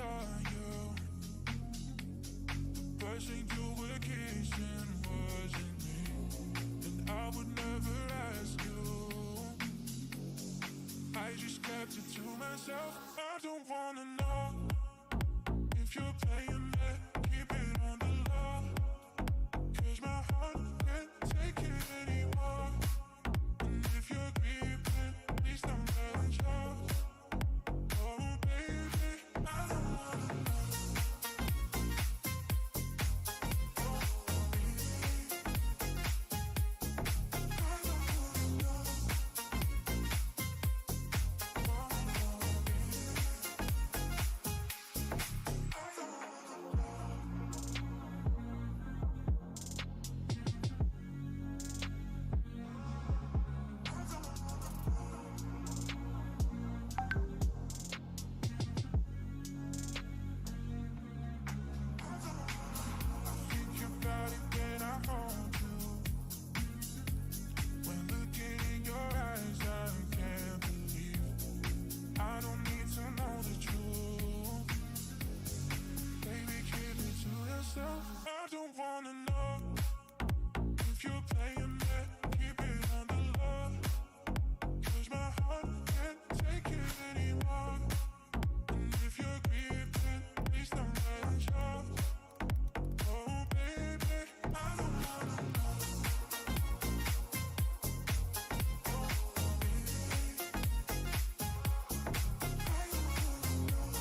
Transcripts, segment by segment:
saw you, the person you were kissing wasn't me, and I would never ask you. I just kept it to myself. I don't wanna know if you're playing me. Keep it on the low. 'Cause my heart can't take it anymore. And if you're creeping, please don't let it show. Oh, baby, I don't wanna know. Oh, baby, I don't wanna know. Oh, baby, I don't wanna know. I don't wanna know. I don't wanna know. I think about it when I hold you. When looking in your eyes, I can't believe I don't need to know the truth. Baby, keep it to yourself. I don't wanna know if you're playing me. Keep it on the low. 'Cause my heart can't take it anymore. And if you're creeping, please don't let it show. Oh, baby, I don't wanna know. Oh, baby, I don't wanna know.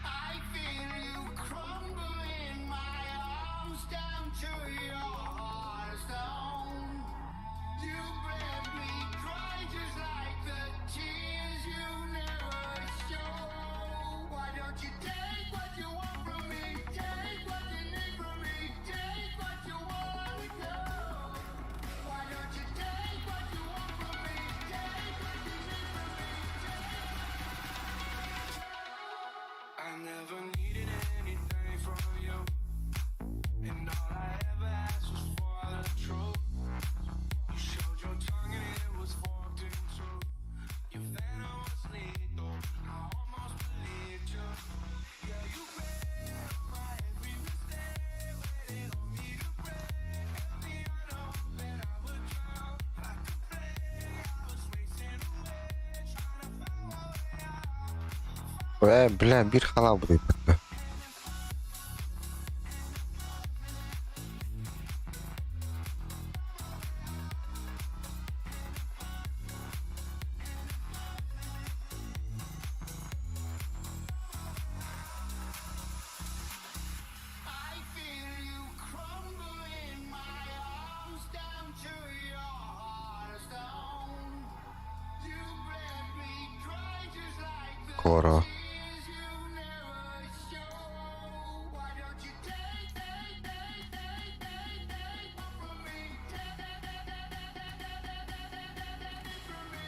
I feel you crumble in my arms down to your heart of stone. You bled me dry just like the tears you never show. Why don't you take what you want from me? Take what you need from me. Take what you want and go. Why don't you take what you want from me? Take what you need from me. I never needed anything from you, and all I ever asked was for the truth. You showed your tongue and it was forked in two. Your venom was lethal. I almost believed you. Yeah, you read my every mistake, waited on me to break. Held me under, that I would drown. Like a flame, I was wasting away, trying to find my way out. Э, бля, бир халабы да. I feel you crumble in my arms down to your heart of stone. You bled me dry just like the Кора. tears you never show. Why don't you take, take, take, take, take, take one from me? Take, take, take, take, take, take, take, take, take, take, take it from me.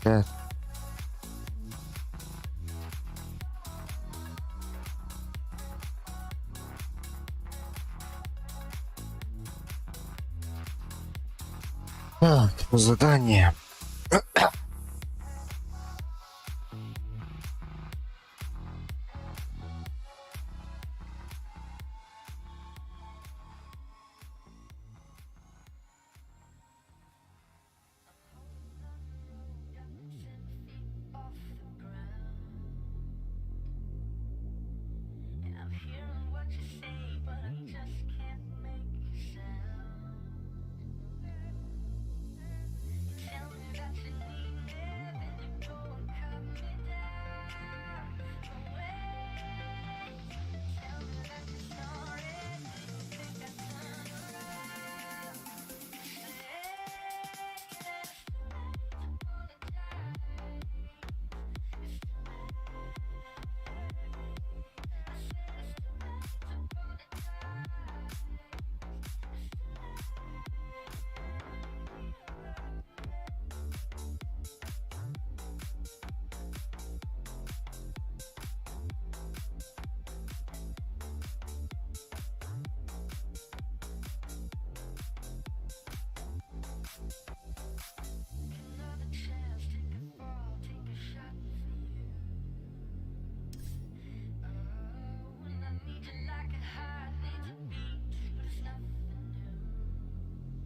Блядь. Так, задание.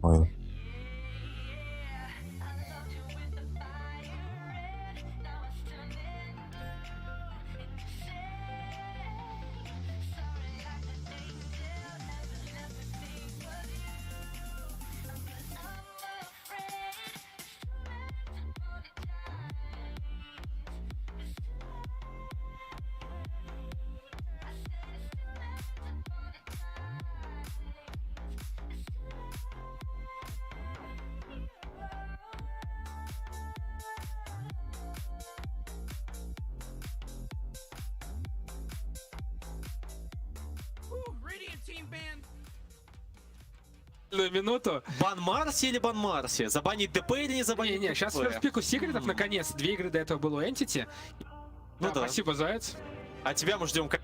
Ой. На минуту. Бан Марси или бан Марси? Забанить ДП или не забанить Не-не, сейчас ДП? first pick у секретов, наконец. Две игры до этого было у Entity. Ну Да, да. Спасибо, Заяц. А тебя мы ждем как...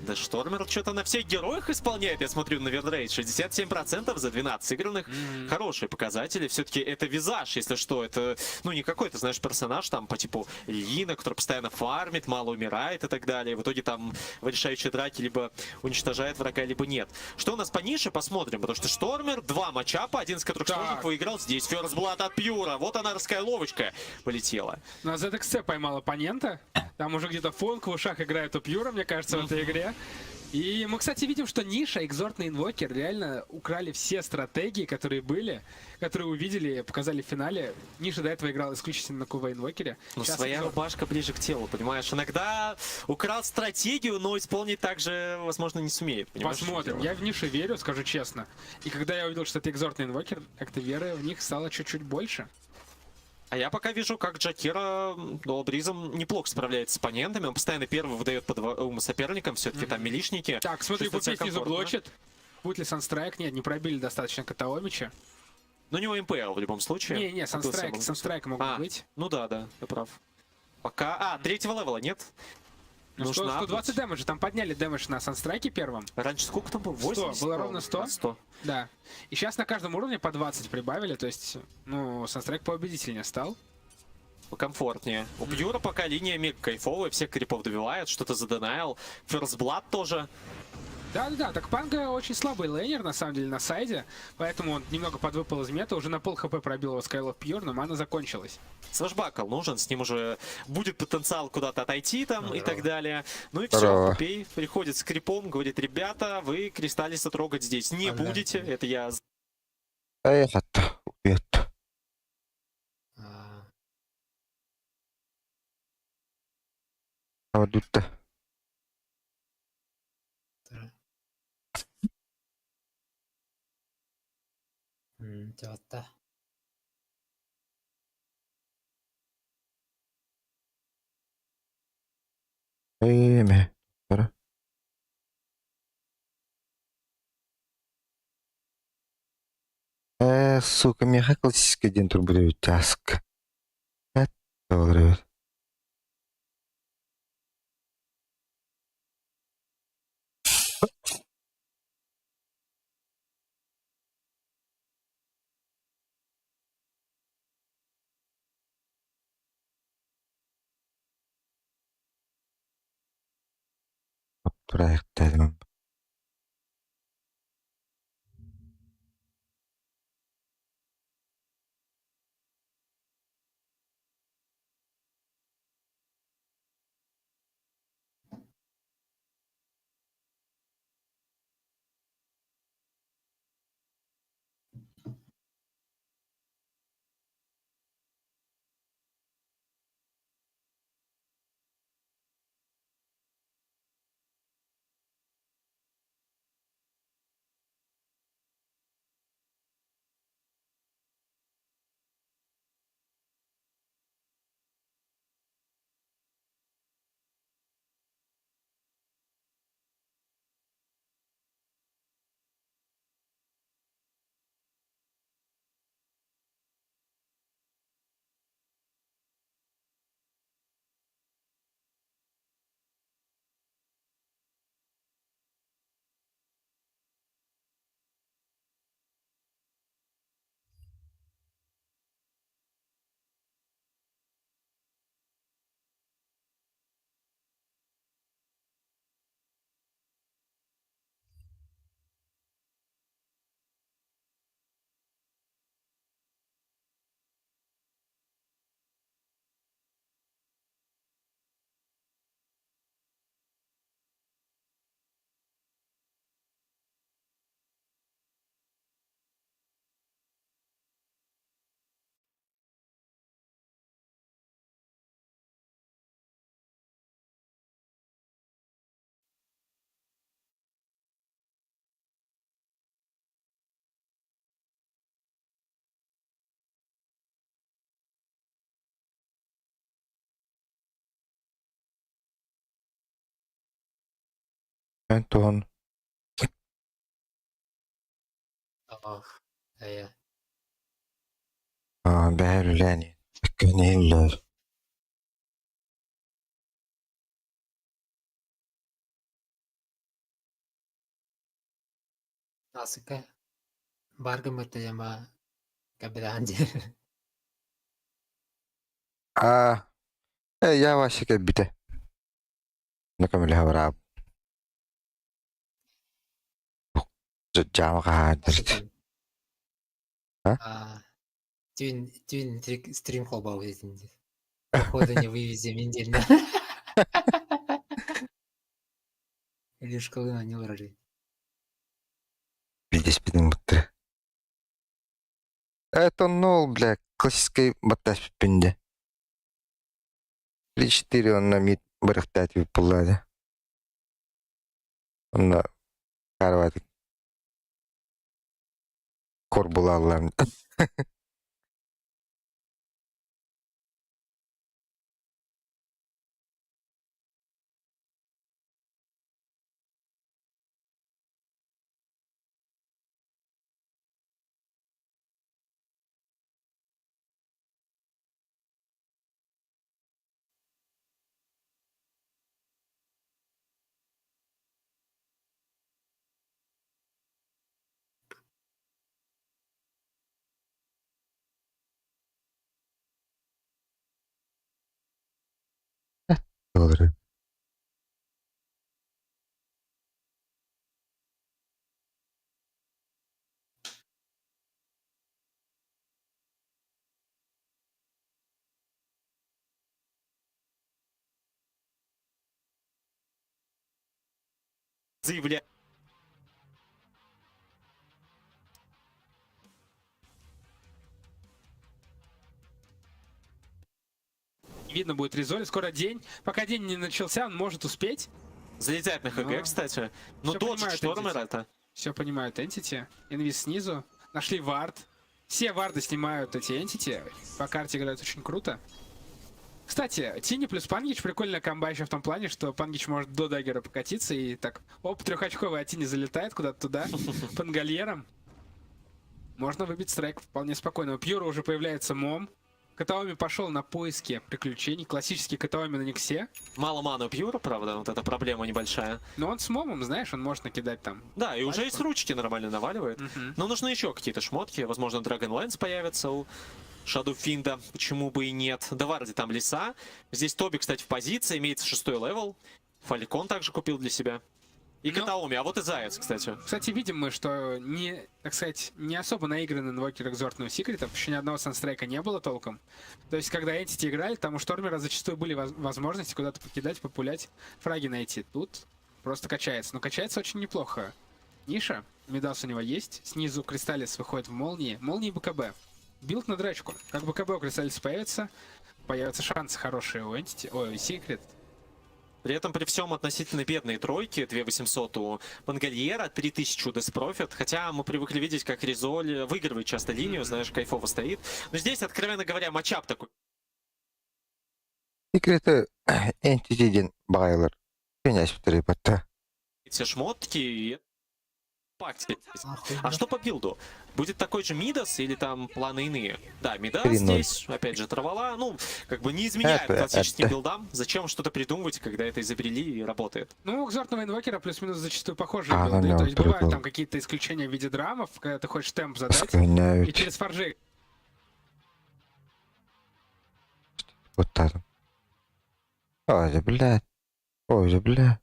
Да Штормер что-то на всех героях исполняет, я смотрю на win rate. 67% за 12 сыгранных. Хорошие показатели. Все-таки это визаж, если что. Это, ну, не какой-то, знаешь, персонаж там по типу Лина, который постоянно фармит, мало умирает и так далее. В итоге там в решающей драке либо уничтожает врага, либо нет. Что у нас по нише, посмотрим. Потому что Штормер, два матчапа, один из которых Так. Штормер выиграл. Здесь First Blood от Пьюра. Вот она, ловочка полетела. На ZXC поймал оппонента. Там уже где-то фонк в ушах играет у Пьюра, мне кажется, в этой игре. И мы, кстати, видим, что Ниша, Экзортный Инвокер реально украли все стратегии, которые были, которые увидели, показали в финале. Ниша до этого играл исключительно на КВ Инвокере. Ну, Сейчас своя Exort- рубашка ближе к телу, понимаешь? Иногда украл стратегию, но исполнить также, возможно, не сумеет. Понимаешь, в чем Посмотрим. дело? Я в Нише верю, скажу честно. И когда я увидел, что это Экзортный Инвокер, как-то веры в них стало чуть-чуть больше. А я пока вижу, как Джакира Долбризом неплохо справляется с оппонентами. Он постоянно первый выдает по двум соперникам, все-таки там милишники. Так, смотри, Чувствует себя Пупей снизу комфортно. блочит. Будет ли Санстрайк? Нет, не пробили достаточно Катаомича. Но у него МПЛ в любом случае. Не-не, Купился Sunstrike, он. Sunstrike могут А, быть. ну да, да, ты прав. Пока... А, третьего левела нет? Ну, Нужно 120 damage а, там подняли damage на Sunstrike е первом. Раньше сколько там было? 80? было ровно 100? А, 100. Да. И сейчас на каждом уровне по 20 прибавили, то есть, ну, Sunstrike поубедительнее стал. Комфортнее. У Пьюра пока линия мега кайфовая, всех крипов добивает, что-то заденайл. First Blood тоже. Да-да-да, так Панга очень слабый лейнер, на самом деле, на сайде, поэтому он немного подвыпал из мета, уже на пол хп пробил его Skylos Pure, но мана закончилась. Swashbuckle нужен, с ним уже будет потенциал куда-то отойти там и так далее. Ну и все, Здорово. Пупей приходит с крипом, говорит, ребята, вы Кристаллиса трогать здесь не Ага. будете. Это я Эх, убьет. Аа, А вот тут-то. тэр. Мм, за одоо. Эме. Бара. Э, сука, меха классический день турбулевит таск. Буолар эбит. Тураайахтаатым. Антон. Ох, эйэ. Аа, бэһэр үлээн иһиллэр. Аасыка баар гыммыт яма кэбилээн диир. Аа, э, я вообще кэлбитэ. Көмөлөһө бараабыт. Дьаама хаһаардырт. А? Түүн түүн стрим холбообут этим диир. Походу не вывезем индельно. Илюшкалыын они олорор. Билдеспитин быттыра. Это нол, бля, классический баттаспиппин де. 3-4 онно мид бырахтаатыбыт буллаада. Онно карватик корбулааллар. Doğru. Заявляет. Видно будет Резоли. Скоро день. Пока день не начался, он может успеть. Залетает на ХГ, Но кстати. Но всё додж понимают Штормер Entity. это. Все понимают Entity. Инвиз снизу. Нашли вард. Все варды снимают эти Entity. По карте играют очень круто. Кстати, Тини плюс Пангич прикольная комба еще в том плане, что Пангич может до даггера покатиться и так, оп, трехочковый от Тини залетает куда-то туда, пангольером. Можно выбить страйк вполне спокойно. У Пьюра уже появляется мом. Катаоми пошел на поиски приключений. Классический Катаоми на Никсе. Мало маны у Пьюра, правда, вот эта проблема небольшая. Но он с момом, знаешь, он может накидать там. Да, и уже и с ручки нормально наваливает. Мгм. Но нужны еще какие-то шмотки. Возможно, Dragon Lance появится у Shadow Fiend. Почему бы и нет. Даварди там леса. Здесь Тоби, кстати, в позиции. Имеется шестой level. Фалькон также купил для себя. И Ну. Катаоми. А вот и Заяц, кстати. Кстати, видим мы, что не, так сказать, не особо наиграны инвокер Экзорт у Секретов. Еще ни одного Sunstrike а не было толком. То есть, когда Entity играли, там у Штормера зачастую были возможности куда-то покидать, популять, фраги найти. Тут просто качается. Но качается очень неплохо. Ниша, Мидас у него есть. Снизу Кристаллис выходит в молнии. Молнии БКБ. Билд на драчку. Как БКБ у Кристаллиса появится, появятся шансы хорошие у Entity, ой, у Secret. При этом при всем относительно бедные тройки, 2800 у Пангольера, 3000 у Death Prophet. Хотя мы привыкли видеть, как Резоль выигрывает часто линию, знаешь, кайфово стоит. Но здесь, откровенно говоря, matchup такой. Секреты Entity диэн баҕайылар. Күнэспитери батта. Все шмотки и... Пакти. Нахуй, А что по билду? Будет такой же Мидас или там планы иные? Да, Мидас 3-0. здесь, опять же, Травала. Ну, как бы не изменяет классическим Это. билдам. Зачем что-то придумывать, когда это изобрели и работает? Ну, у экзортного инвокера плюс-минус зачастую похожие А, билды. ну, То есть бывают прикол. там какие-то исключения в виде драмов, когда ты хочешь темп задать. И Сконяют. через форжи. Вот так. Ой, блядь. Ой, бля.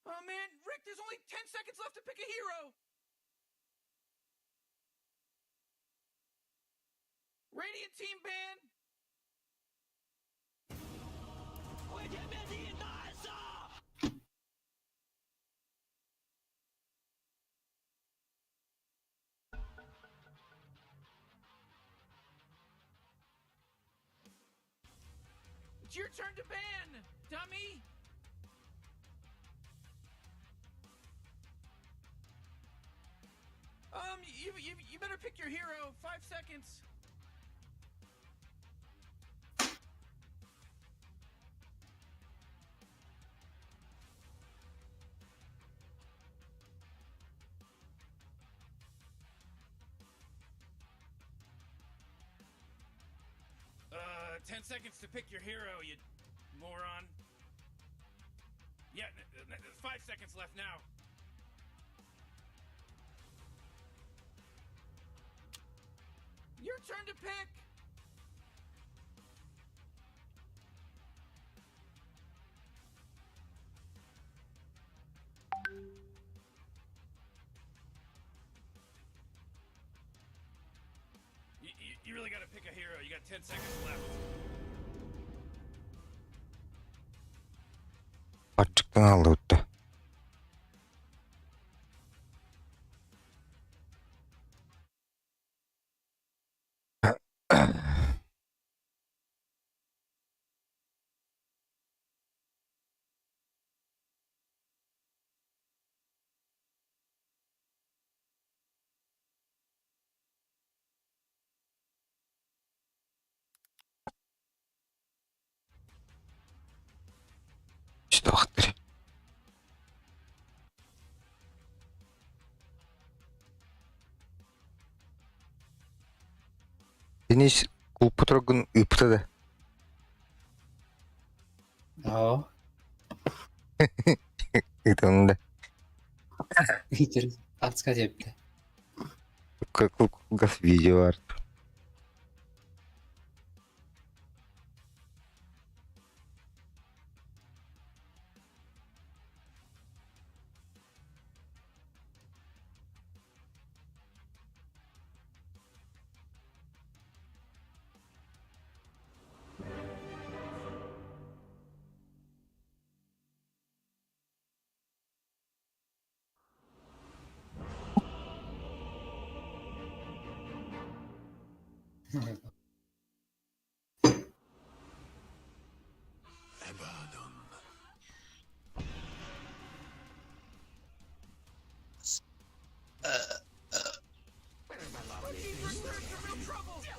Oh man, Rick, there's only 10 seconds left to pick a hero. Radiant team ban. It's your turn to ban, dummy. You better pick your hero. 5 seconds. 10 seconds to pick your hero, you moron. Yeah, 5 seconds left now. Your turn to pick. You really gotta pick a hero. You got 10 seconds left. Ачыктан алды утта. Что ахтыр. Денис кулпутрогун ыпта да. О, Ыйтанында. Питер, артска депті. Кулгас видео арт.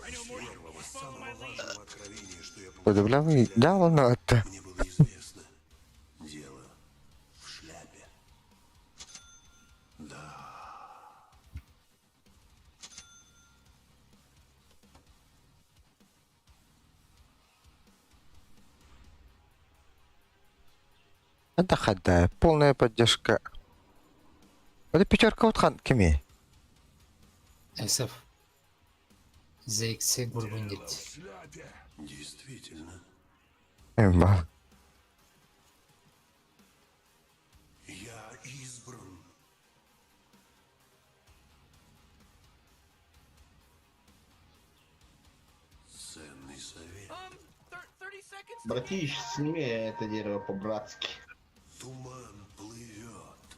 I know more. Follow my lead. что я получил Подавлял взгляд, дьааланы атта. мне было известно. Дело в шляпе. Это хадда, полная поддержка. Это пятерка вот хан кими. SF. ZX Burgundy. Действительно, Имба. я избран. Ценный совет. Братиш, сними это дерево по-братски. Туман плывет.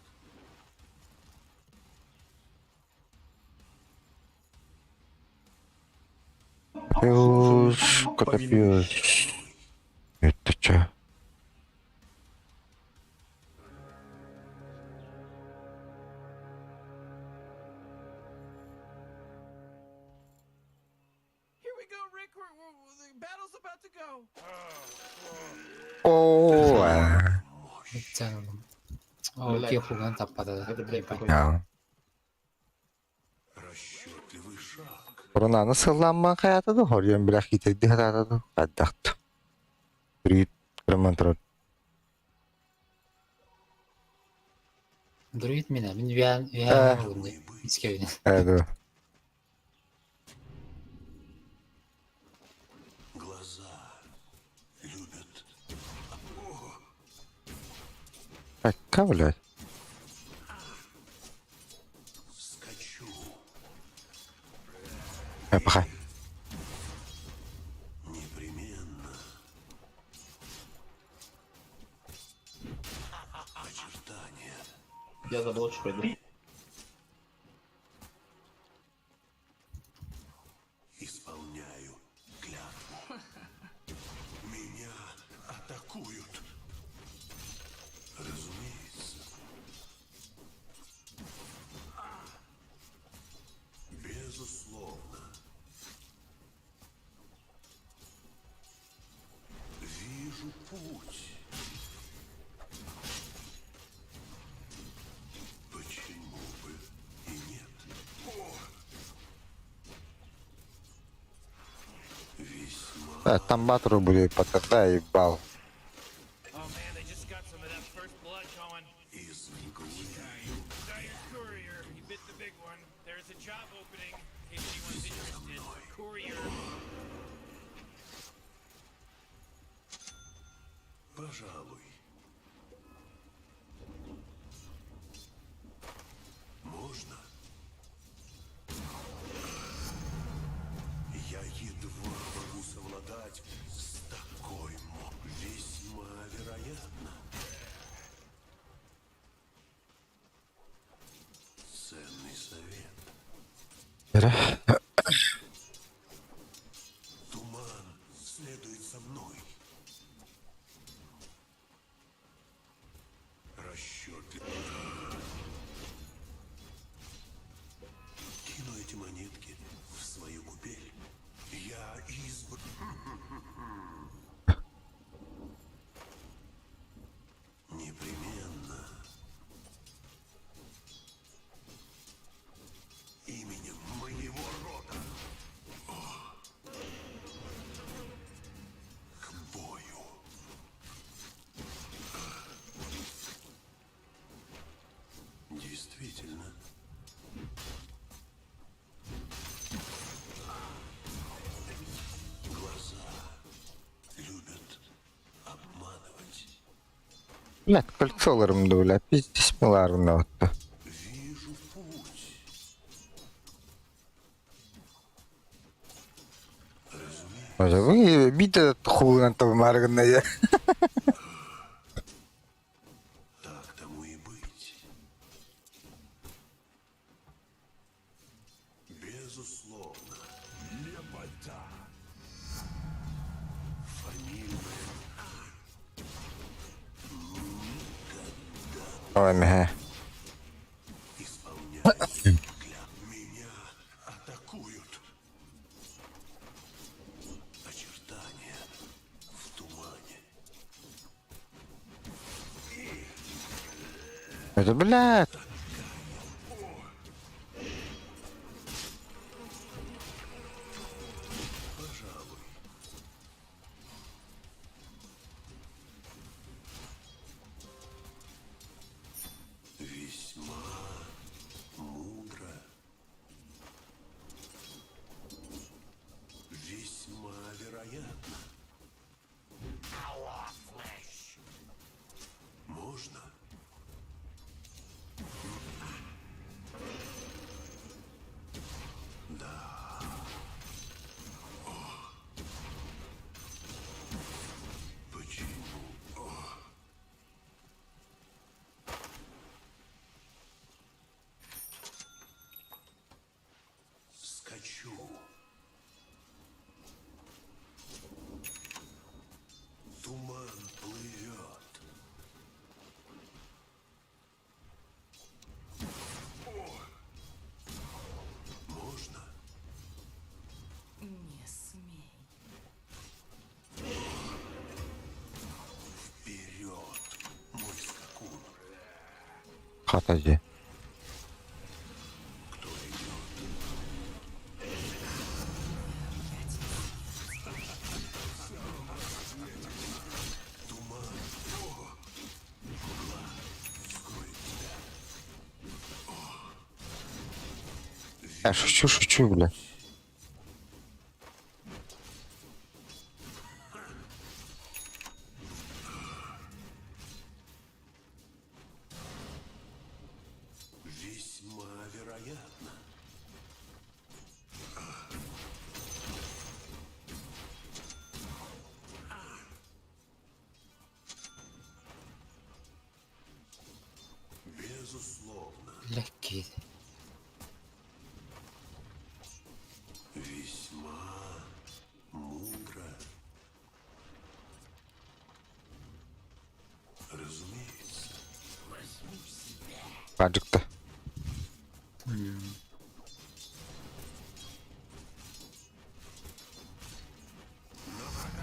Пьюш, котопьюш. Это чё? Here we go, Rick. The battle's about to go. О, а. О, Блядь. кехуган таппада. Это, блядь, какой Я. Расчетливый шаг. Рунаны сылланман хаятады, хорьон билэх китерди хататады, хаддахт. Рит крамантрот. Друид меня, мин вян Э. вян oldu. Искевин. Эду. Глаза любят. Кака, блядь? Скачу. Пахай. Непременно. Очертания. Я за блочку пойду. Исполняю клятву. Меня атакуют. Разумеется. Безусловно. Вижу путь. Почему бы и нет? Весьма Да, там батру будет потогда и бал. Oh man, they just got some of that first blood going. из мглы. Dire's courier, he bit the big one. There's a job opening in case anyone's interested. Courier. Пожалуй. Можно? Я едва могу совладать с такой мо... Весьма вероятно. Ценный совет. Эре. Туман следует за мной. Расчет. Кину эти монетки в свою купель. Я избр... Непременно. Именем моего рода. К бою. Действительно. Глаза любят обманывать. Блядь, кольцоларым да, блядь, пиздец миларны отты. Вижу путь. Может, вы видите хулиган там марганная. Так тому и быть. Безусловно. Лепота. Фамильная. Ой, мэ. Исполняю клятву. Меня атакуют. Очертания. Это, блядь. Не смей. Хата дии. Я шучу, шучу, бля. Легкий. Баджыкта.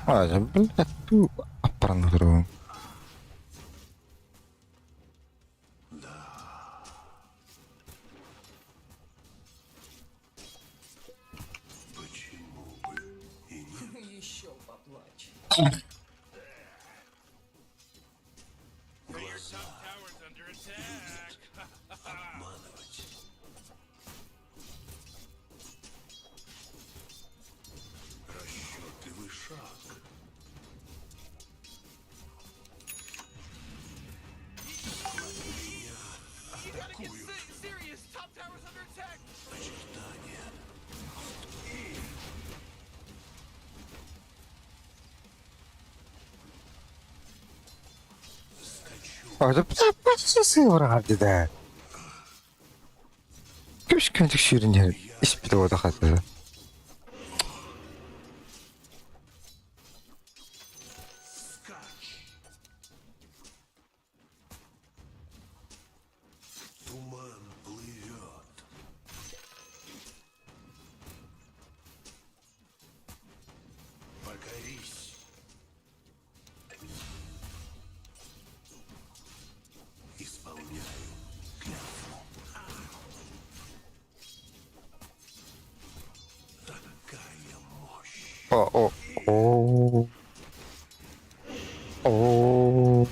А, блядь, ту аппаран көрөбүн. Еще поплачь. Your top tower's under attack. You gotta get serious. Top tower's under attack. А, да бля, да. Көш көнтік шүйрін іс бітіп отырғады. О, о, о. О.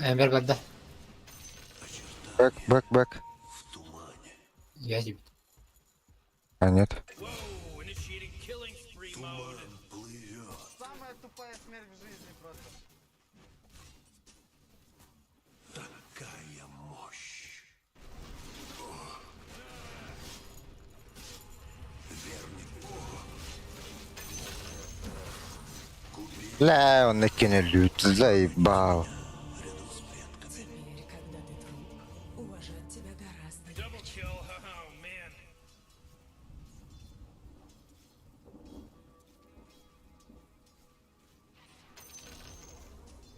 Эмбер барда. Back, back, back. Я тебе. А, нет. Whoa, initiating killing spree mode. Самая тупая смерть в жизни просто. Бля, он накинули, заебал. Теперь, когда ты труп, уважать тебя гораздо Double легче. kill. Oh man.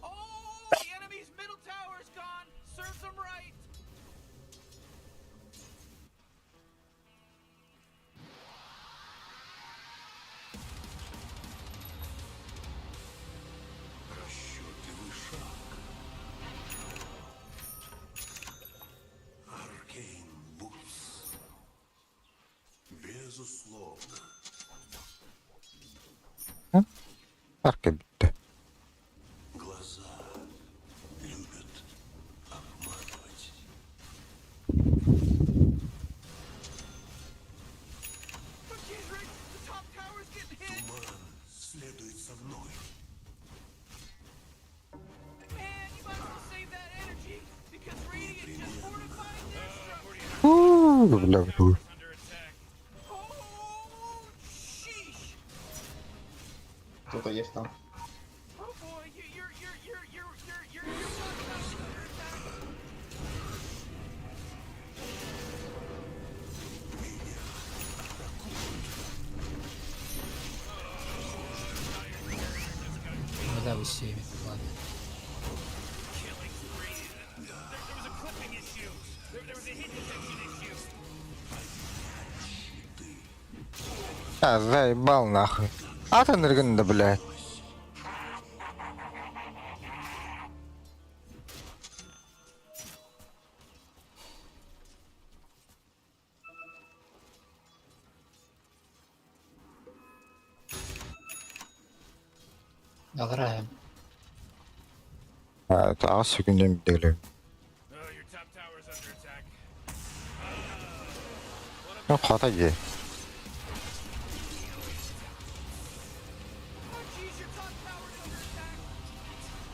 Oh, the enemy's middle tower's gone. Serves them right. Арка bitti. Oh, jeez, Rick, the top tower's getting hit. Man, you might as well save that energy because Radiant just fortified their structure. Uuu, бля, бу. Under attack. Oh, sheesh. Кто-то есть там. Oh boy, you, your top tower's under attack. Ну да, все, ладно. Killing spree. There was a clipping issue. There was a hit detection issue. А, заебал нахуй. А ты да, блядь. Алра. А, это ас күнден билем. Oh, your top tower's under attack. Ну, хата же. Oh jeez, your top tower's under attack.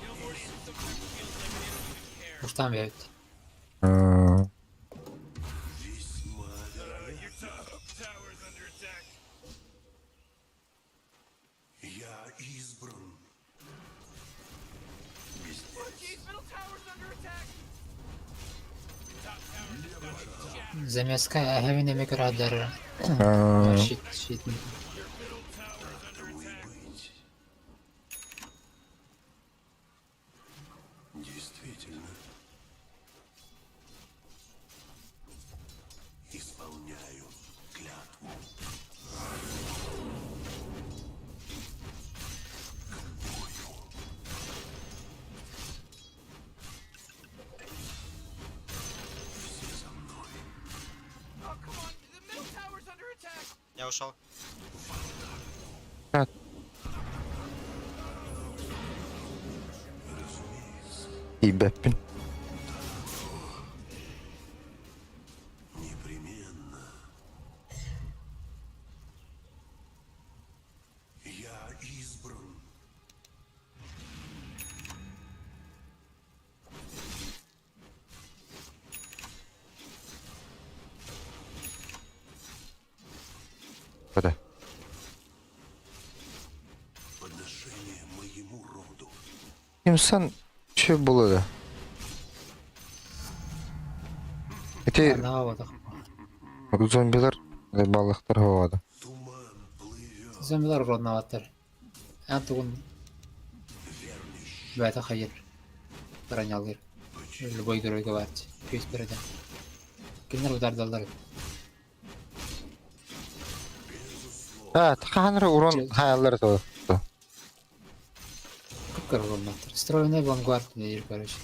You know, Morty, it sometimes feels like they don't even care. Уж там я. М, Your top tower's under attack. Oh jeez, middle tower's under attack. Top tower just got jacked. Замеска Хевин Микродар. м, Щит, щит. Your middle tower's under attack. Действительно. Исполняю клятву. К бою. Все за мной. Oh come on, the middle tower's under attack. Я ушел. а, Ибеппин. Непременно. Я избран. Куда? Подношение моему роду. Имсан че было да? Эти Она вот. зомбилар балыктар һавада. Туман плывет. Зомбилар уродноваттар. Антугун. Бәті хайыр. Бронялыр. Любой герой говорит. Пусть передам. Кинер удардалар. А, таханры урон хаяллар то. Как уродноваттар? Стройный вангард не короче.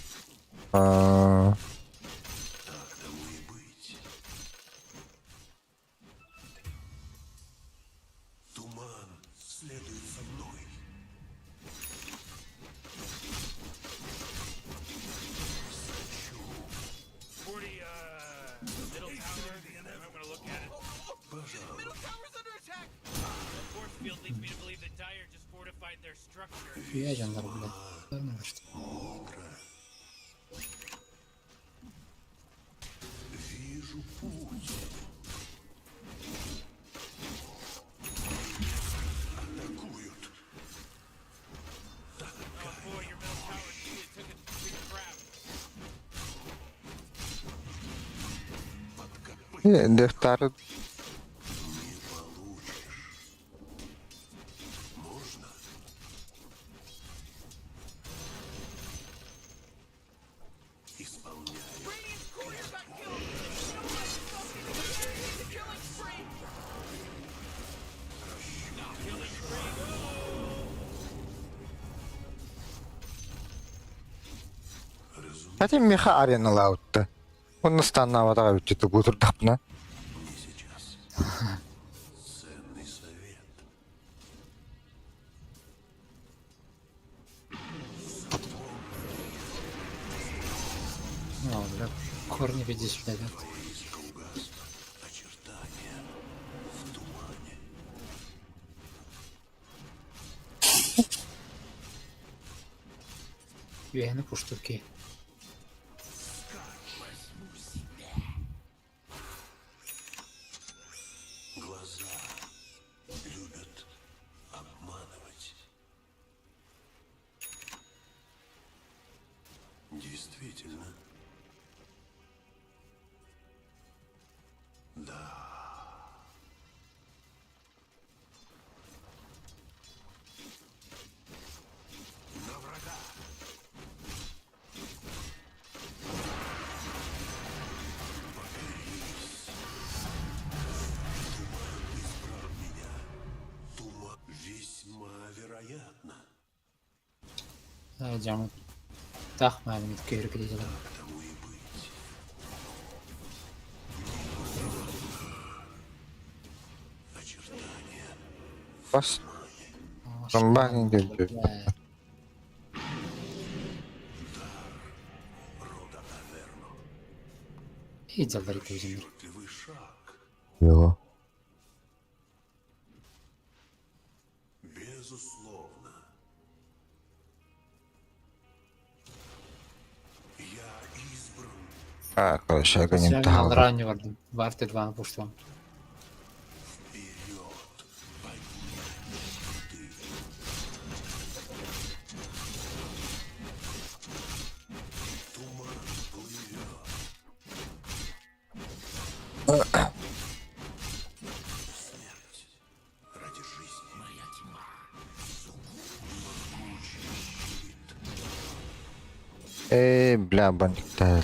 А, Так тому и быть. Туман следует за мной. Үүйэ дьоннор блядь. Дефтары Кстати, меха ареналаабытта. Онно станнаабатах эбит тугу турдахпына. Ну, бля, корни видишь, блядь. Үөһэни куштур киһи. Дьаммыт таах мааммыт көһөрө кэлиилэр. Бас Комбайн диэн Идеаллар итибизиннэр. Йоо. А, короче, я не Сен таһалга. аллараа бардым. Бар тедван пуштуам. Ээ, бля, бандиктар.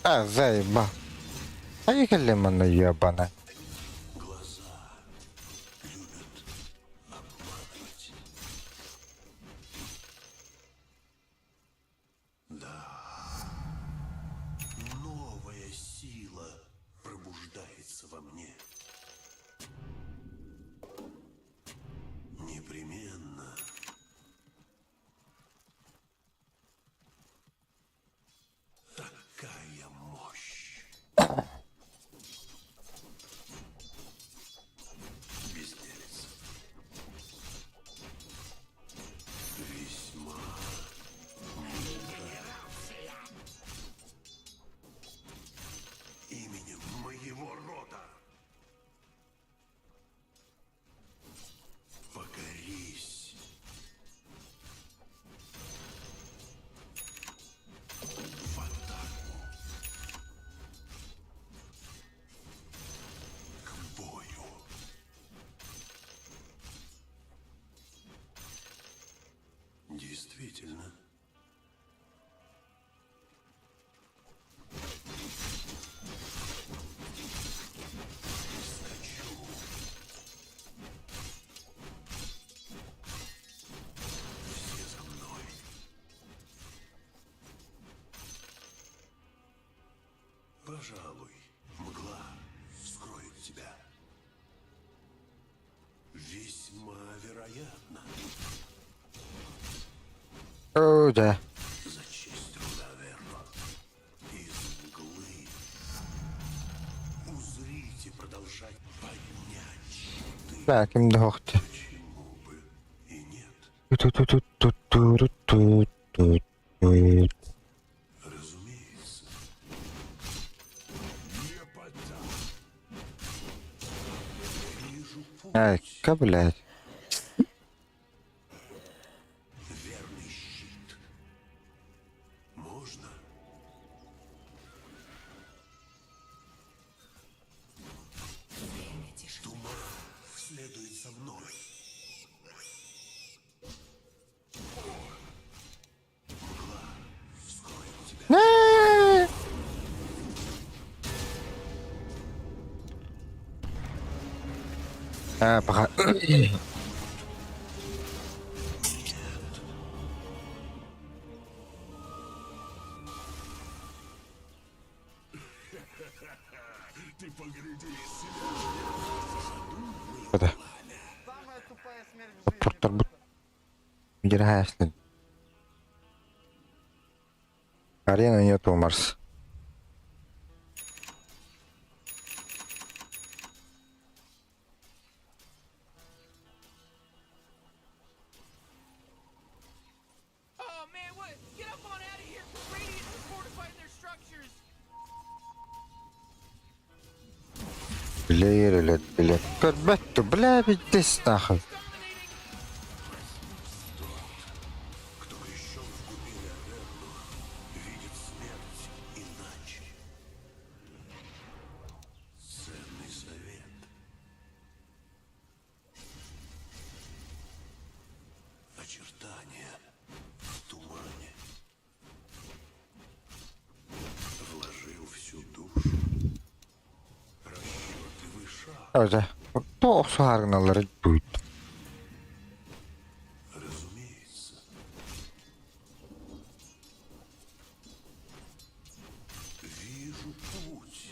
А, заеба. А ехали манна ебана. Новая сила пробуждается во мне. Непременно. Такая мощь. Пожалуй, мгла скроет тебя. Весьма вероятно. Оо дьэ. За честь рода Аверно. Из мглы. Узрите продолжать поднять щиты. Бля, ким да суох дии. Почему бы и нет? Ту-ту-ту-ту-ту-ту-ту-ту. Разумеется. Лепота. Вижу путь. Айка, блядь. Верный щит. Можно? Время тишины. Туман следует за мной. Мгла скроет тебя. Э! А, пока. Это. Самая тупая смерть в жизни. Портар Дергаслин. Арены нету, Марс. Oh man, what? Get up on out of here! Radiant is fortifying their structures. Бля, бля, бля. Көрбөттү, бля, пиздец нахуй. Кто крещен в купели Аверну, видит смерть иначе. Ценный совет. Очертания в тумане. Вложил всю душу. Расчетливый шаг. Öyle. Тоқ суарыналары будет. Разумеется. Вижу путь.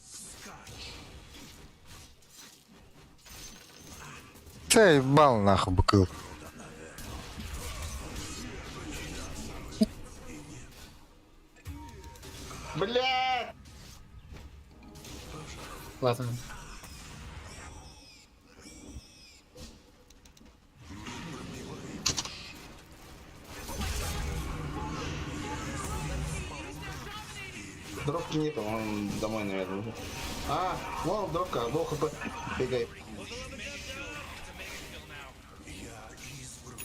Вскачь. Заебал нахуй быкыл. Блядь! Ладно. Дропки нету, он домой, наверное, уже. А, вон дропка, low хп. Бегай. Я избран.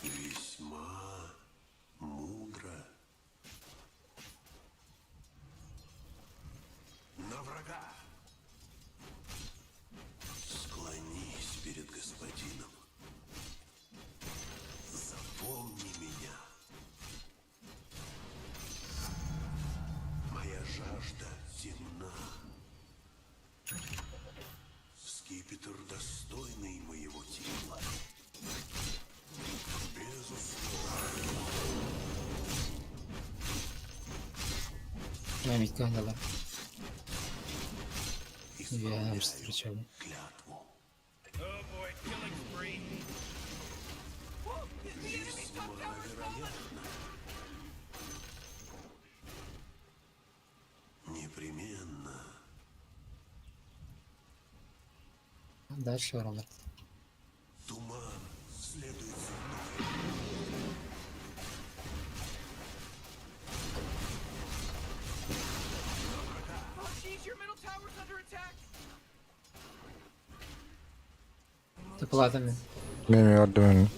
Весьма мудро. На врага. Склонись перед господином. Запомни меня. Моя жажда темна. Скипетр достойный моего тела. Безусловно. Я ведь дала. Я Исполняю встречал. клятву. Oh boy, killing spree. Весьма вероятно. Непременно. Дальше Роберт. Туман следует за мной. Oh jeez, your middle tower's under attack. Ты платами. Мен ордумен.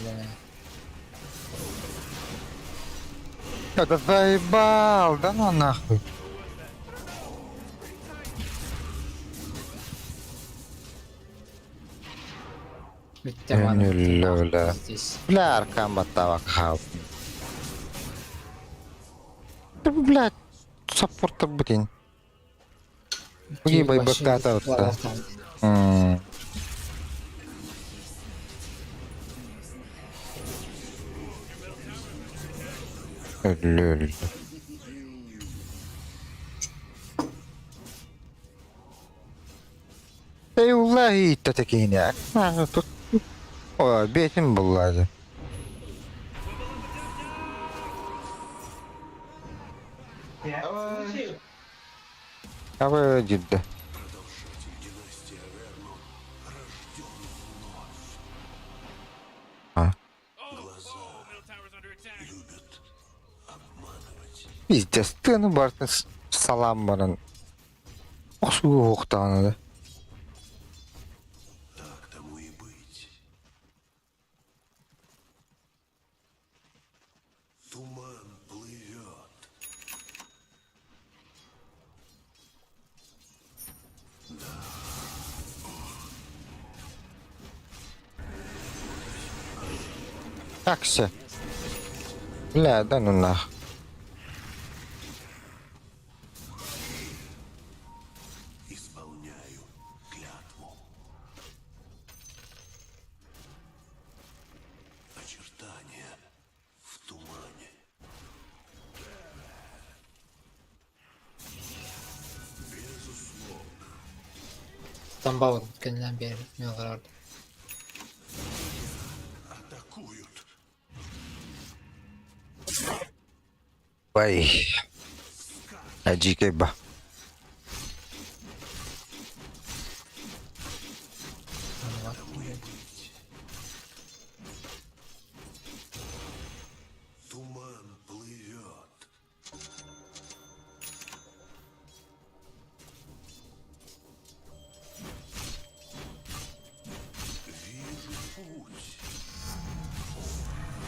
Бля. Да заебал, да ну нахуй. Ведь Тяман Не, бля. здесь. Бля, аркан баттавак хау. Блядь, саппортарбытын. Киһи Бу вообще байбактаата. М. Өллө өллө. Eyvallah ииттэтэкиинэ. Тут бэйэтин буллаады. Абы дьирдэ. А. Пиздец, тыаны бартын салам баран охсуохтаҕына да. Так тому и быть. Туман плывет. Таксы. Бля, да ну нах. Исполняю клятву. Очертания в тумане. Безусловно. Тамбаур кэннинэн биэрбит мин олорордум. Атакуют. Бай. Ажикей ба. Туман плывет. Вижу путь.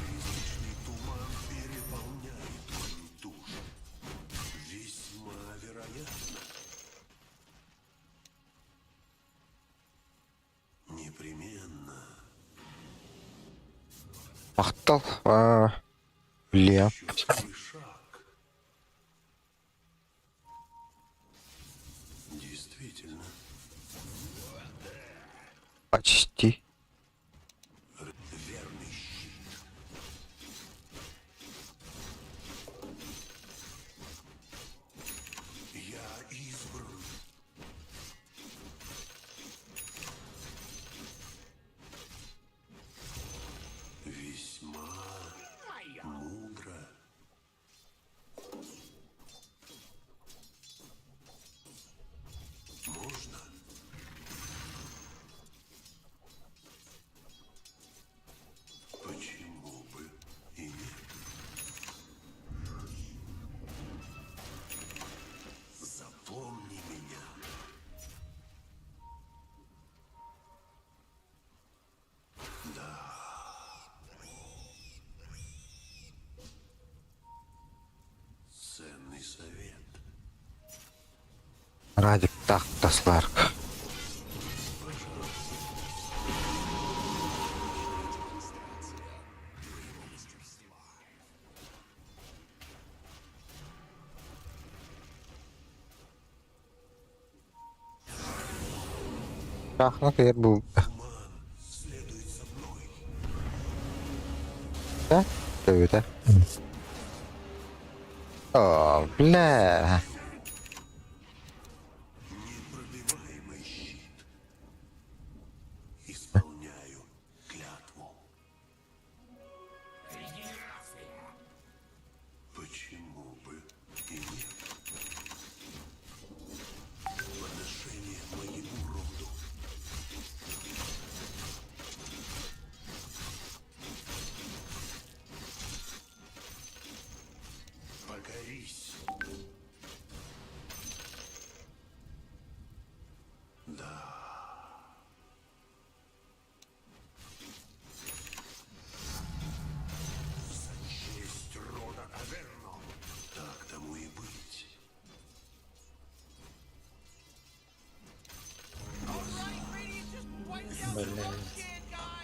Призрачный туман переполняет мою душу. Весьма вероятно. Непременно. Махтал. Бля. Чувствуй шаг. Действительно. Почти. Верный щит. Я избран. Весьма мудро. Можно? Почему бы и нет? Запомни меня. Да. Ценный совет. Радик так тасларк. Рахмат ер был. Следует за мной. Да? Это. О, бля. Непробиваемый щит. Исполняю клятву. Почему бы и нет? Подношение моему роду. Покорись. Да. За честь рода Аверно. Так тому и быть. Бля.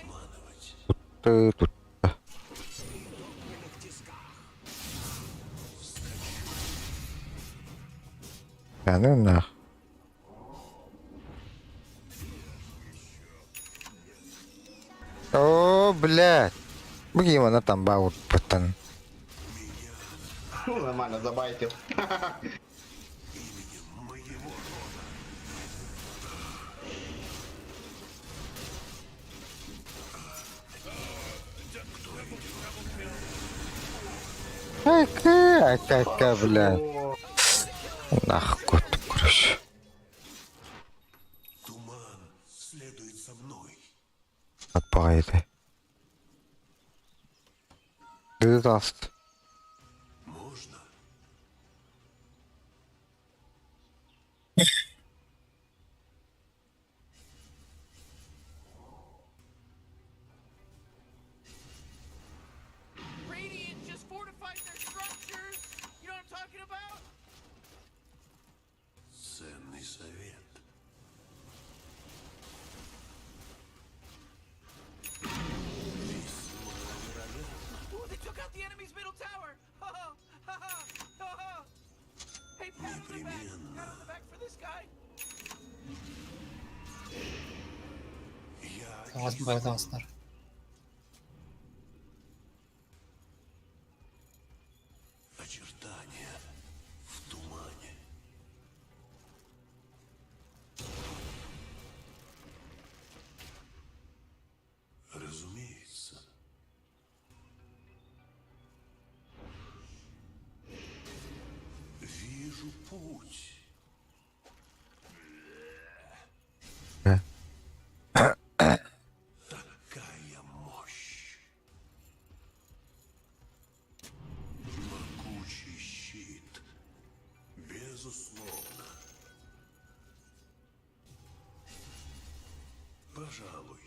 Обманывать. Ты тут. Ну нах. О, блядь. Бу киһи там баурпыттан. Ну, нормально, забайтил. Какая, какая, блядь. Нах, кот, короче. Туман следует за мной. Атпаҕайытай. Дыдаст. Можно? Radiant just fortified their structures. You know what I'm talking about? Ценный совет. Ooh, they took out the enemy's middle tower. Ha ha ha ha ha. Hey, pat on the back. Pat on the back for this guy. Я Таҥас бары таҥастар. очертания в тумане. Разумеется. Вижу путь. Такая мощь. Могучий щит. Безусловно. Пожалуй.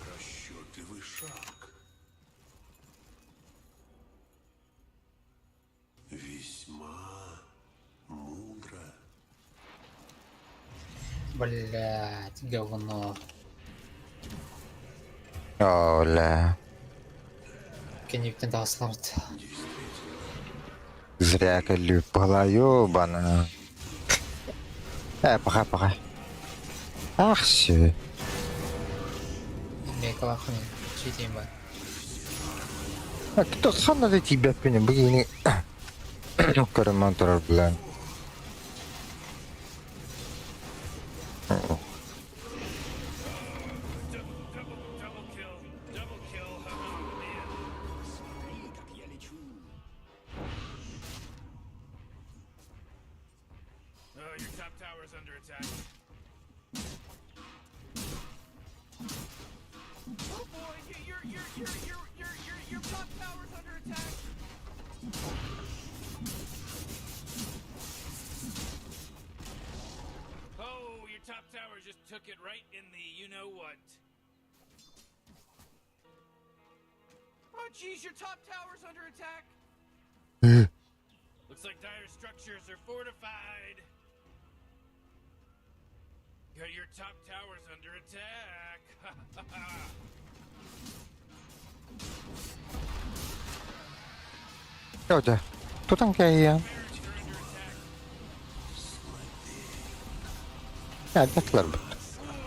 Расчетливый шаг. Весьма мудро. Блять, говно. Оля. Кэнниттэн таҕыслабыт. Зря кэллибит ёбана. Э, пока, пока. Ах, все. Мекалахын читим бар. А кто ханна да тебя пене бүгүн көрөмөн турар билэн. Double, double kill. Double kill. Oh, man. Смотри, как я лечу. Oh, your top tower's under attack. Oh boy, your top tower's under attack. Oh, your top tower just took it right in the you know what. Oh jeez, your top tower's under attack. Looks like dire structures are fortified. Yeah, your top tower's under attack. Оля, тутан кэйэн. Элбэтлэр бут.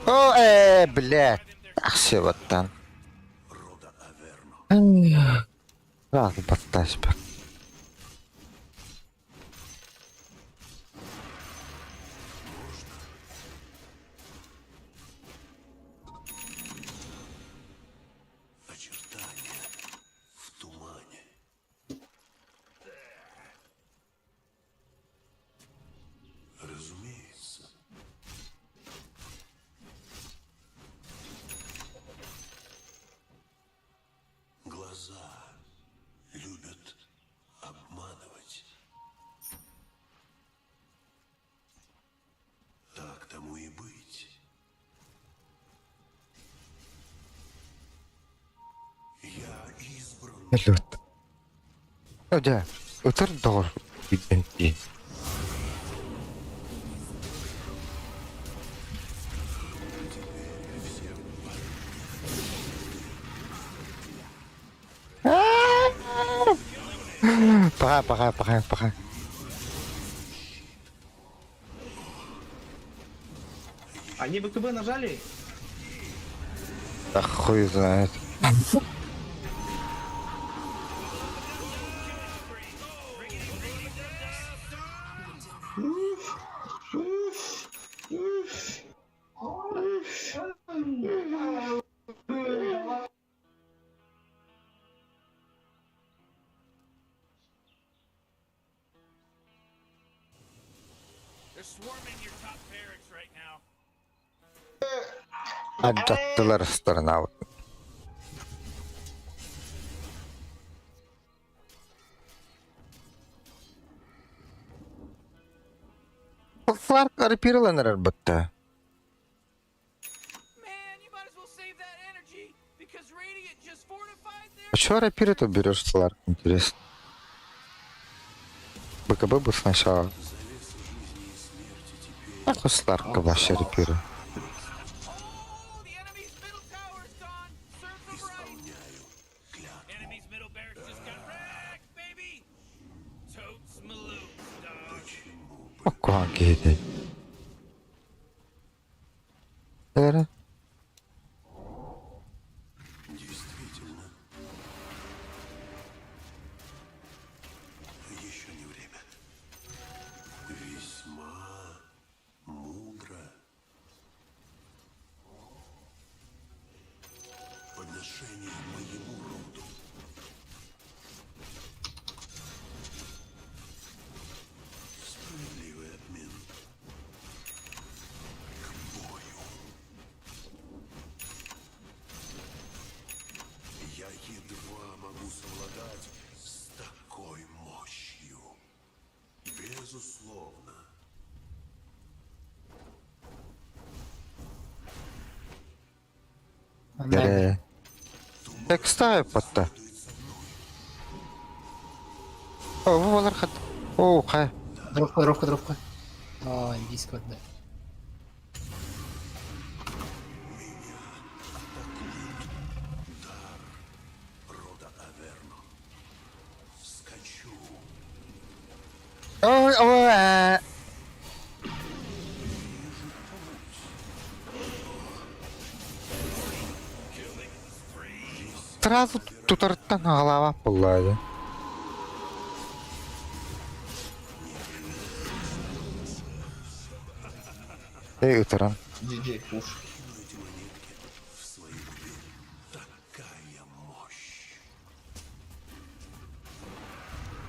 О, э, блядь. Тахсыбаттан. Рода Аверно. Раз баттаспа. Очертания в тумане. Разумеется. Глаза любят обманывать. Так тому и быть. Я избран. Элбэт. Оля, утар доҕор билбэнти. Пока, пока, пока, пока. Они БКБ нажали? Да хуй знает. Алдьаттылар ыстарынаабыт. Фларк репирилан эрэр бытта. А чё рапиры-то берешь, Сларк, интересно? БКБ бы сначала. Нахуй Сларка вообще рапиры. Окуан киһитэй. Эрэ. Действительно. Еще не время. Весьма мудро. Подношение моему роду. Справедливый обмен. К бою. Я едва могу совладать с такой мощью. Безусловно. Эрэ. Текста патта. О, бу балар хат. О, хай. Дровка, дровка, дровка. О, индийский вот, да. Рода Аверно. Вскочу. Ой, ой, э. Сразу тутартан голова буолла. Эй, ытыран. GG, пуш. Эти монетки в свою купель. Такая мощь.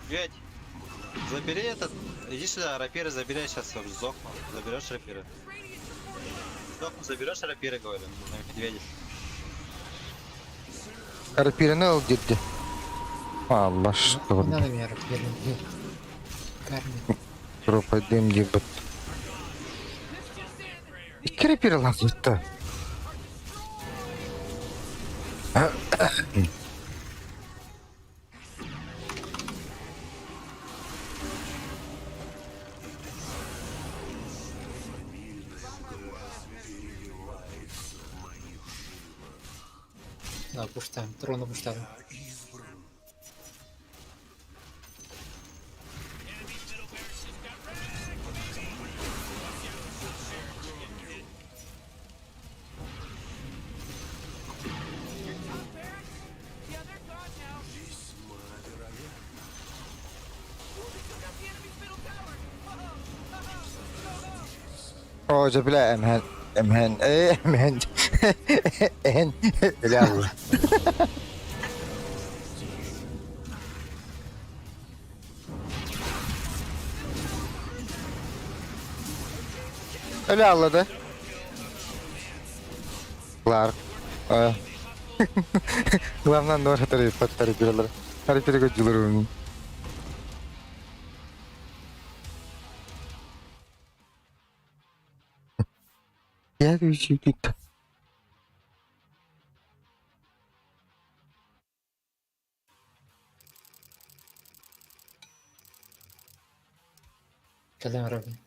Ведь, забери этот, иди сюда, рапиры забери сейчас в Зохму. Заберешь рапиры? Зохму заберешь рапиры, говорю, на медведе. Рапираны ыл диэки. Алла Не что надо меня рапиры. Карми. Группа дым диэбит. Икки рапиралаах сытта. Да, пуштаем. Трона пуштаем. Оо, дьэ бля, эмһэн, эмһэн, ээ, эмһэн, эһэн, ля Öyle ağladı. Clark. Главное, нора тариппаттар Тариппер көдьүлөр Я үчүгүт. Кэлэн Робин.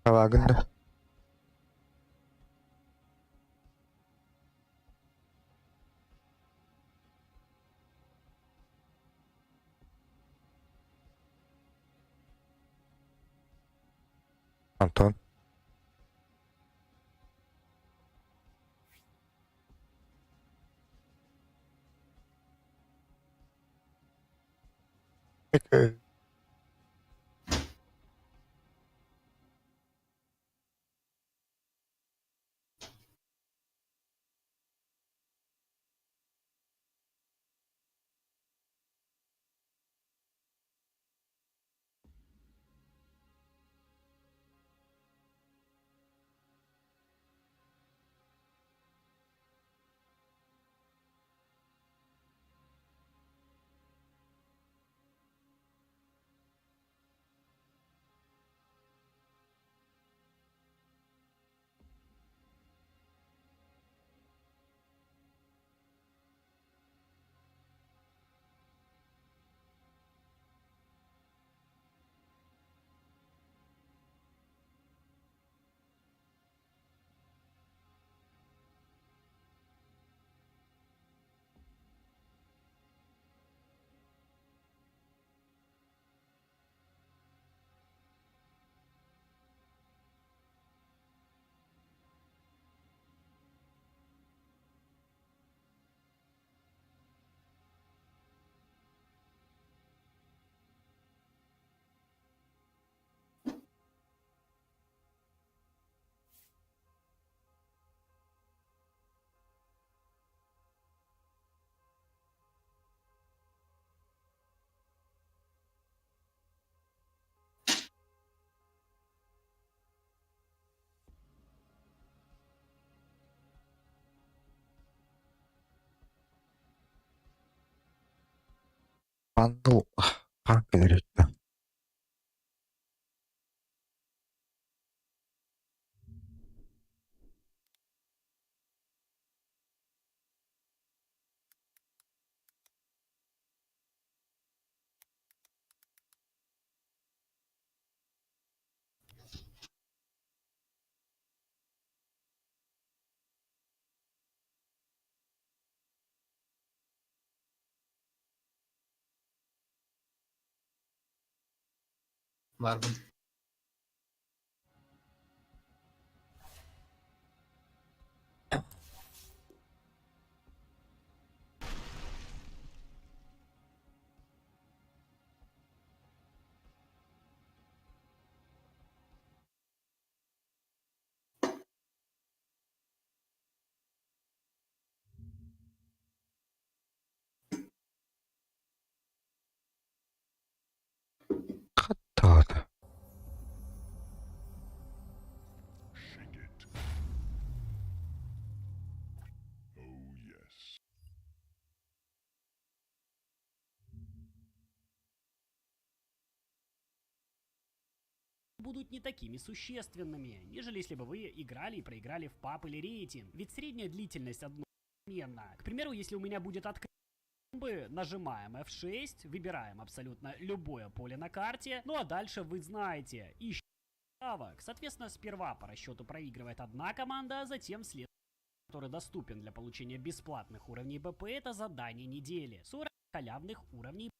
Табаагын да? Антон. Бандл хаан кэлэр эбит Баарбын. Хаттаата. будут не такими существенными, нежели если бы вы играли и проиграли в паб или рейтинг. Ведь средняя длительность одной К примеру, если у меня будет открыт нажимаем F6, выбираем абсолютно любое поле на карте, ну а дальше вы знаете, ищем ставок. Соответственно, сперва по расчету проигрывает одна команда, а затем след который доступен для получения бесплатных уровней БП, это задание недели. 40 халявных уровней.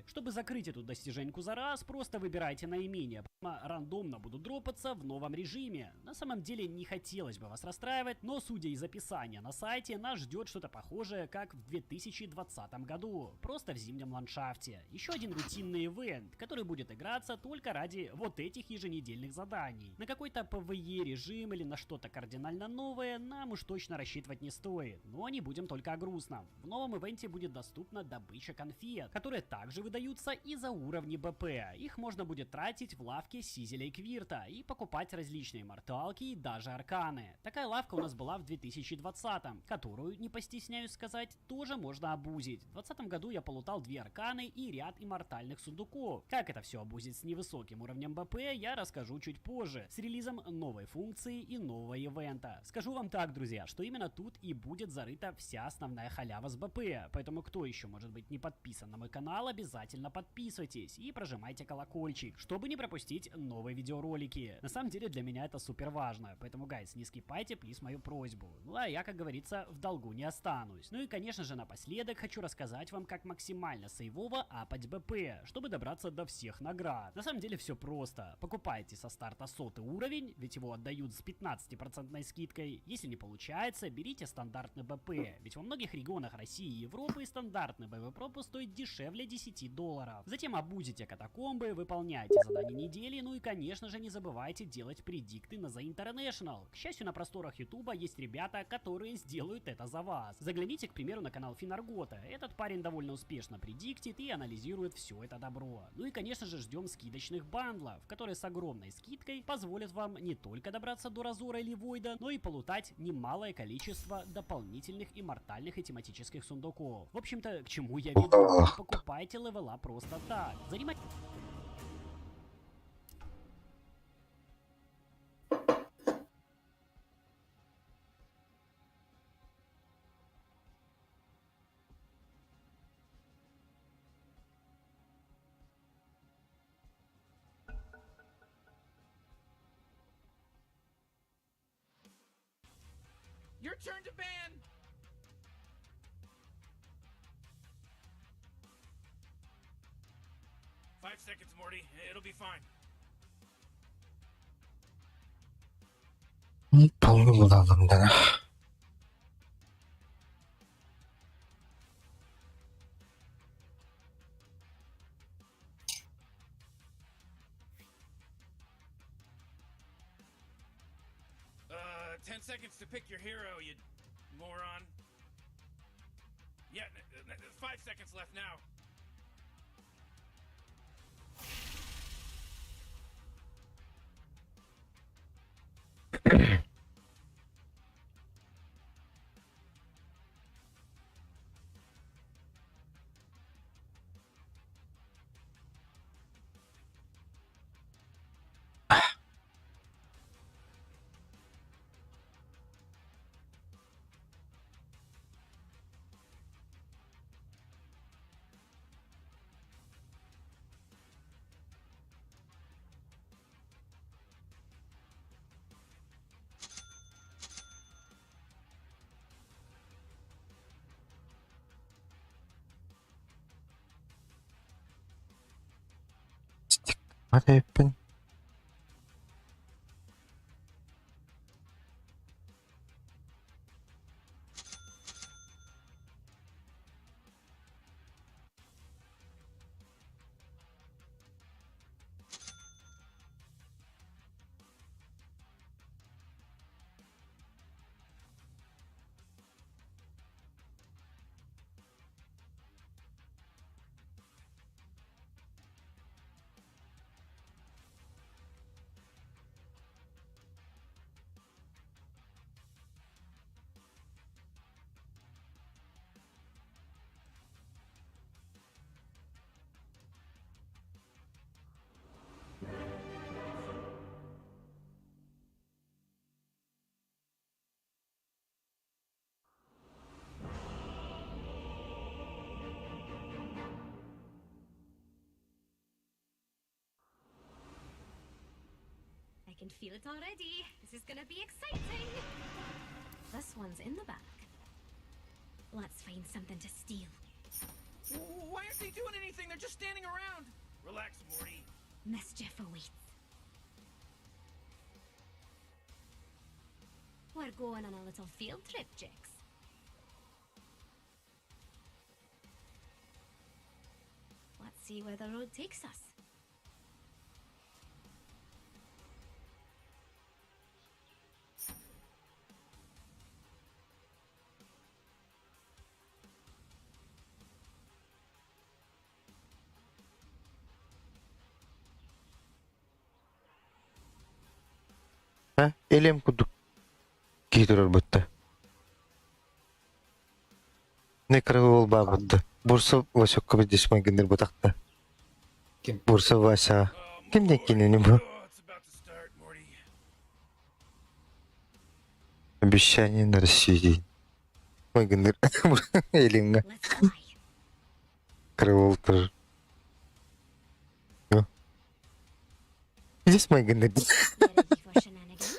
Чтобы закрыть эту достиженьку за раз, просто выбирайте наименее. Рандомно будут дропаться в новом режиме. На самом деле не хотелось бы вас расстраивать, но судя из описания на сайте, нас ждет что-то похожее, как в 2020 году. Просто в зимнем ландшафте. Еще один рутинный ивент, который будет играться только ради вот этих еженедельных заданий. На какой-то PvE режим или на что-то кардинально новое нам уж точно рассчитывать не стоит. Но не будем только о грустном. В новом ивенте будет доступна добыча конфет, которые также выдаются и за уровни БП. Их можно будет тратить в лавке Сизеля и Квирта и покупать различные морталки и даже арканы. Такая лавка у нас была в 2020-м, которую, не постесняюсь сказать, тоже можно абузить. В 2020 году я полутал две арканы и ряд иммортальных сундуков. Как это все абузить с невысоким уровнем БП, я расскажу чуть позже, с релизом новой функции и нового ивента. Скажу вам так, друзья, что именно тут и будет зарыта вся основная халява с БП, поэтому кто еще может быть не подписан на мой канал, обязательно подписывайтесь и прожимайте колокольчик, чтобы не пропустить новые видеоролики. На самом деле для меня это супер важно, поэтому, guys, не скипайте, please, мою просьбу. Ну а я, как говорится, в долгу не останусь. Ну и, конечно же, напоследок хочу рассказать вам, как максимально сейвово апать БП, чтобы добраться до всех наград. На самом деле все просто. Покупайте со старта 100-й уровень, ведь его отдают с 15% скидкой. Если не получается, берите стандартный БП, ведь во многих регионах России и Европы стандартный БП пропуск стоит дешевле 10 долларов. Затем абузите катакомбы, выполняйте задания недели, ну и, конечно же, не забывайте делать предикты на The International. К счастью, на просторах Ютуба есть ребята, которые сделают это за вас. Загляните, к примеру, на канал Финаргота. Этот парень довольно успешно предиктит и анализирует все это добро. Ну и, конечно же, ждем скидочных бандлов, которые с огромной скидкой позволят вам не только добраться до Разора или Войда, но и полутать немалое количество дополнительных иммортальных и тематических сундуков. В общем-то, к чему я веду? Ох. Покупайте левела просто так. Занимайтесь Your turn to ban. 5 seconds, Morty. It'll be fine. Полный да. 10 seconds to pick your hero, you moron. Yeah, 5 seconds left now. Эппин I can feel it already. This is gonna be exciting. This one's in the back. Let's find something to steal. Why aren't they doing anything? They're just standing around. Relax, Morty. Mischief awaits. We're going on a little field trip, Jix. Let's see where the road takes us. Һэ, Элиэм курдук киһи турар бытта. Некро уол баабытта. Бурсов Васекка здесь майгынныр бытахта. Ким? Бурсов Вася. Ким диэн кинини бу? Обещание на России. Майгынныр Элиҥҥэ. Кыра уол турар. Здесь майгынныр. Ready for shenanigans?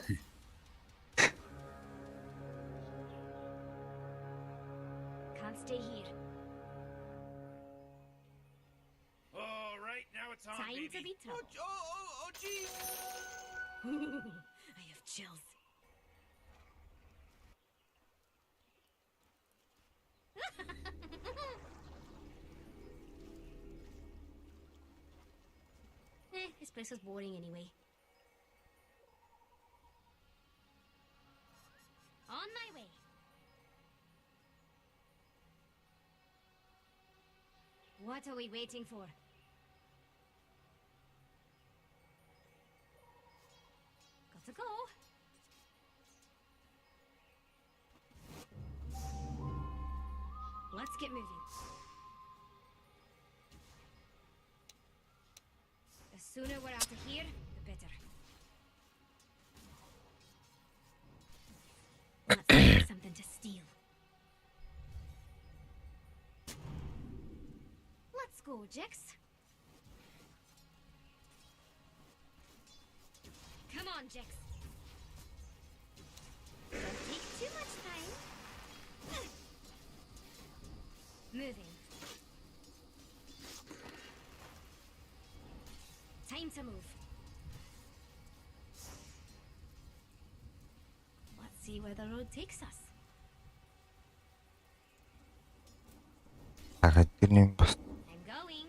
Can't stay here. All right, now it's on, Time to baby. be Oh, trouble. oh, oh, oh, jeez. I have chills. Eh, this place is boring anyway. On my way. What are we waiting for? Gotta go. Let's get moving. The sooner we're out of here, the better. Let's find something to steal. Let's go, Jix. Come on, Jix. Don't take too much time. Moving. Time to move. Let's see where the road takes us. Аҕаттыын бас I'm going.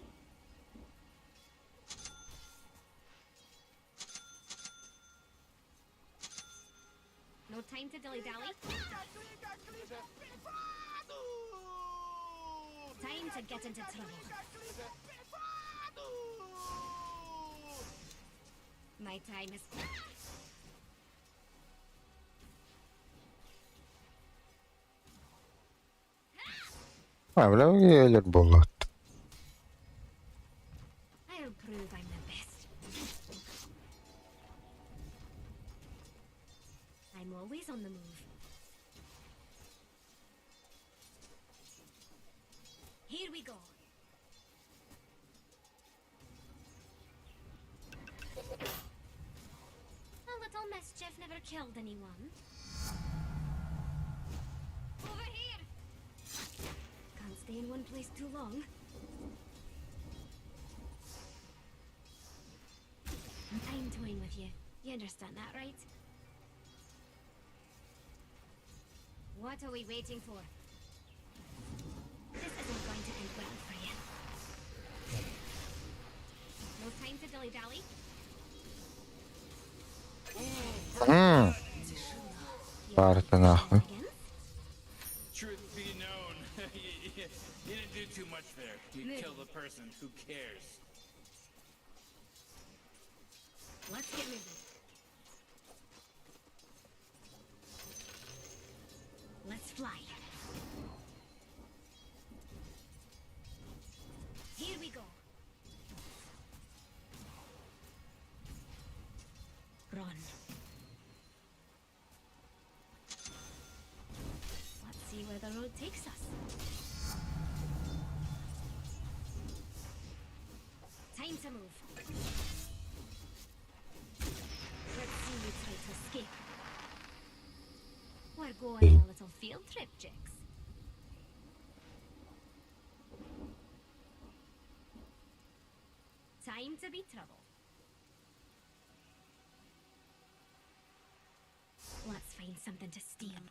No time to dilly dally. Time to get into trouble. My time is. Бля, болот. I'll prove I'm the best. I'm always on the move. Here we go. A little mischief never killed anyone. Over here! Can't stay in one place too long. with you. You understand that, right? What are we waiting for? This isn't going to end well for you. No time to dilly-dally. Баар нахуй. Truth be known, you didn't do too much there. You killed a person. Who cares? Let's get moving. Let's fly. Here we go. Run. Let's see where the road takes us. Time to move. Let's see you try to escape. We're going on a little field trip, Jix. Time to be trouble. Let's find something to steal.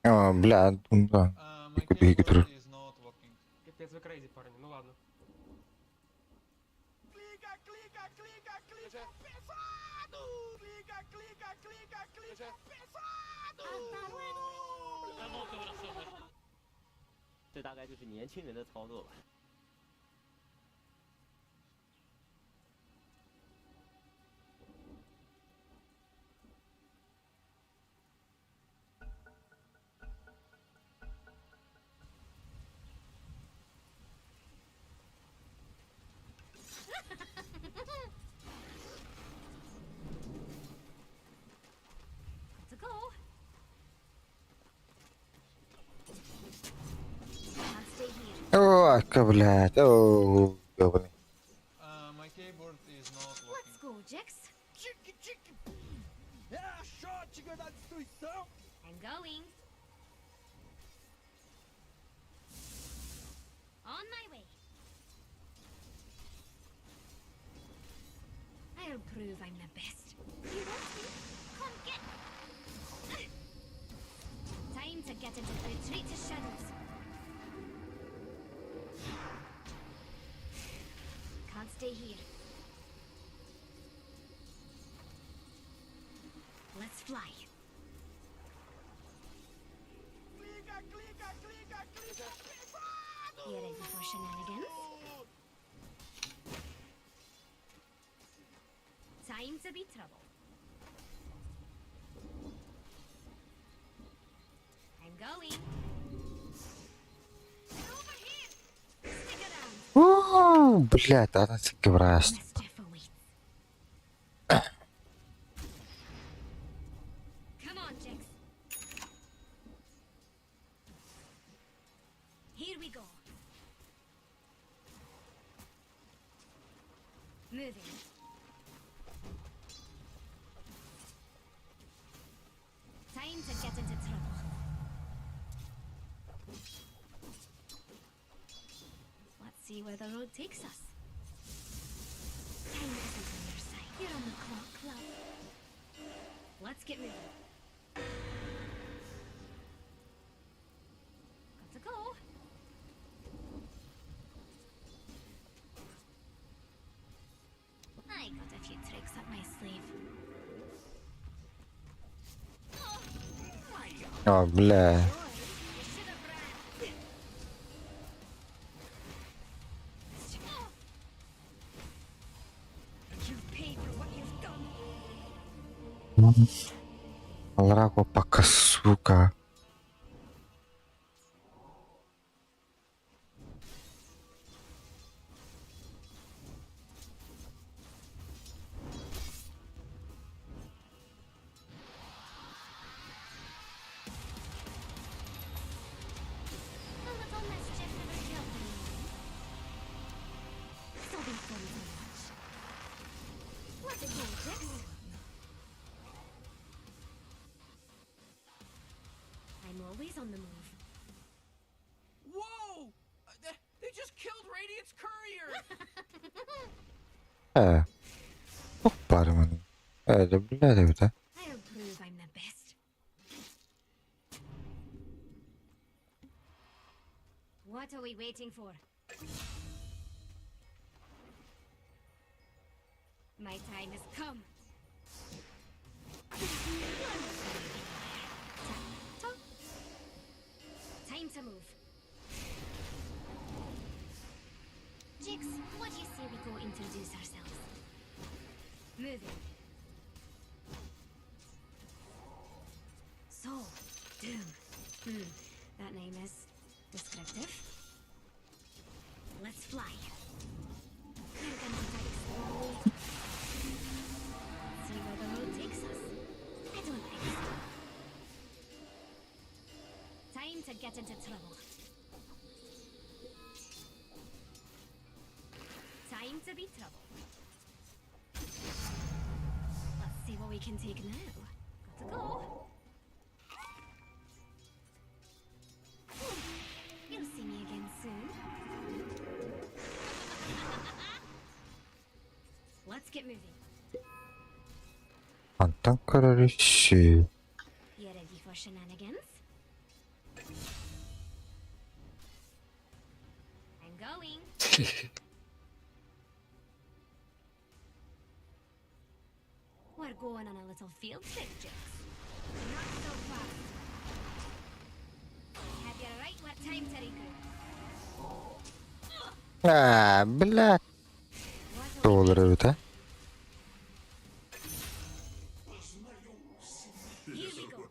А, бля, ну да. Биһиги турар. Капец, вы crazy, парни, ну ладно. Clica, clica, clica, clica, pesado! Clica, clica, clica, clica, pesado! 这大概就是年轻人的操作吧。 Got to go. Can't stay here. Ой, блядь, о, ёбаный. My keyboard is not Let's go, Jix. Chique, chique. É a shotgun da destruição! I'm going. On my way. I'll prove I'm the best. You want me? Come get me. Time to get into the retreat to shadows. Can't stay here. Let's fly. Clica, clica, clica, clica, pesado! You ready for shenanigans? Time to be trouble. I'm going. They're over here. Stick around. Уу, блядь, ана сикки браас. Mischief awaits. Come on, Jix. Here we go. Moving. Time to get into trouble. Let's see where the road takes us. Time isn't on your side. You're on the clock, love. Let's get moving. Got to go. I got a few tricks up my sleeve. О, бля. You should have ran. You pay for what you've done. Алраго пока, сука. A little mischief never killed anyone. This'll be fun to watch. Let's go, Jix. I'm always on the move. Whoa! They just killed Radiant's courier! Ээ. Туох баар манна. Блядь, эбит I'll prove I'm the best. What are we waiting for? My time has come. Time to move. Jix, what do you say we go introduce ourselves? Moving. So, Doom. Hmm, that name is descriptive. Let's fly. We're gonna take slowly. See where the road takes us. I don't think so. Time to get into trouble. Time to be trouble. Let's see what we can take now. Gotta go. You'll see me again soon. Let's get moving. Антон көрөрүшү. You ready for shenanigans? I'm going. We're going on a little field trip, Jix. Not so fast. Have you right what time to regroup? Аа, блядь. Доллар эбит Here we go.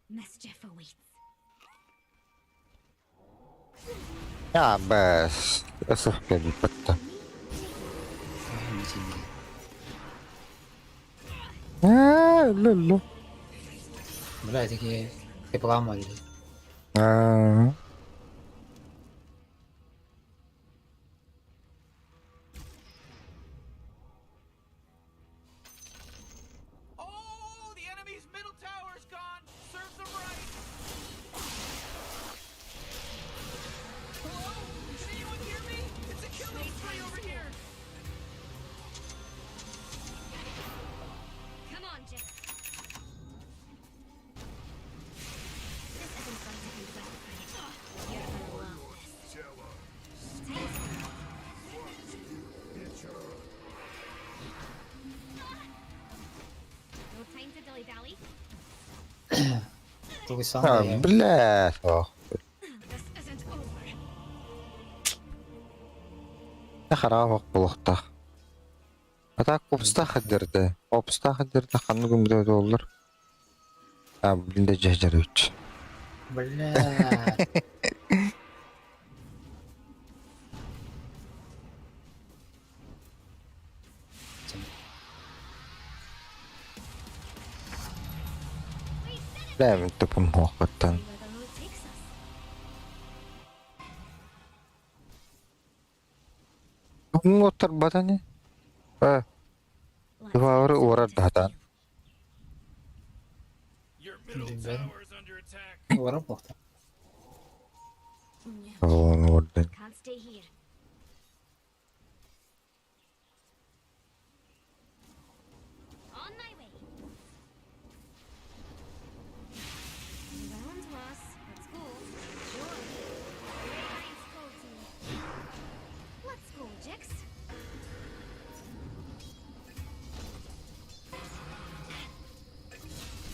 Mischief awaits. Аа, бэс. Өсөх кэлбэттэ. Аа, лүлү. Бля, такие реклама или. Аа. Oh, the enemy's middle tower's gone. Serves them right. Hello? Can anyone hear me? It's a killing spree over here. Come on, Jix. This isn't going to end well for you. You're gonna love this. Time to- No time to dilly-dally. Тугусан Аа, блядь. Ох. This isn't over. Хараах болохтах. Атак купста хаддерде. Купста хаддерде ханны күмдө доллар. А, блин, жажар үч. Бля. Бля, тупым хоқпаттан. Where the road takes us. Бүгін оттар батаны? А, Дувары орар датан. Ура плохо. Оны ордан. Can't stay here. On my way. Well to us. Let's go. Sure. Lines go to me. Let's go, Jix.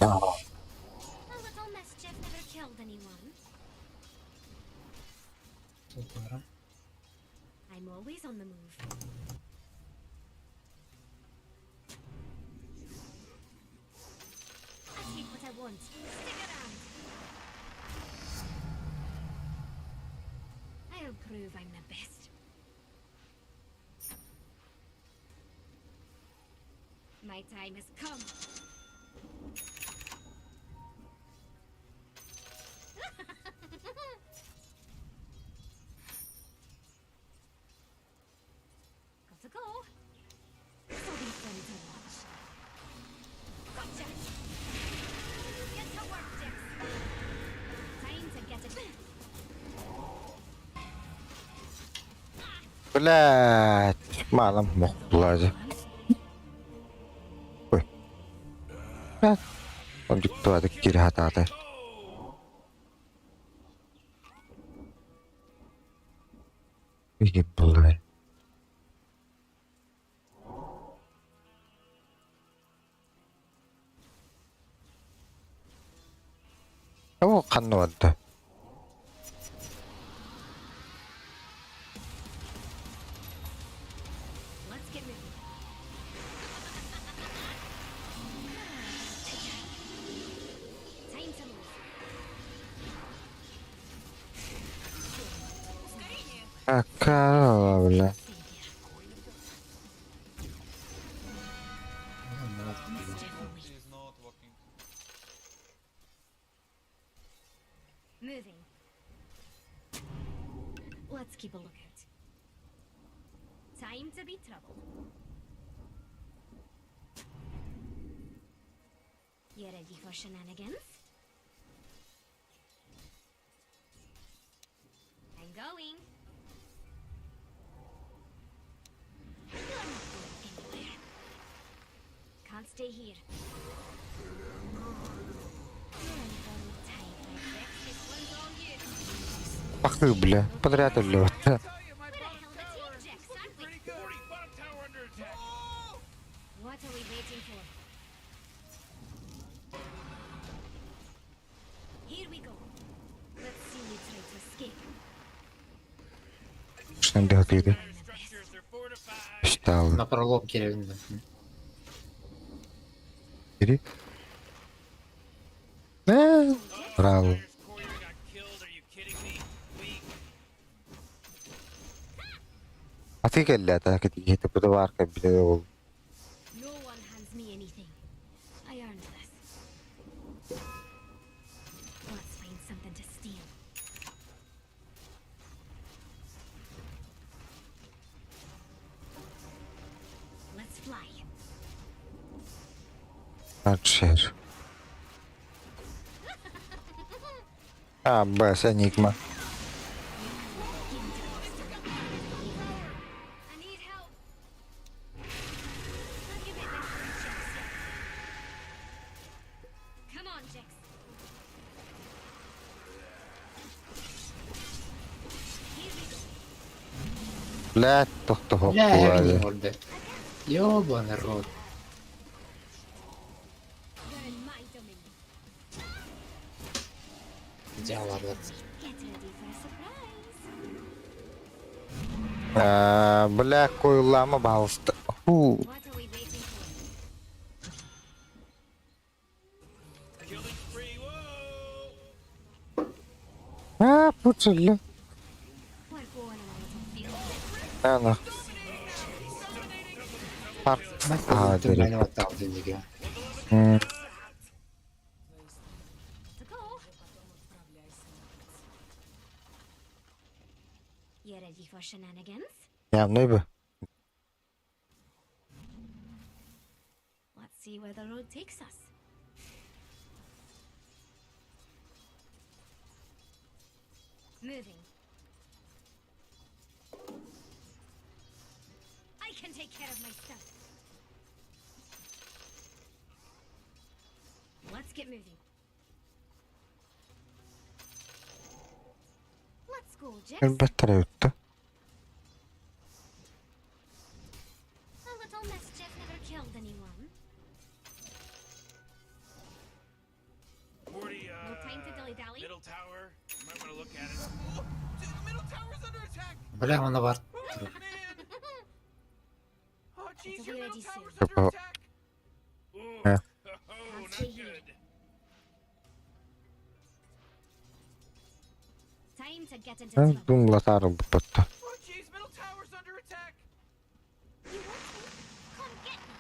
A little mischief never killed anyone. Супер. I'm always on the move. I take what I want. Stick around. I'll prove I'm the best. My time has come. Gotta go. This'll be fun to watch. Gotcha! Get to work, Jix. Time to get it. Блядь. Маалам мохтулаажы. Ой. Онжуктуаты кири хатаата. Ебалай. Оо, ханна барда? Let's get moving. Time to move. Аккарала, бля. Mischief awaits. Moving. Let's keep a lookout. Time to be trouble. You ready for shenanigans? I'm going. You're not going anywhere. Can't stay here. You're on borrowed time, my Jax. This one's all you. Ах ты, бля, подряд өллө. We're a hell of a team, Jax, aren't we? What are we waiting for? Here we go. Let's see you try to escape. Шнэнде хатыды. Стал. На пролом киревин. Ири. Э, Браво. А ты кэллэ, та кити бу биле ол. No one hands me anything. I earned this. Let's find something to steal. Let's fly. Арчер. А, Б, Энигма. I need help. Have you met my friend Jax yet? Come on, Jax. Here we go. Бля, тохто Бля, хоппула. не Ёбаный рот. You're in my domain. Дьявол. Get ready for a surprise. А, бля, куйлама пожалуйста. Фу. What are we waiting for? А, пучилля. We're going on a little field trip. Ана. А, Нормально дери. вот так деньги. To go. You ready for shenanigans? Явный бы. Let's see where the road takes us. Moving. I can take care of myself. Let's get moving. Let's go, Jax. Elbette yuttu. A little mischief never killed anyone. 40, No time to dilly-dally. middle tower. You might want to look at it. Бля, он вар. It'll be ready soon. Типа, Э. Can't stay here. Time to get into trouble. Думла тарыл бутта. You want me? Come get me.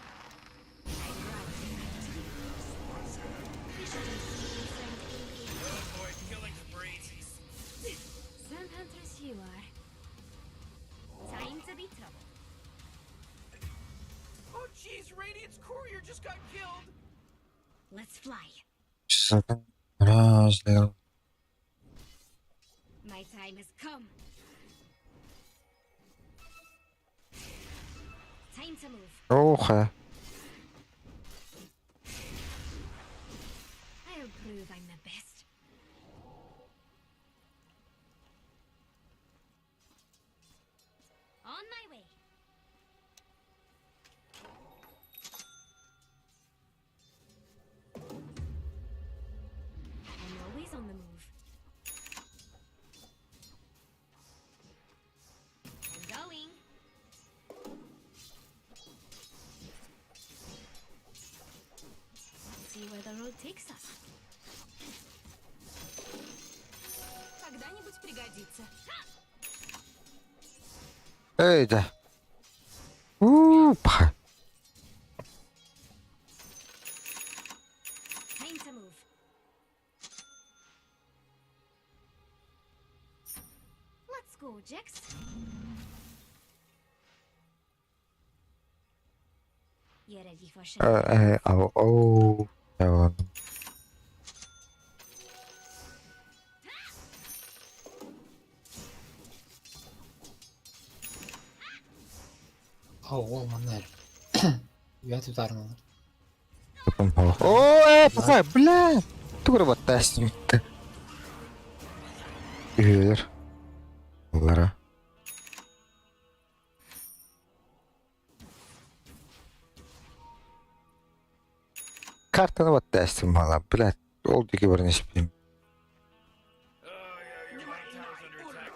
I'd rather you had to be first. You shouldn't be concerned in game. Some hunters you are. Time to be trouble. Oh jeez, Radiant's courier just got killed. Let's fly. Разный. My time has come. Time to move. Оо хайа. I'll prove I'm the best. On my way. I'm always on the move. I'm going. Let's see where the road takes us. Когда-нибудь пригодится. Эй да. Уу паха. Time to move. Let's go, Jax. You ready for Э, shenanigans? э, ау, оу. Э, ладно. О, ол манна эрэ. Үөт утаарыналар. Оо, э, паха, бля. Тугура баттаас нүттэ. Үһүөлэр. Лара. Картаны баттаас мала, бля. Ол диги баран испим. Oh yeah, your bottom tower's under attack.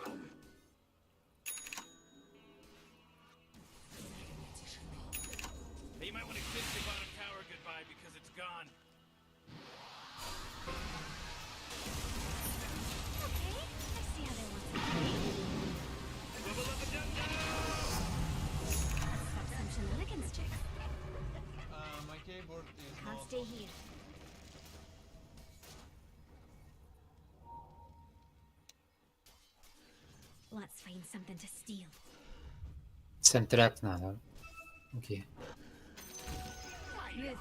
Hey, you might want to kiss your bottom tower goodbye because it's gone. Okay, I see how they want to play. Let's stop some shenanigans, Jax. My keyboard is Can't not stay here. Let's find something to steal. Центряк надо. Окей. Moving.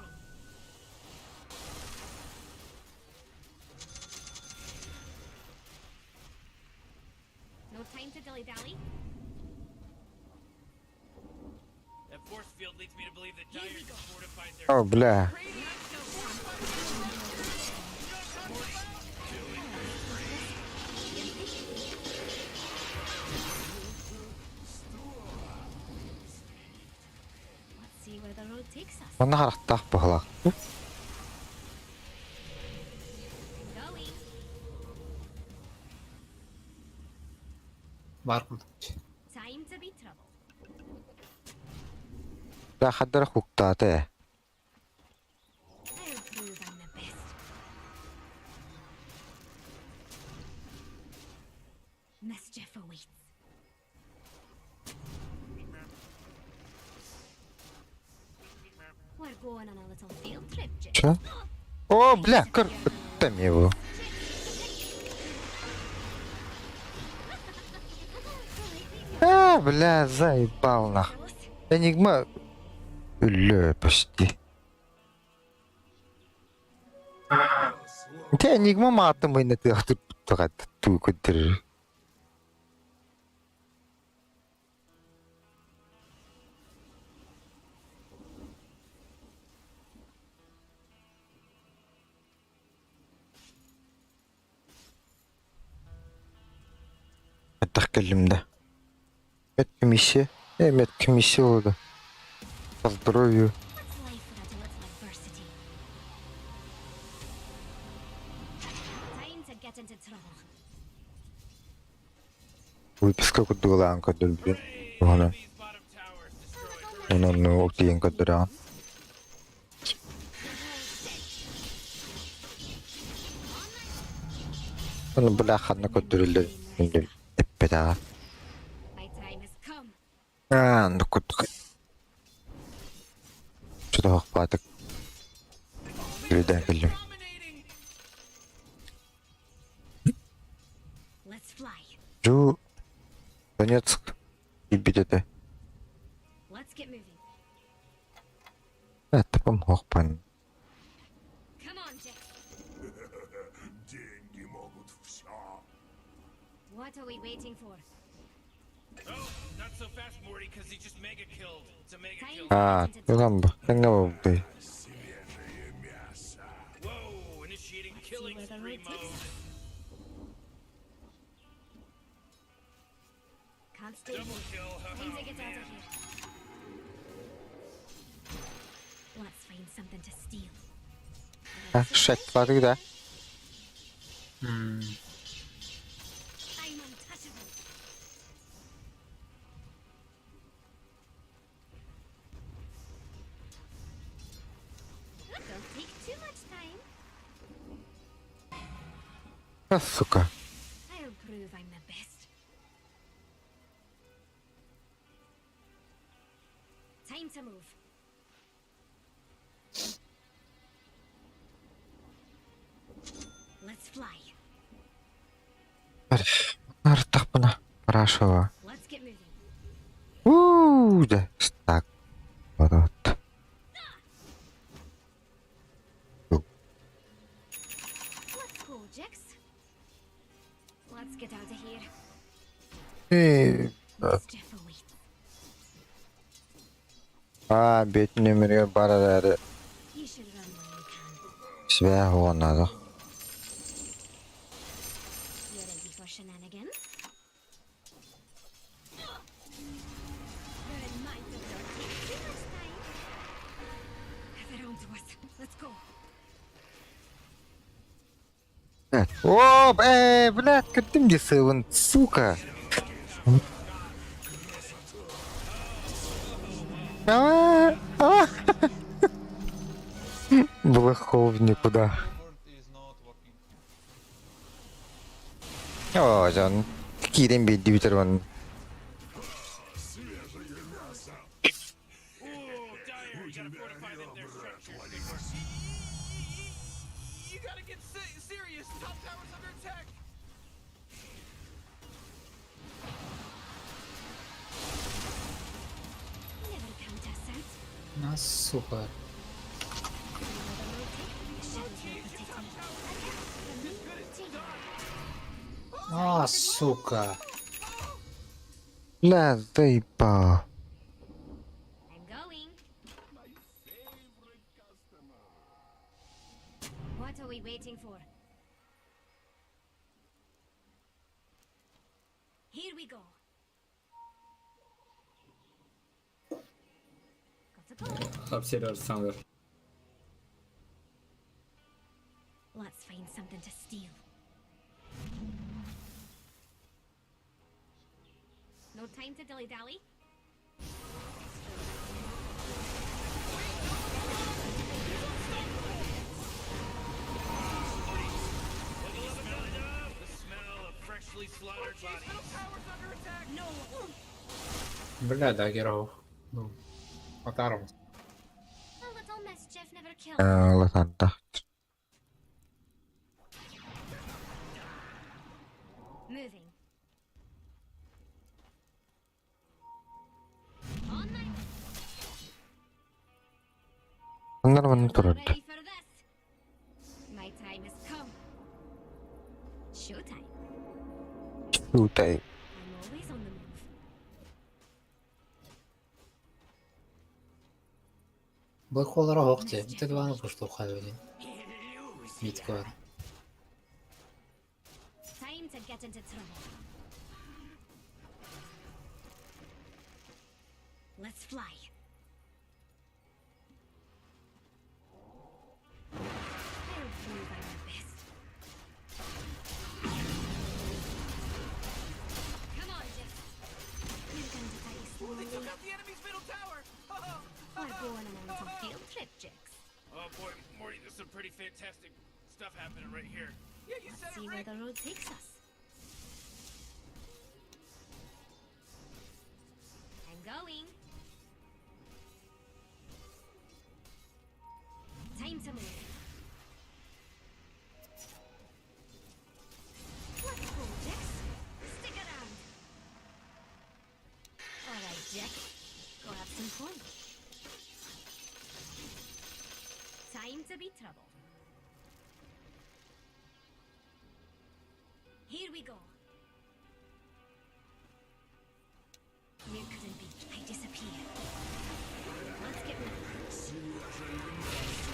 No time to dilly dally. That force field leads me to believe that Dire just fortified their О, бля. Let's see where the road takes us. Манна харахтаах баһылаах. I'm going. Баар курдук. Time to be trouble. Бля, хаддара хуктаата э. I'll prove I'm the best. Mischief awaits. We're going on a little field trip, Jack. Чё? О, бля, көр, там его. А, бля, заебал нах. Энигма... Өлө, почти. Те Энигма маатын мыйна тыахтыр тугат туу көддөр. Аттах кэллим да. Медкомиссия. Э, медкомиссия буолла. По здоровью. What's life without a little adversity? Time to get into trouble. Выписка курдугалаан көрдөрбүн. Туһунан. These bottom towers destroyed. Онон ол тиийэн көрдөрөҕүн. Ону бля ханна көрдөрүллэр эппэтэҕэ. My time has come. Аа, оннук курдук. Чудоох баатык. Күлүдээн кэллим. Dominating. Let's fly. Жу Донецк киирбит этэ. Let's get moving. Эттапам хоохпан. Come on, Jax. Деньги могут все. What are we waiting for? Oh, А, туган бу, тэҥҥэ буолбутай. See where the road takes us. Can't stay here. Time to get out of here. Let's find something to steal. А, шать да? М. I'm untouchable. Don't take too much time. А, сука. I'll prove I'm the best. Time to move. Let's fly. Артахпына. Парашова. Let's get moving. Уу, да, так. Вот. Let's go, Jax. Let's get out of here. И, Mischief awaits. а, бет нөмірге барар You should run while you can. Свя надо. You ready for shenanigans? You're in my don't take too much time. They're on to us. Let's go. О, блядь, кырдым где сывын, сука. А, а. Блэххол в никуда. О, жон. Кирен бедди битер он. You gotta get serious. Top tower's under attack. Never count us out. На, сука. The shadows will protect me. From me to you. А, сука. Бля, заебал. I'm going. What are we waiting for? Here we go. Got to go. Up somewhere. Let's find something to steal. No time to dilly dally. The smell of freshly slaughtered bodies. No. Бля, да, геров. Ну, Атаром. A little mischief never killed. Латанта. Moving. On my Нормально турар. ready for this. My time has come. Showtime. Утай. I'm always on the move. Black Hole Рогте. Ты два ну что уходили. Митка. Time to get into trouble. Let's fly. I'll prove I'm the best. Come on, Jeff. You're going to die Ooh, they slowly. took out the enemy's middle tower. We're going on a little field trip, Jix. Oh boy, Morty, there's some pretty fantastic stuff happening right here. Yeah, you Let's said see it, where Rick. the road takes us. I'm going. Time to move. Let's go, Jax. Stick around. All right, Jack. Go have some fun. Time to be trouble. Here we go.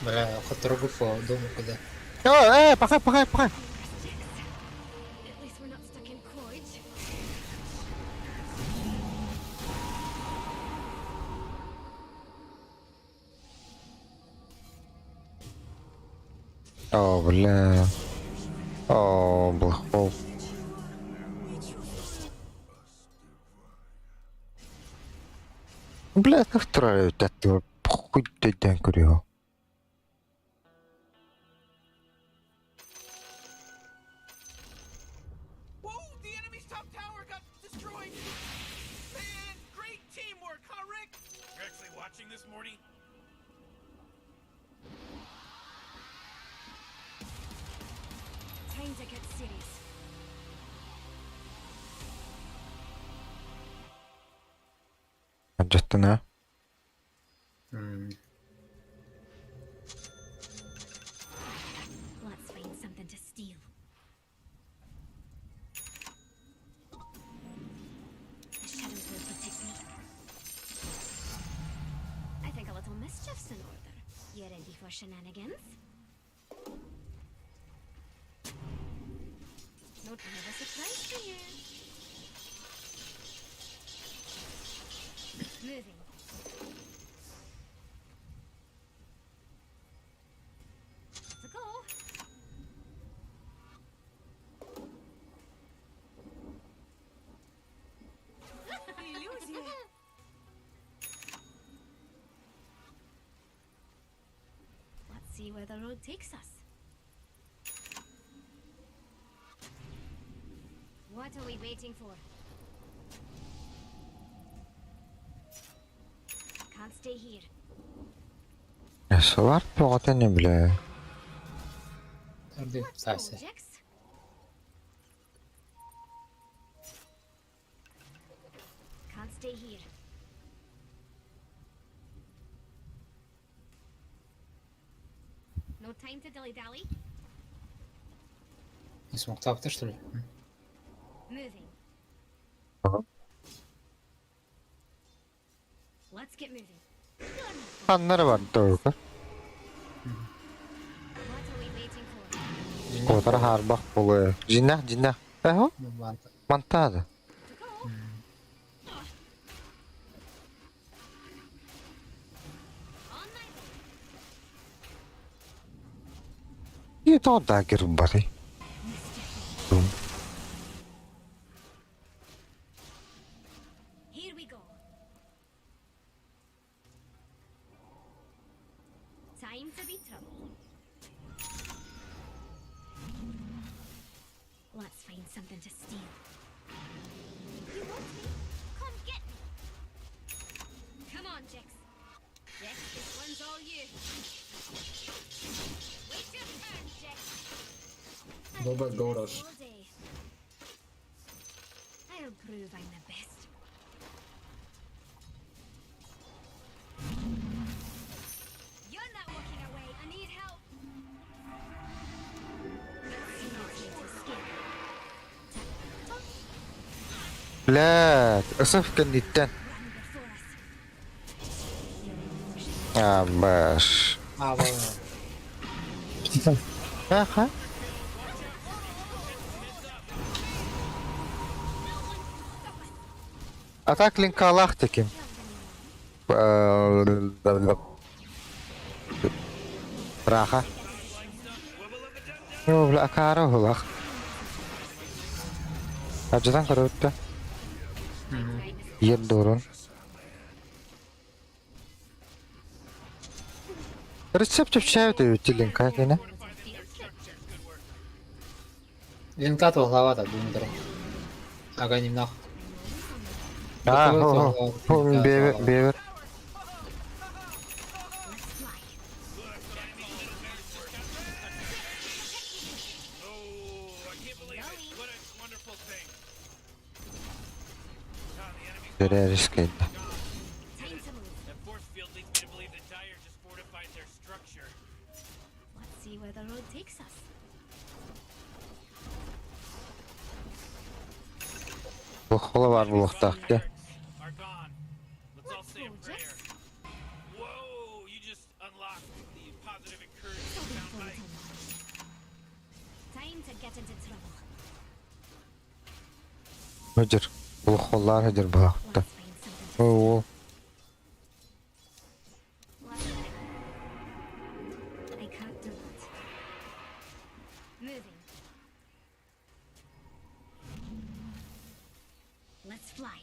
Бля, которого по дому куда. О, э, пахай, пахай, пахай. At least we're not stuck in Coidge. О, бля. О, блохов. Бля, как троллю, это хуй ты день курил. Whoa, the enemy's top tower got destroyed. Man, great teamwork, huh, Rick? You're actually watching this, Morty? Time to get serious. Жаттана. Let's find something to steal. The shadows will protect me. I think a little mischief's in order. You ready for shenanigans? No, I have a surprise for you. Moving. Let's go. Иллюзия. Let's see where the road takes us. What are we waiting for? Can't stay here. Сылар тоғытын бля. Арды Let's go, сасы. Jax. Can't stay here. No time to dilly dally. Не смог тапты, что ли? Moving. Let's get moving. Ханнары бар дұрғы. What are we waiting for? Котар харбақ болы. Жинақ, жинақ. Әхо? Мантады. И то дагер бары. Бум. Here we go. Time to be trouble. Let's find something to steal. You want me? Come get me. Come on, Jax. Jax, this one's all you. Wait your turn, Jax. I Go could back, do go this rush. all day. I'll prove I'm the best. You're not walking away. I need help. Let's see what escape. Бля, ысып кендиттен. А, баш. А, вон. Аха. Атак линкалах таким. Раха. Ну, бля, акара хулах. Аждан көрөттө. Ер дорун. Рецепт чапчают и линка, не? Линка голова думдер. Ага, немного. А, хо, хо, хо, бевер, бевер. Göreriz ki. That force field leads me to believe that Dire just fortified their structure. Let's see where the road takes us. Хола бар булуктакты. Are gone. Let's all say a prayer. Whoa, you just unlocked the positive Сылдьар, олоххоллоон сылдьар быһаахта. Оо, I can't do that. Moving. Let's fly.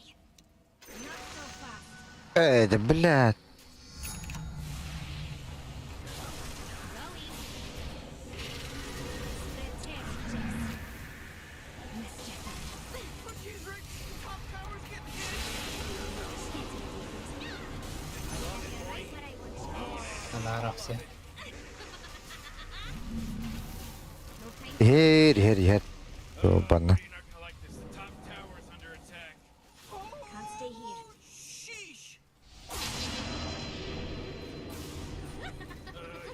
Not so fast. Ээ, да блядь. Going. Spread terror, Jax. Mischief. Oh, jeez, Rick. Top tower's getting hit. Right where I want you. Анаар арахсыа. No time Иһэр, иһэр, иһэр. Банна. You're not gonna like this. The top tower's under attack. Can't stay here. Sheesh.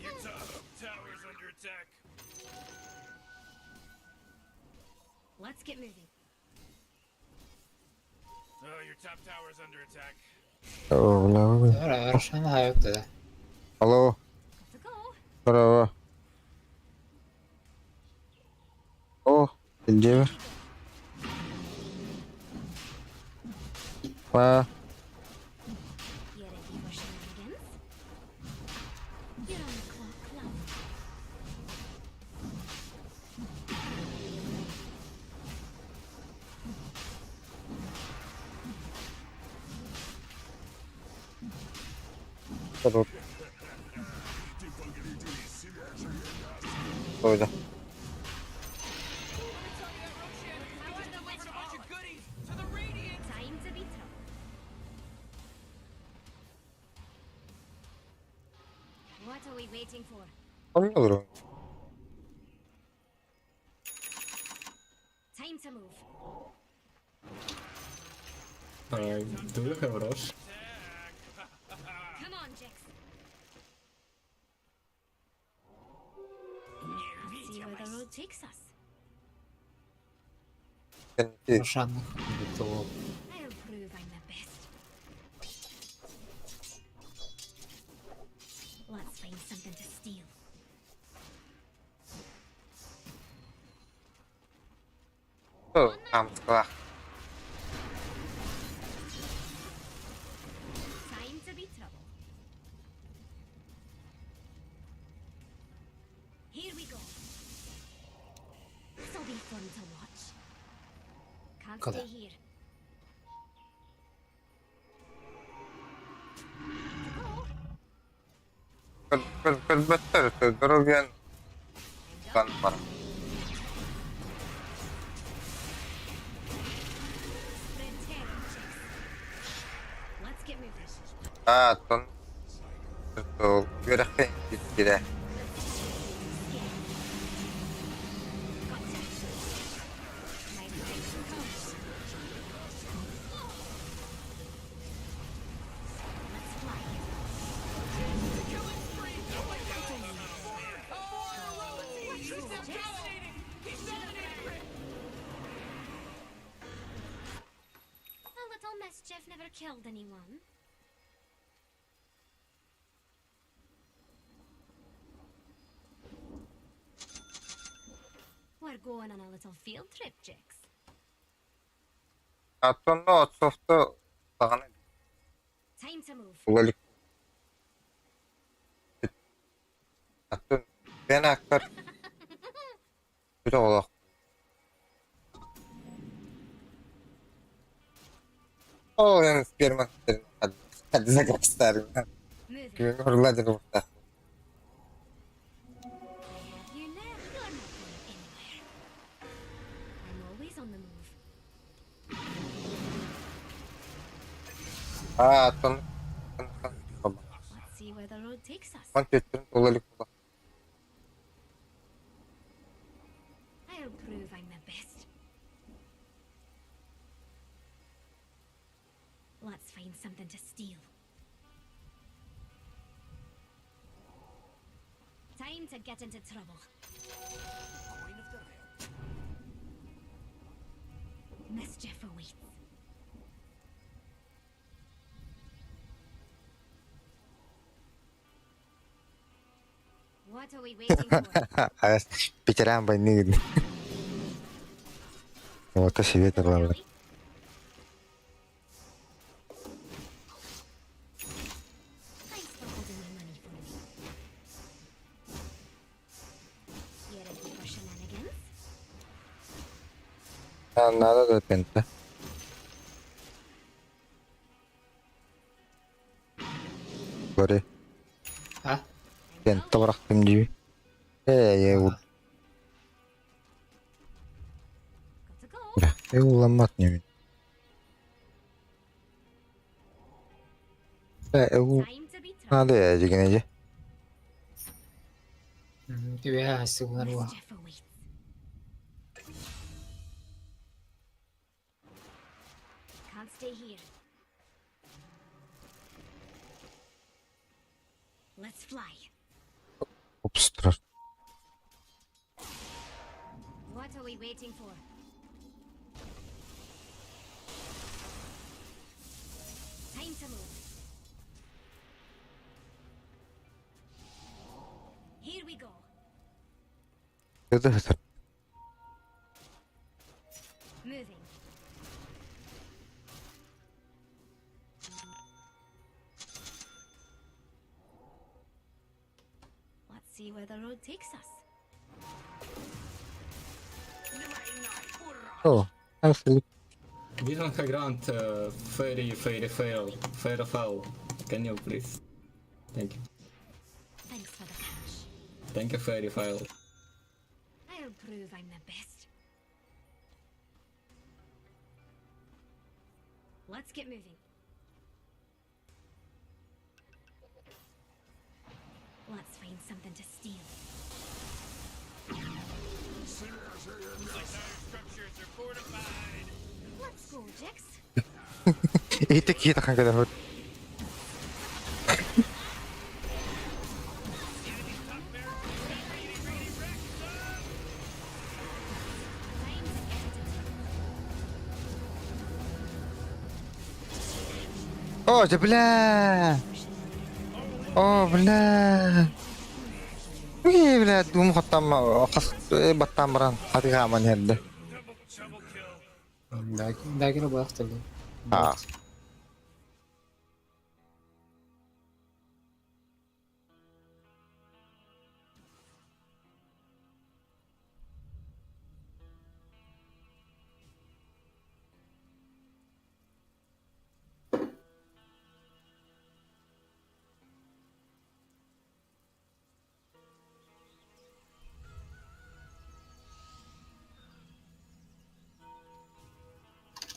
Your top tower's under attack. Let's get moving. Oh, your top tower's under attack. Оо, бля. Рошан хаайыт да. Алло, Got to go. браво. О, где? Па, You ready for shenanigans? You're on the clock, love. Хорош. Ой, да. Just delivered a bunch of goodies to the Radiant. Time to be trouble. What are we waiting for? Olur. Time to move. Do you have Rosh? Come on, Jax. Let's see where the road takes us. Рошан то I'll prove I'm the best. Let's find something to steal. Амсклах. Time to be trouble. Here we go. This'll be fun to watch. Can't Куда? stay here. To go. Көрбөттөр, здоровья I'm бар. Spread terror, Jax. Let's get moving. Аа, тон үөрэххэ киирэ. Scare. Gotcha. My time to come. Let's fly. Killing spree. Oh my God. Oh, he's dominating. He's dominating, Rick. A little mischief never killed anyone. We're going on a little field trip, Jix. Оттон отцовто даҕаны Time to move. улалик. Аттон бен аккар бүтэ олох. Оо, мен сперма закастар. Moving. Владимир I have you now. You're not going anywhere. I'm always on the move. Аа, оттон Let's see where the road takes us. Он төттөрүн улалик була. I'll prove I'm the best. Let's find something to steal. Time to get into trouble. Coin of the realm. Mischief awaits. What are we waiting for? Ветеран войны. Вот себе это главное. Really? да пента. Бары. А? Пента бырахтым дии. Ээ, э, улламмат ньүмүн. Э, надо ээ дьигинэ дьэ. Түбэһэ сыгынар буо. Can't stay here. Let's fly. Упс турар. What are we waiting for? Time to move. Here we go. Это Moving. Let's see where the road takes us. Oh, absolutely. Vision high ground, fairy, fairy, fail, fair foul. Can you please? Thank you. Thanks for the cash. Thank you, fairy fail. I'll prove I'm the best. Let's get moving. Let's find something to steal. Let's go, Jax. Ити киһи тахан кэлэр. О, да бля! О, бля! Ui, бля, дум хаттам хас баттам баран хаты хааман эрдэ. Дагер буолахтар. А.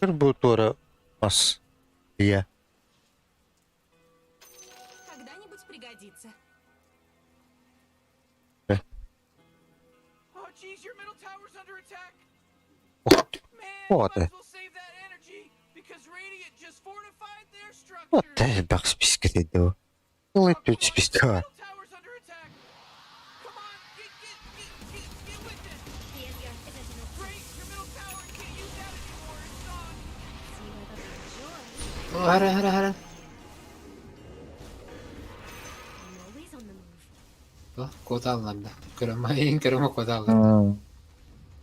Бу туора мас. Иә. Когда-нибудь пригодится. Oh, jeez, your middle tower's under attack. Вот. We'll save that energy because Radiant just fortified their structure. Вот элбэх спискэ дөө. Ол тут спискэ. О, хара, хара, хара. I'm always on the move. О, куоталлар да. Көрөмө, көрөмө куоталлар.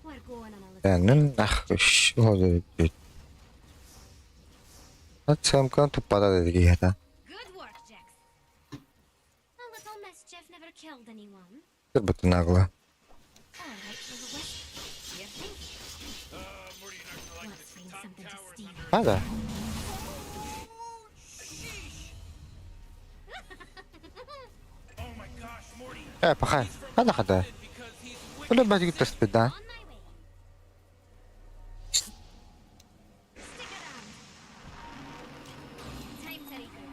We're going on a little Нын ах үш ол Ат туппада деди киһиэхэ. Good work, Jax. A little mischief never killed anyone. Кырбытынагла. All right, little wisp. Here, think. Let's find something to steal. Хада. Э, пахай. Хада хада. Ола бажиг таспида. Time to regroup.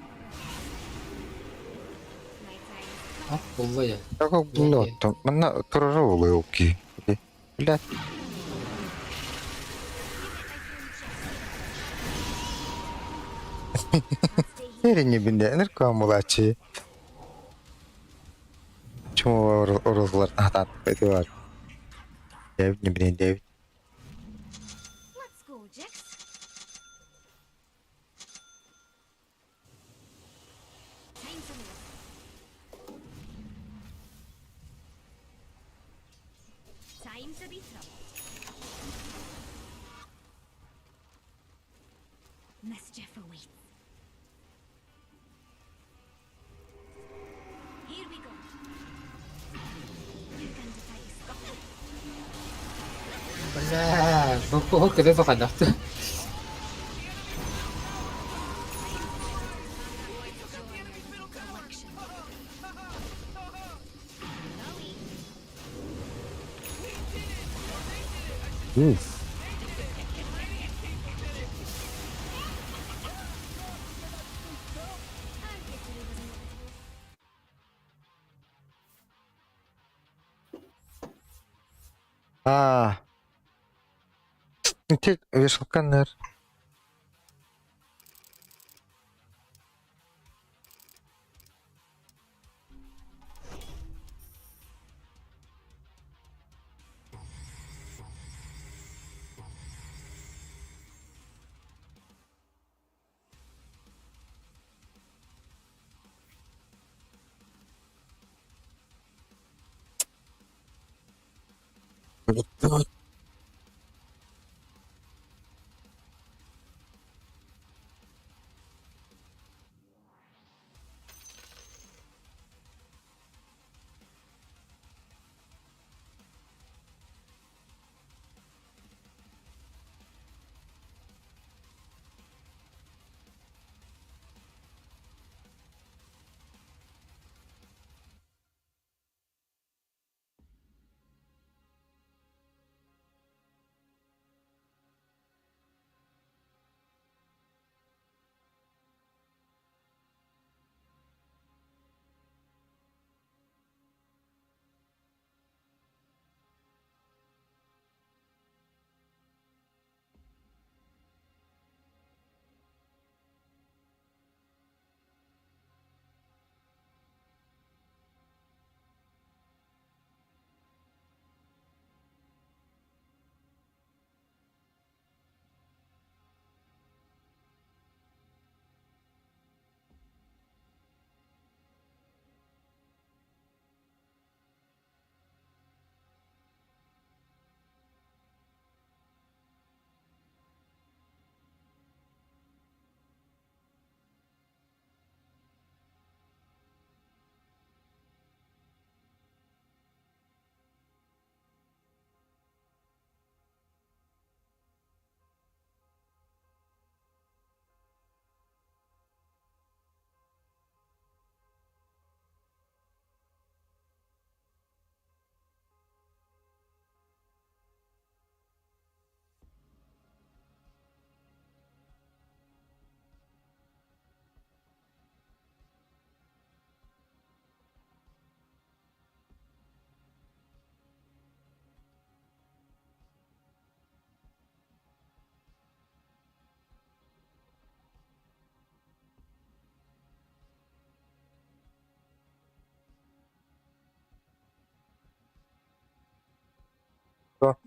My time. А, булла я. Как було то. Манна турара улуки. Бля. Эрини бинде энер камулачи. Чмо орозлар атат бар. Девять, не блин, девять. Let's go, Jax. Time to move. Time to be troubled. Mischief awaits. Here we go. You're going to fight Бля. Ол көтө сахайдахты. Уф. А, ити вешалканнар. Что?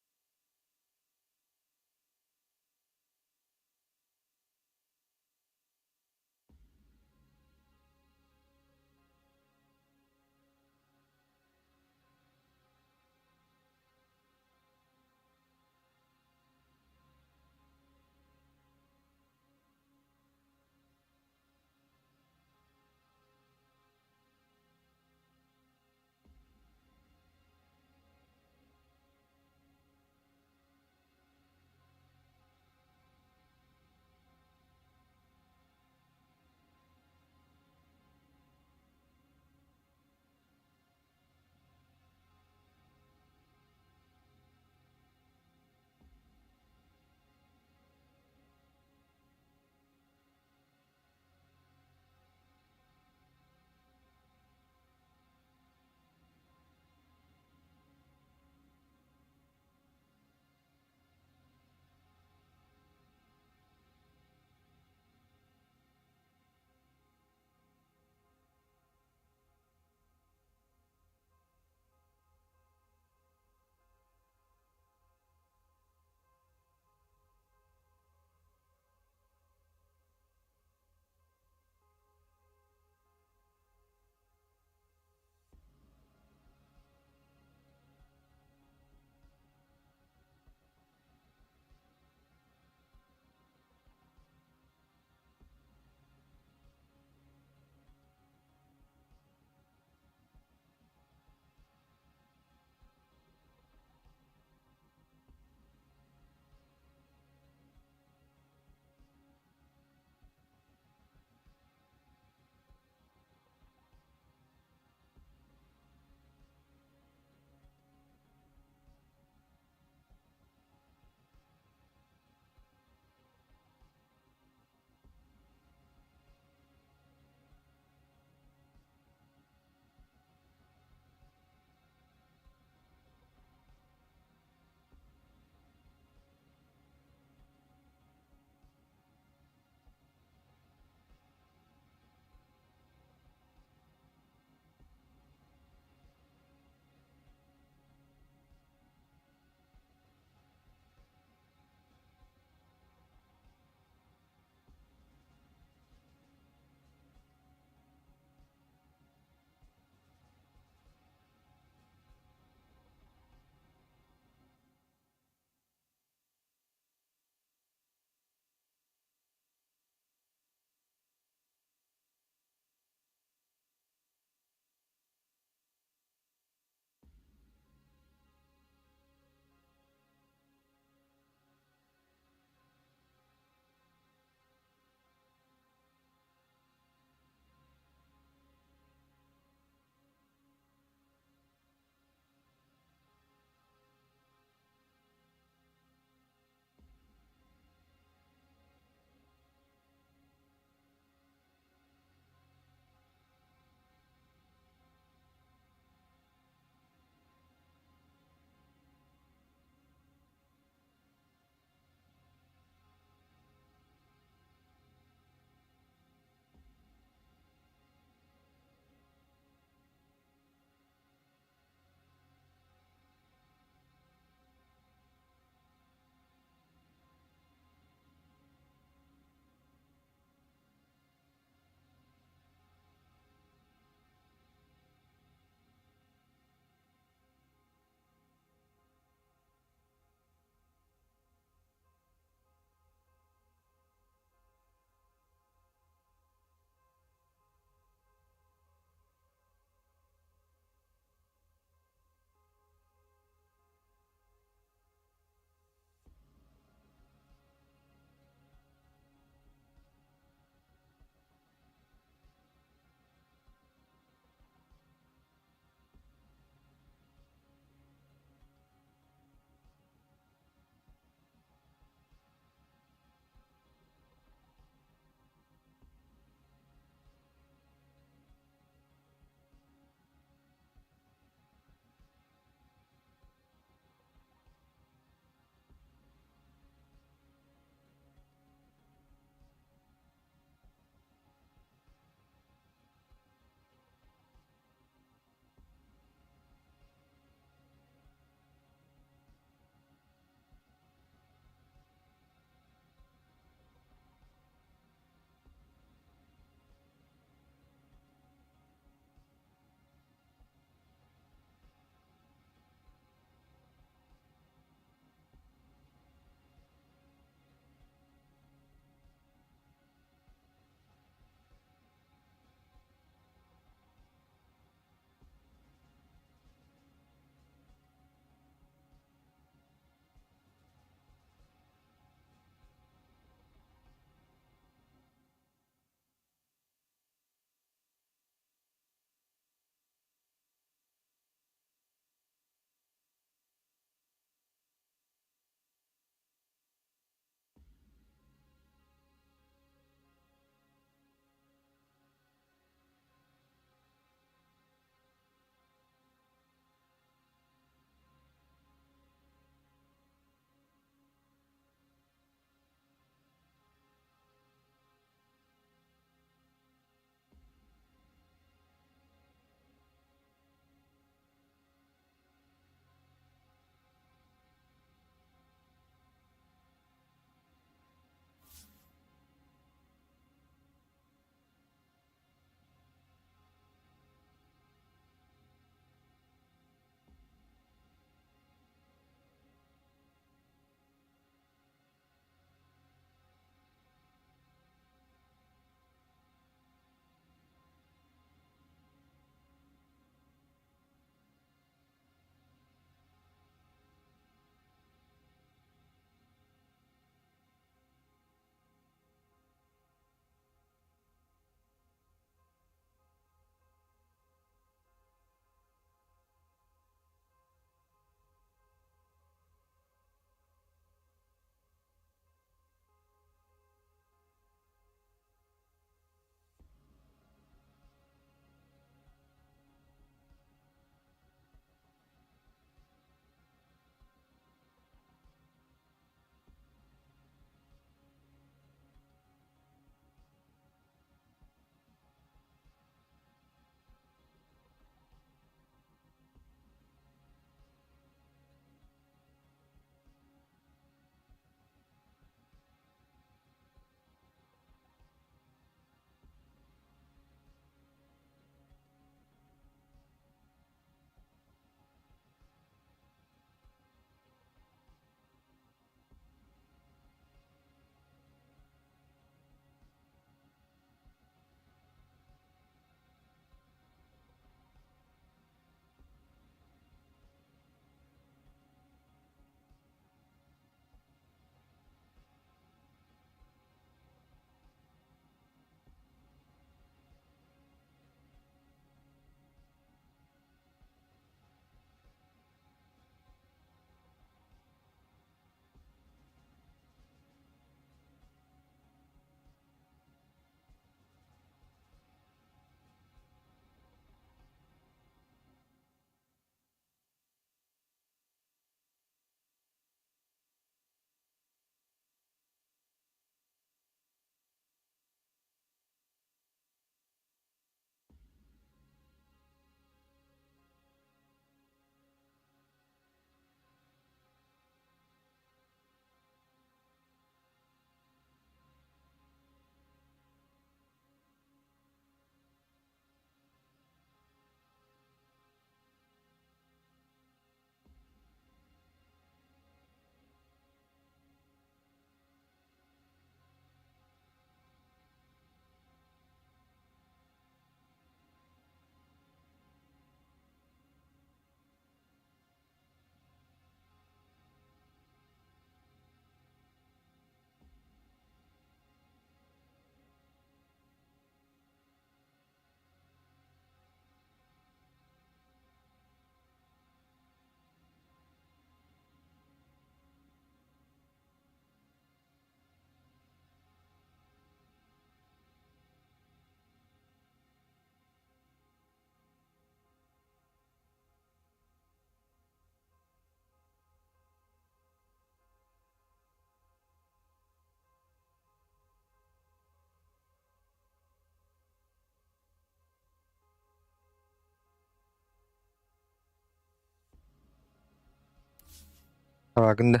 Табагын да.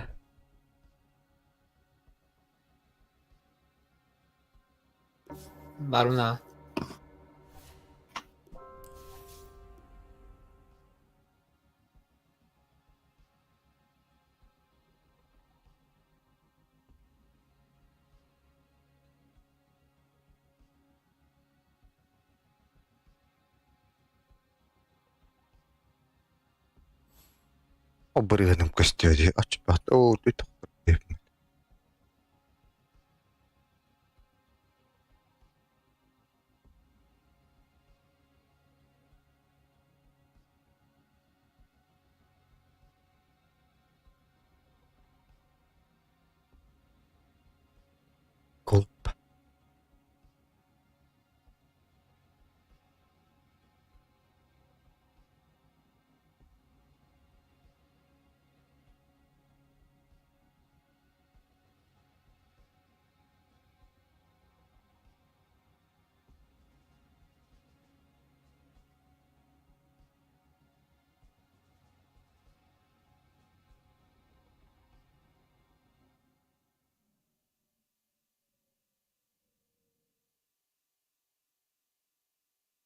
Баруна. Ол бырыһыным көстүө дии оччоҕо оо Кулп.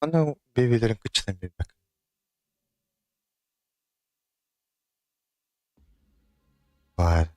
Аны бэйэлэрин кыччатан биэрбэк. Баар.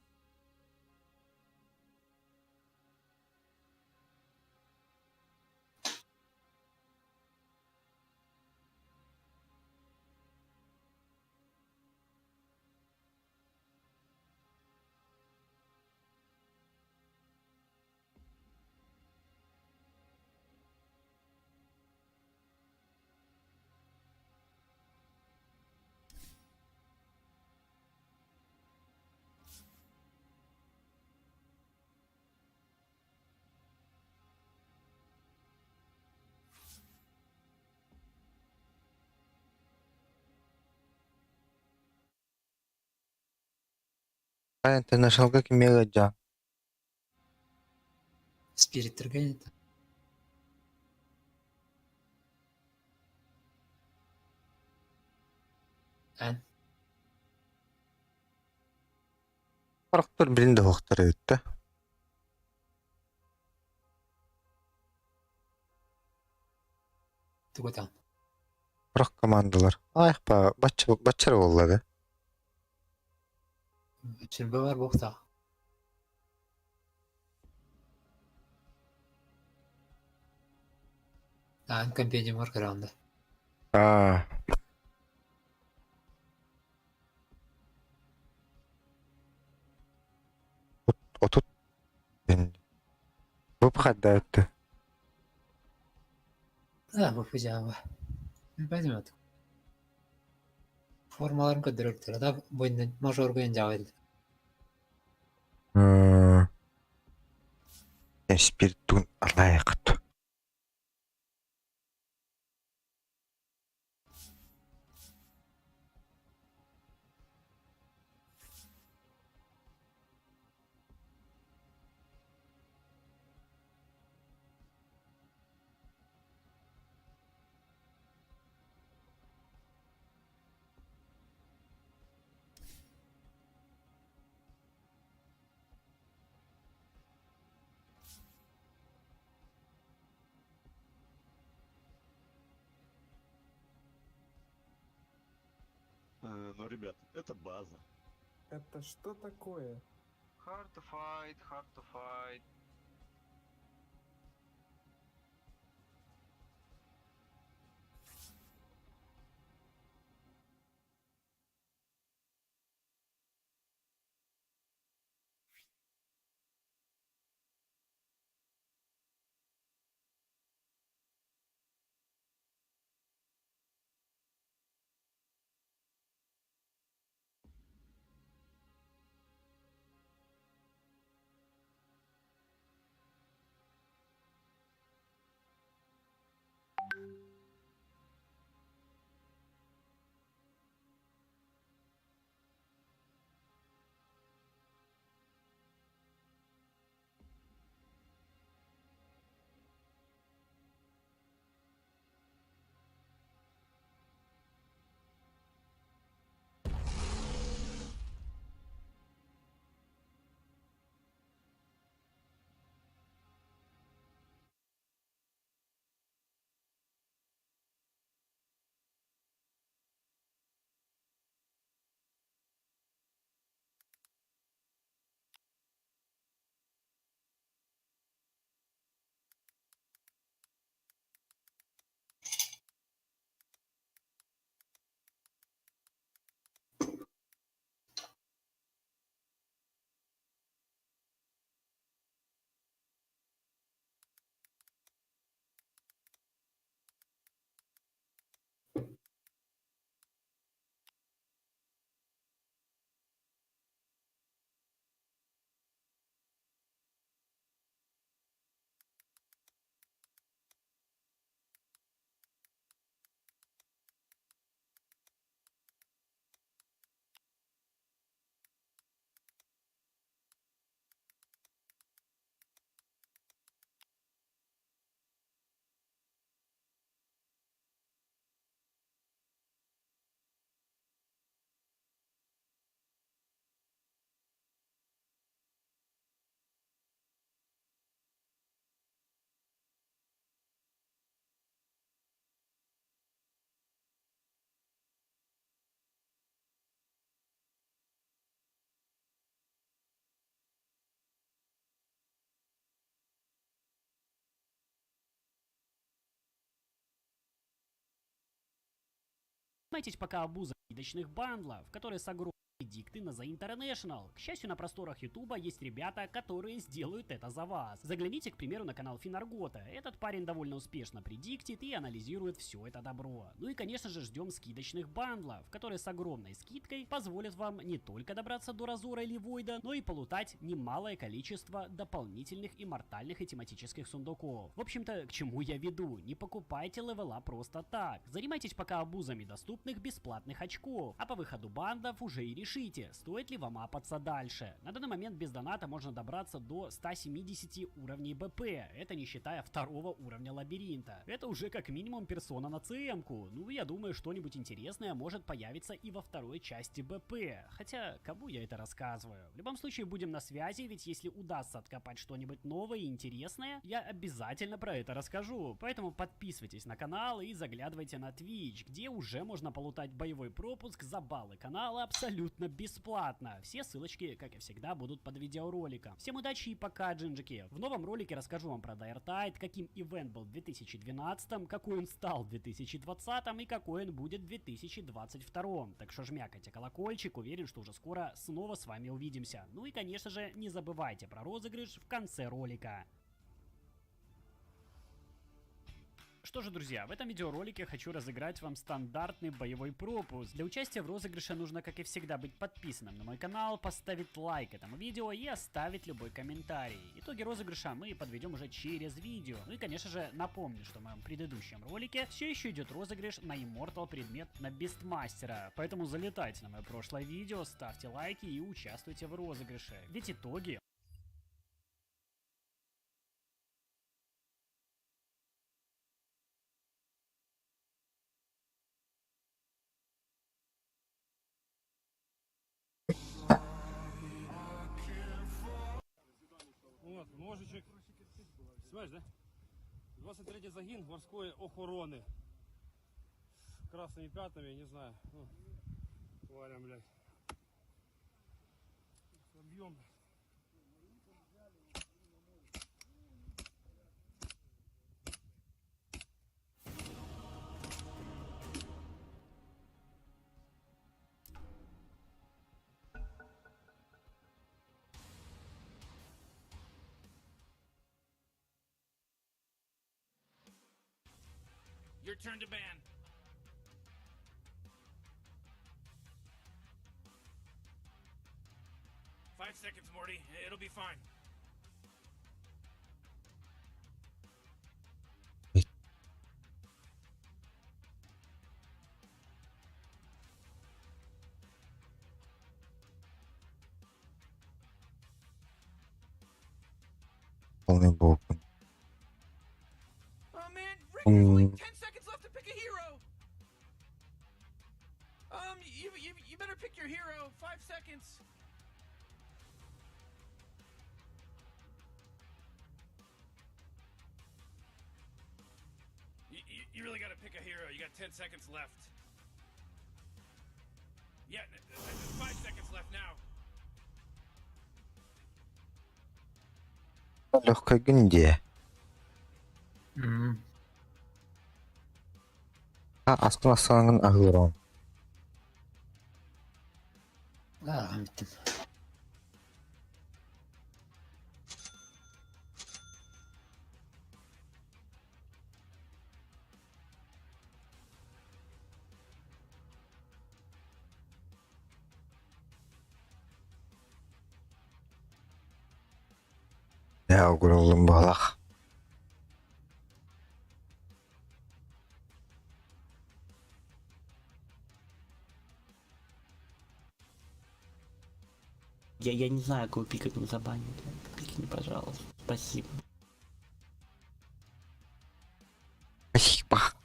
Internationalга кимиэ ыалдьаан? Спириттэргэ это. Эн. Харахтар билин да уһуктар эбит да. Тугу этэҕин? Харах командалар. Аайахпа бачча баччара буолла да. Сүрбэ бар буохтаах. Аан компедиумар көрөҕүн да. Аа. Отут Бу хайдаатты. Да, бу пижама. Возьмет. Формаларын көрдөрөлтөр да бу мажорга дьаҕайда. Спиртун алайыкт. Ну, ребят, это база. Это что такое? Hard to fight, hard to fight. Занимайтесь пока абузом скидочных бандлов, которые с огромной дикты на The International. К счастью, на просторах Ютуба есть ребята, которые сделают это за вас. Загляните, к примеру, на канал Финаргота. Этот парень довольно успешно предиктит и анализирует все это добро. Ну и, конечно же, ждем скидочных бандлов, которые с огромной скидкой позволят вам не только добраться до Разора или Войда, но и полутать немалое количество дополнительных иммортальных и тематических сундуков. В общем-то, к чему я веду? Не покупайте левела просто так. Занимайтесь пока абузами доступных бесплатных очков, а по выходу бандов уже и решите, стоит ли вам апаться дальше. На данный момент без доната можно добраться до 170 уровней БП, это не считая второго уровня лабиринта. Это уже как минимум персона на ЦМ-ку. Ну, я думаю, что-нибудь интересное может появиться и во второй части БП. Хотя, кому я это рассказываю? В любом случае, будем на связи, ведь если удастся откопать что-нибудь новое и интересное, я обязательно про это расскажу. Поэтому подписывайтесь на канал и заглядывайте на Twitch, где уже можно полутать боевой пропуск за баллы канала абсолютно бесплатно. Все ссылочки, как и всегда, будут под видеороликом. Всем удачи и пока, джинджики. В новом ролике расскажу вам про Dire Tide, каким ивент был в 2012, какой он стал в 2020 и какой он будет в 2022. Так что жмякайте колокольчик, уверен, что уже скоро снова с вами увидимся. Ну и, конечно же, не забывайте про розыгрыш в конце ролика. Что же, друзья, в этом видеоролике хочу разыграть вам стандартный боевой пропуск. Для участия в розыгрыше нужно, как и всегда, быть подписанным на мой канал, поставить лайк этому видео и оставить любой комментарий. Итоги розыгрыша мы подведем уже через видео. Ну и, конечно же, напомню, что в моем предыдущем ролике все еще идет розыгрыш на Immortal предмет на Бестмастера. Поэтому залетайте на мое прошлое видео, ставьте лайки и участвуйте в розыгрыше. Ведь итоги Вот, ножичек. Снимаешь, да? 23-й загін морської охорони. С красными пятнами, не знаю. Ну, валим, блядь. Объем. Your turn to ban. 5 seconds, Morty. It'll be fine. Полный бок. Oh man, Rick, there's only 10 seconds left to pick a hero. You better pick your hero. 5 seconds. You really gotta pick a hero. You got 10 seconds left. Yeah, 5 seconds left now. Легкая гнде. А аскын агырон. Аа, биттим. Я угролым балах. Я не знаю, кого пикать не забанили. Пикни, пожалуйста. Спасибо. Спасибо.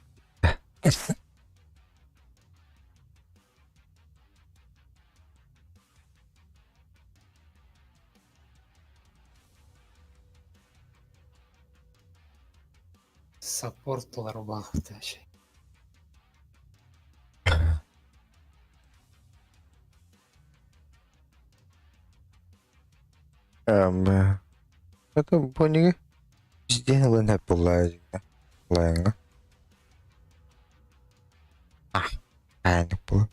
Саппорт Ларубах вообще. Это поняли? Сделано была. Лайна. А, буолуо.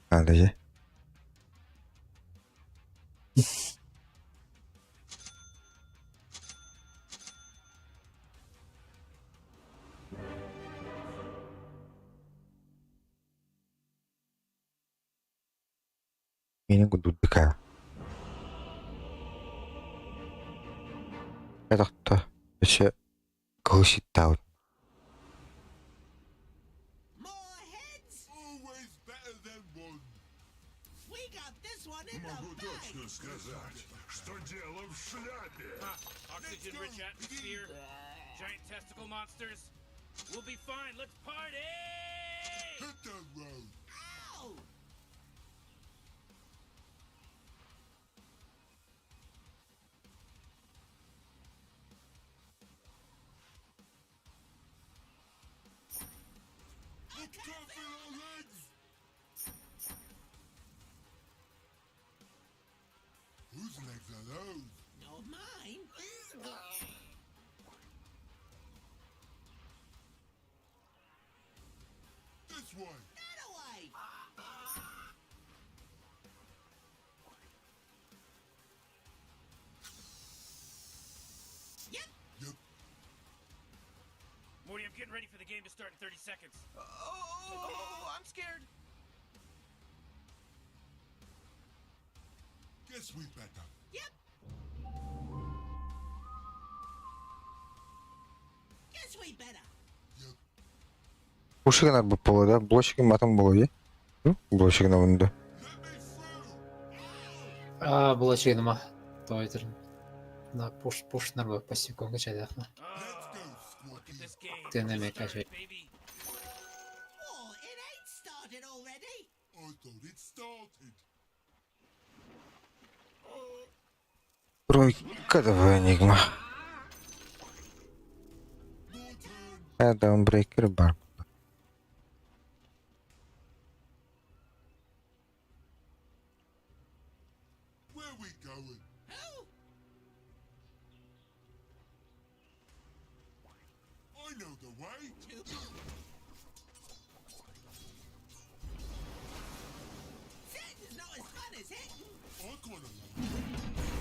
Надо же. Миэнин курдук Тохто өссө кыһыл щиттаабыт. Могу точно сказать, что дело в шляпе. Oxygen-rich atmosphere, giant testicle monsters. We'll be fine. Let's party! Hit that road. Ow! Look out for your legs! Whose legs are those? Not mine. This way. That away! Yep. Yep. Morty, I'm getting ready for the game to start in 30 seconds. Oh, I'm scared. Guess we better. Yep. Guess we better. Yep. Пушигинар буолуо да, блочигин матын буолуо дии. Блочигин обунду. А, было чигнума. То это на пуш пуш норма по секунду чадахна. Look at this game. Ты на меня Just started, качай. baby. What? It ain't started already. I thought it started. Тройка давай, Энигма. Даунбрейкер бар. Where we going? Who? I know the way. Sitting's not as fun as hitting. I kinda like it.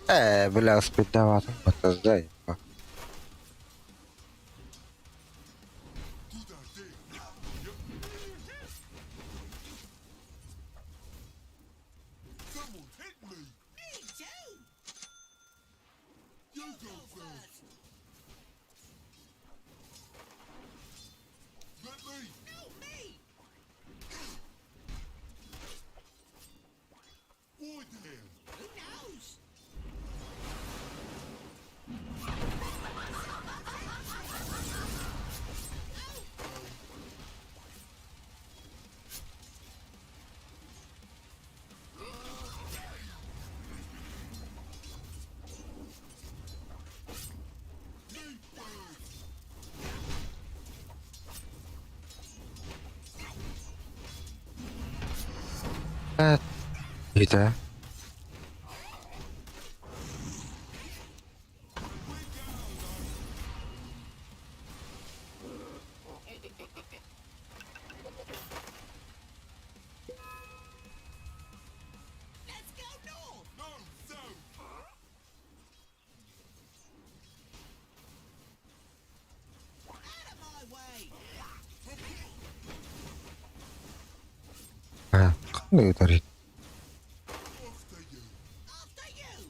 Э, бля, успеть Батазай. Good idea. Yep. Someone hit me. Me too. You go first. Let me. No, me. Why the hell? Who knows? Me first. Ида. Let's go north. No, south. Out of my way. А, ну это After you. After you.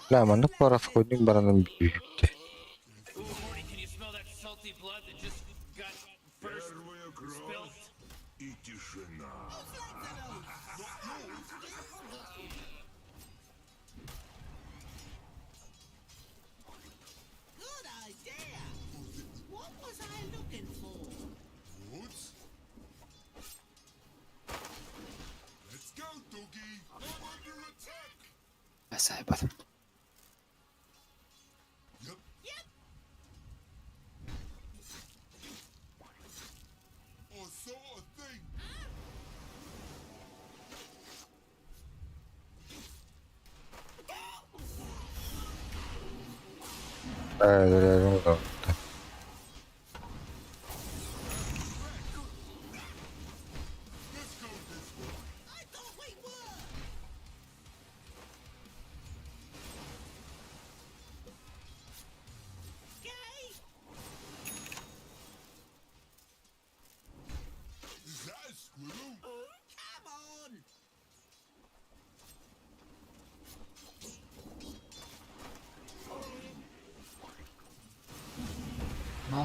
Бля, маннык парасходник баранын бүйтті. Ooh, Morty, can you smell that salty blood that just got first Первая кровь spilt? и тишина. Not yours. Good idea. What was I looking for? Woods. Let's go, doggy. I'm under attack. Сайбат. Yep. Yep. I А,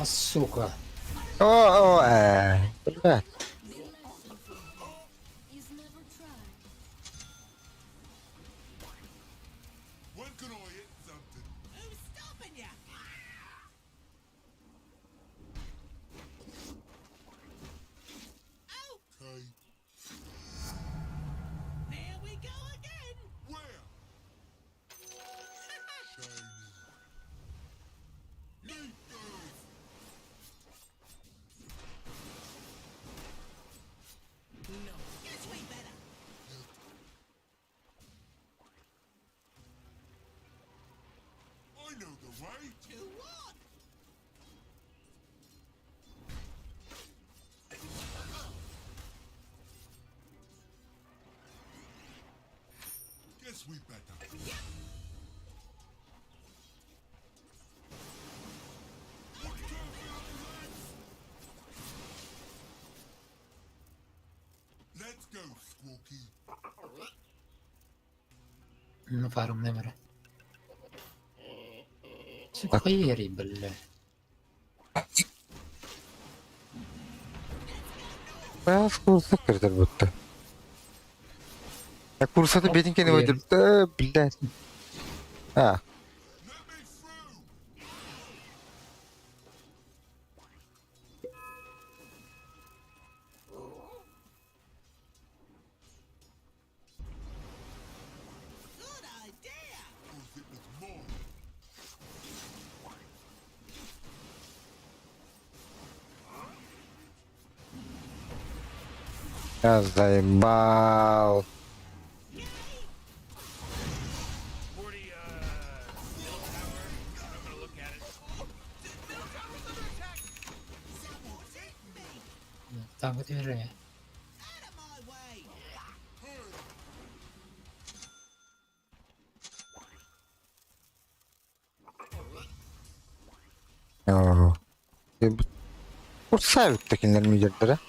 сука. О, о, э, блядь. Ну фарм не Сука, хуери, бля. Баас курса кирдер бутта. Я курсаты бетин кene öldürdü, блядь. А. Я заебал. Там движение. Оо. Курса эбит мидердere.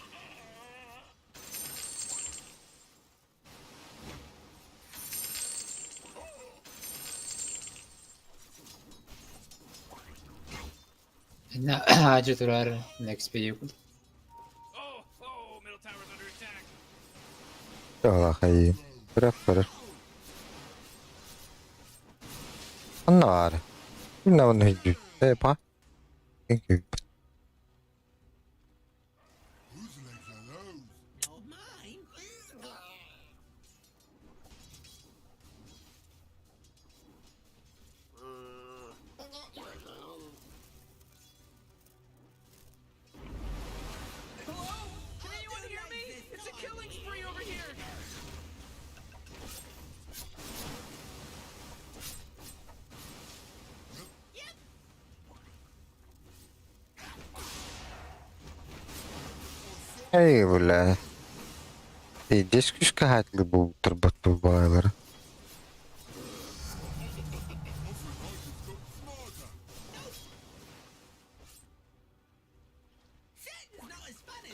На, ажы турар next video. Хайы. Бырах бырах. Анна бар. Күнна оны хүйдү. Э, па. Эй, бля. Иди скүскэ хатлы бу турбатту баайлар.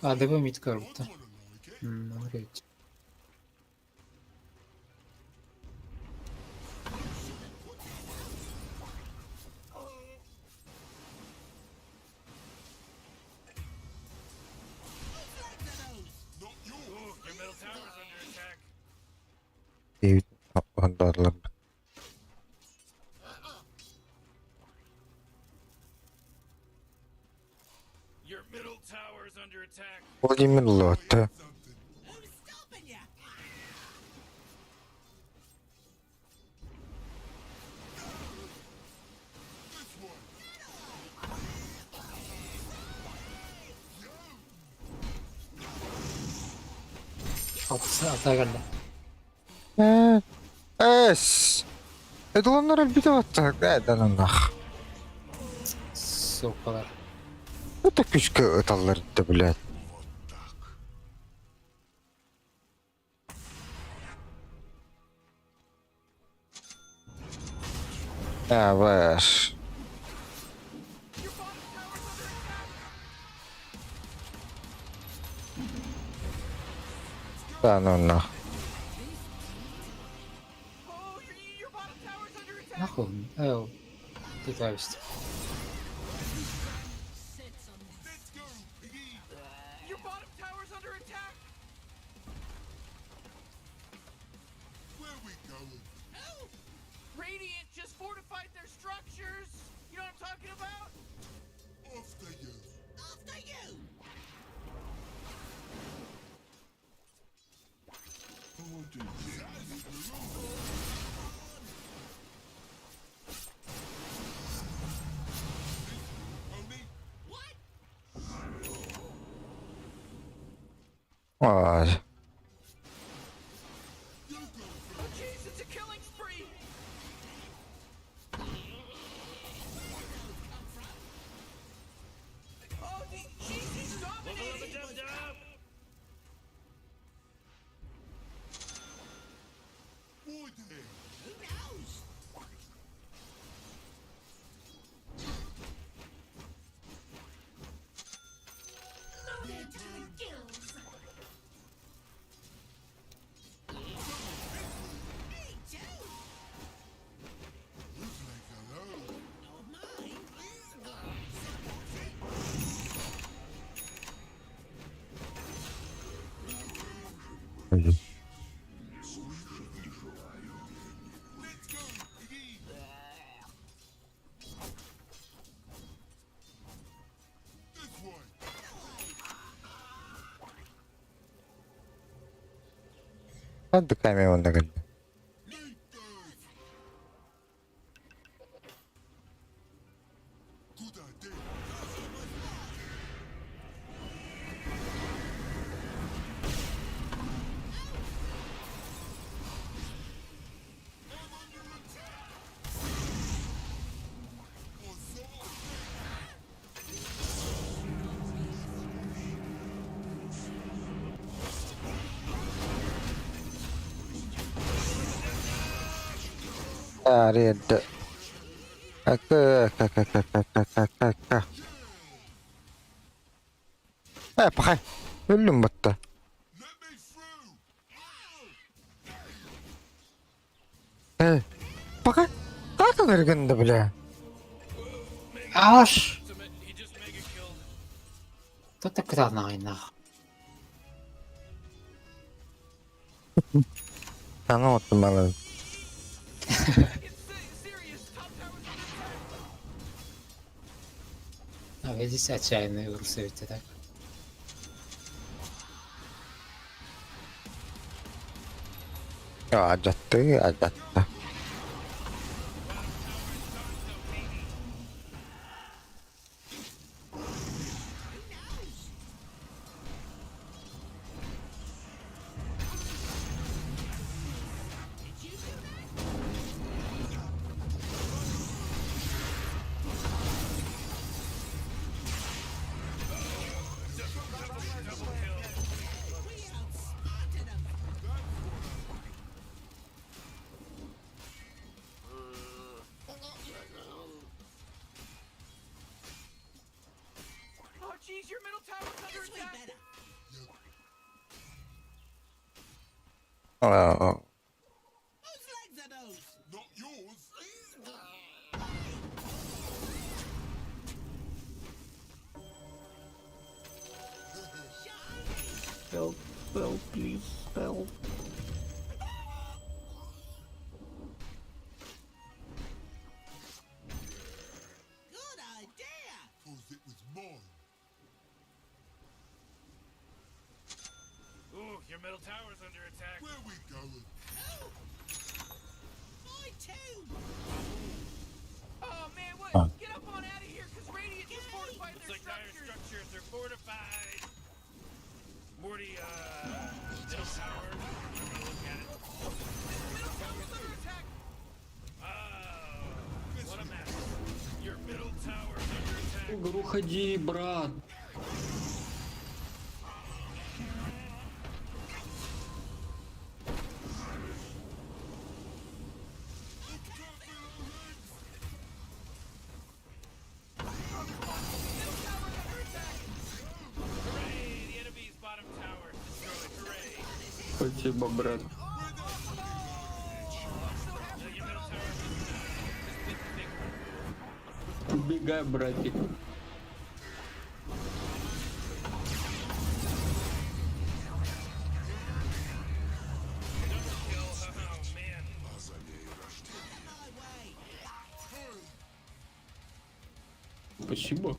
А, ДБ мид коррупта. Он говорит. Владимир Лотта. Алта Эс. Эдлоннар өлбүтэ баттак. Э, дананах. Сукалар. Это күүскэ ыталлар да, блядь. А, ваш. Да ну нах. Нахуй. Эл. Ты зависть. Radiant just fortified their structures. You know what I'm talking about? After you. After you. Ой. Oh jeez, it's a killing spree. Oh, jeez, he's dominating. Who knows? Loaded to the gills. Me too. Ой. Отдыхаем его на. Аред. К. Э, пахай. Өлүм батта. Э, пахай. Как эргинди, бля? Аш! Кто так кытаанагый нах? Аны оттум малы. А видите, отчаянные русы ведь так. Адатты, адатта. Oh jeez, your middle tower's under attack. А, Not yours. Help, help, please, help. Good idea. Cause it was mine. Ooh, your middle tower's under attack. Where we going? My too. Oh man, what? Ah. Get up on out of here, cause Radiant just fortified Looks their like dire structures. structures are fortified. Morty, middle tower. I'm gonna look at it. Middle tower's under attack. Oh, what a mess. Your middle tower's under attack. Угар, уходи, брат. Спасибо, брат. Убегай, братик. Спасибо.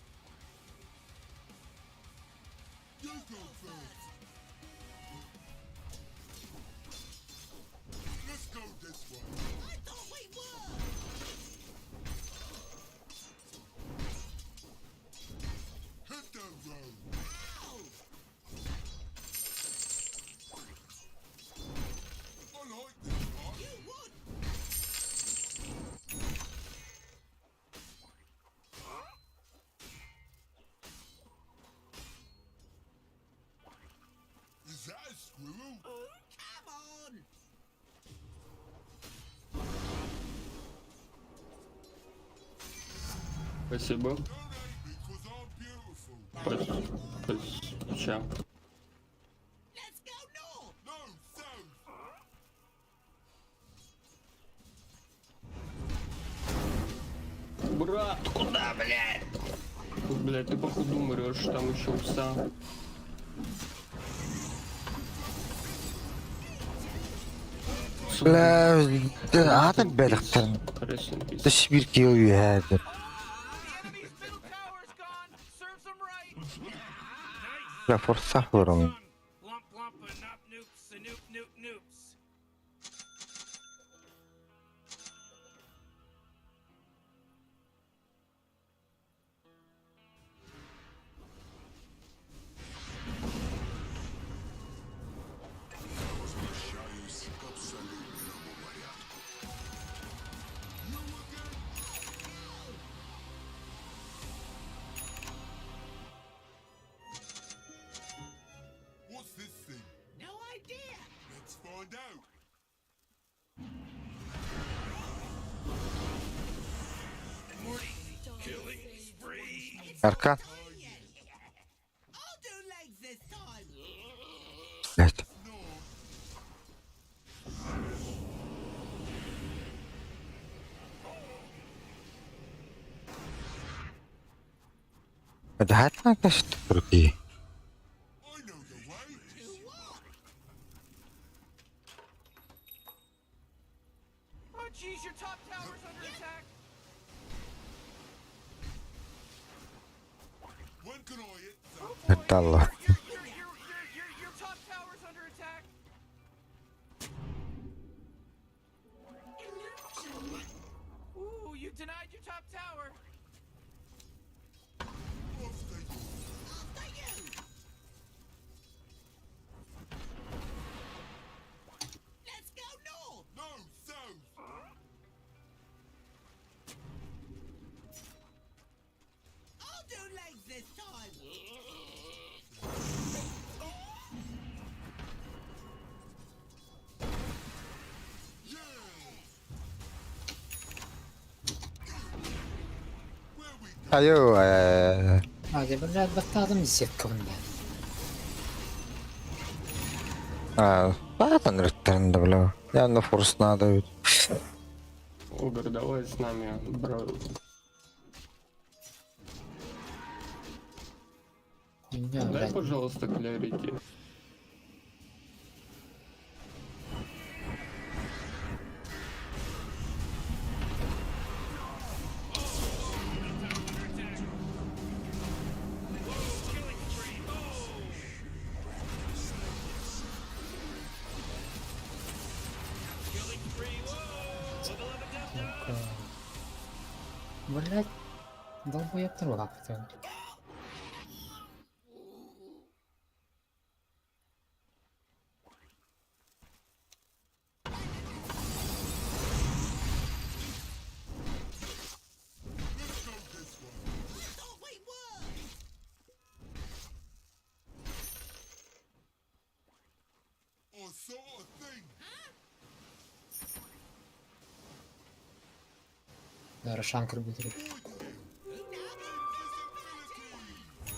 Is that a squirrel? Come on! Спасибо. Спасибо. Брат, куда, блядь? Блядь, ты походу умрешь, там еще уса. Бля, аата бэлэхтэн. Тэс бир kill you had. Бля, форса хором. Возвращаюсь к абсолютному порядку. What's this thing? No idea! Let's find out. Аркан. Блять. Это конечно другие. Oh jeez, your top tower's under attack! Это Allah. Your top tower's under attack! Ooh, you denied your top tower! Let's go north! No, south! I'll do legs this time! Айо, А, я, блядь, баттадым десятка бля. а, баатан рыттарында, бля. Я на форс надо ведь. Угар, давай с нами, бро. Меня, Дай, блядь. пожалуйста, клярити. Сука. Блядь, долбоеб трогал. Рошан кырбытыр.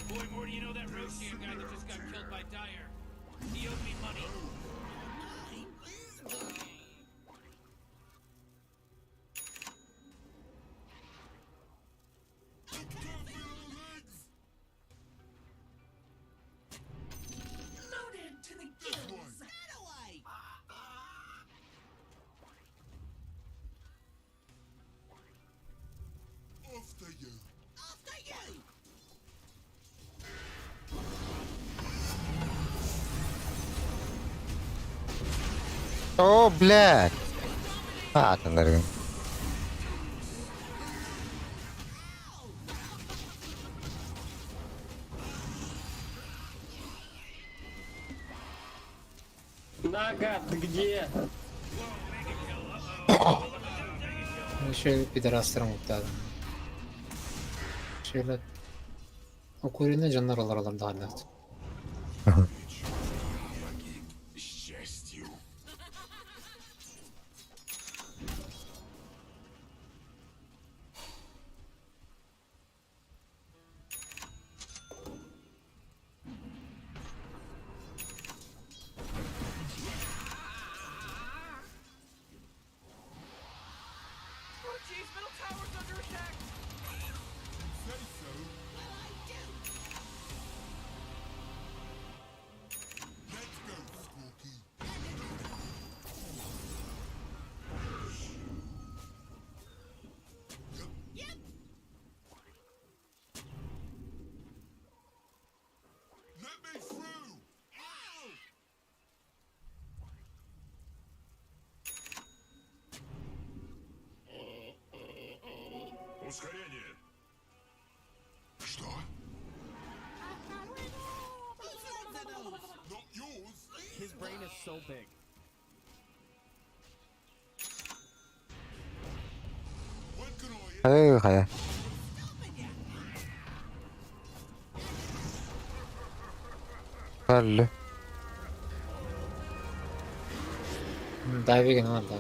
Boy, Morty, you know that Roshan guy that just got killed by Dyer? He owed me money. Loaded to the gills. After you. After you. О, блядь! А, тыныргын. Нага, ты где? Еще пидорастырым уктадым. Şöyle Окурины жаннар олар олар дағанат. К счастью. Oh, jeez, middle tower's under attack. Say so. Let's go, Squawky. Yep. Let me through! Ow! Ускорение! Что? Not yours! His brain is so big. When can I Хайа, хайа. Алло. Дайвиген var da.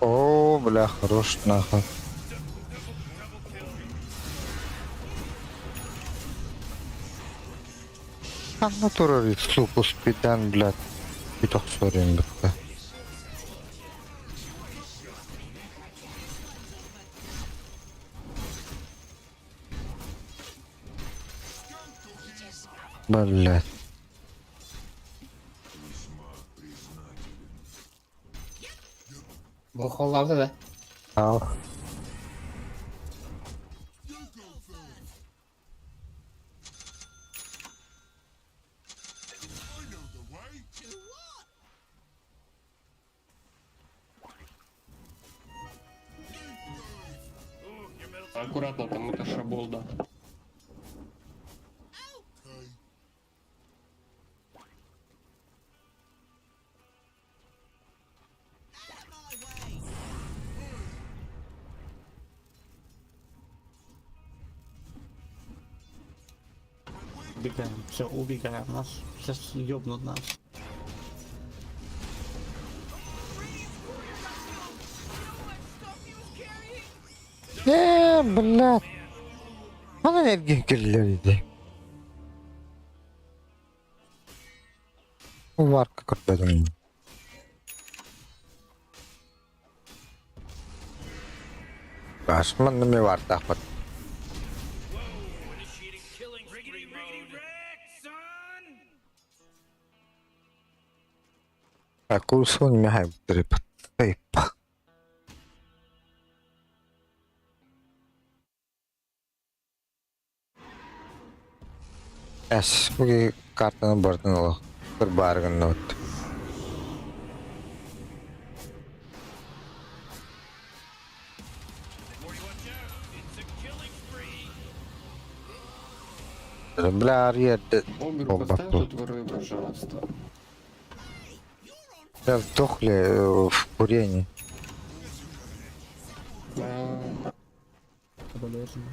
О, бля, хорош нахуй. Ханна турар суку спидан, блядь. Биток сорин бітті. Блядь. Bu kollarda da. Ал. I know the way! To what? Аккуратно, там это шаболда. Okay. Out of my way. Убегаем, все, убегаем. Нас сейчас ёбнут нас. Э, блядь. Ана энергия келлер Варка көрбөдүм. Башман неме вартахпат. Initiating killing spree mode. Wreck, son! Акулсон мехай бутырып. Тайпа. Эс, буги картаны бардын олох. Бір баргын нот. Morty, watch out. It's a killing spree. Бля, Ария, Огру, поставь тут воры, пожалуйста. Бля, сдохли в курении. Да. Соболезную.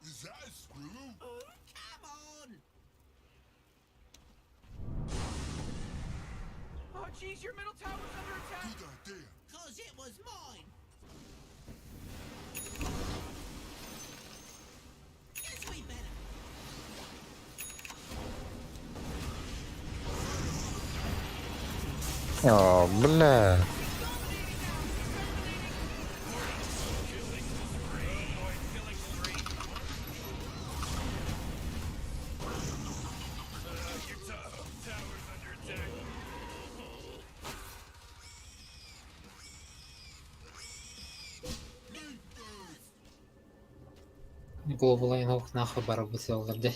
Is that a squirrel? Oh, come on! Oh, jeez, your middle tower's under attack. Good idea. Cause it was mine. Guess we better. О, бля. Глобал нахуй барабы олар де.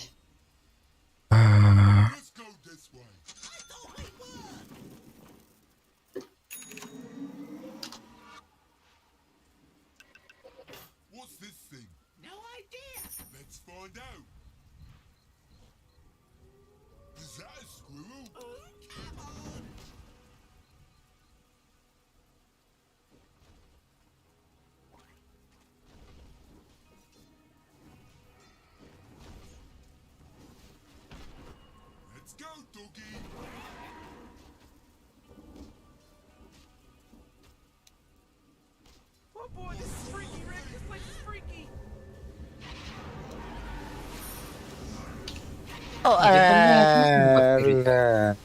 Let's go this way. What's this thing? No idea. Let's find out. Is that a squirrel? Oh, come on! Let's go, doggy. Oh boy, this is freaky, Rick. This place is freaky. О, бля.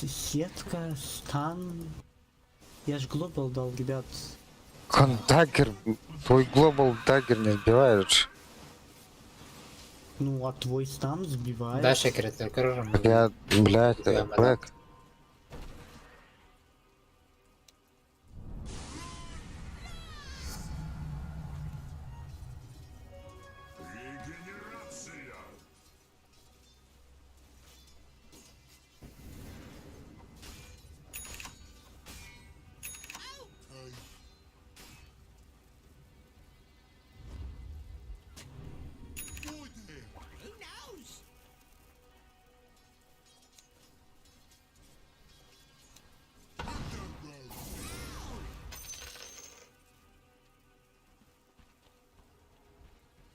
Сетка, стан. Я ж глобал дал, ребят. Он дагер, твой глобал дагер не сбиваешь. Ну, а твой стан сбивает. Да, шекер, только Я, блядь, бэк. Регенерация. Hey. Boy there. Who knows?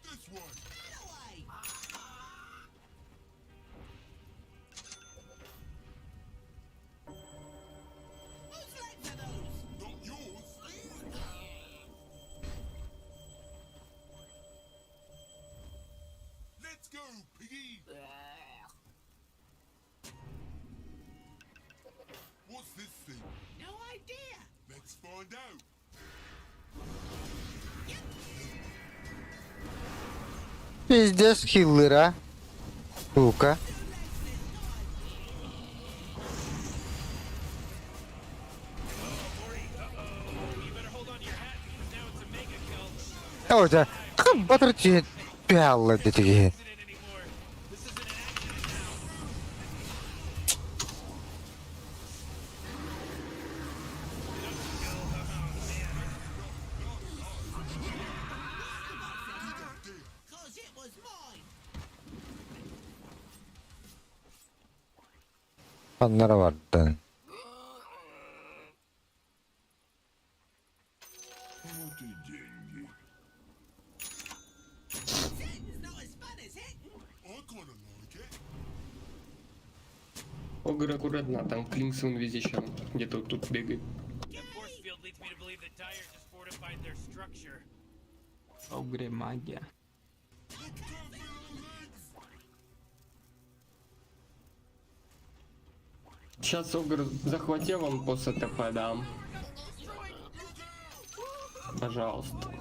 This way. Away. Whose legs are those? Not yours. Let's go, piggy. What's this thing? No idea. Let's find out. Пиздец, хиллера. Сука. О, да. Батарти пялла такие. Cause it was mine. Аннара вардан. Вот и деньги. Sitting's not as fun as hitting. I kinda like it. Огр аккуратно, там Клинксон везде ща где-то вот тут бегает. Force field leads me to believe that Dire just fortified their structure. Огре магия. Сейчас Огр захватил, он после ТП дам. Пожалуйста.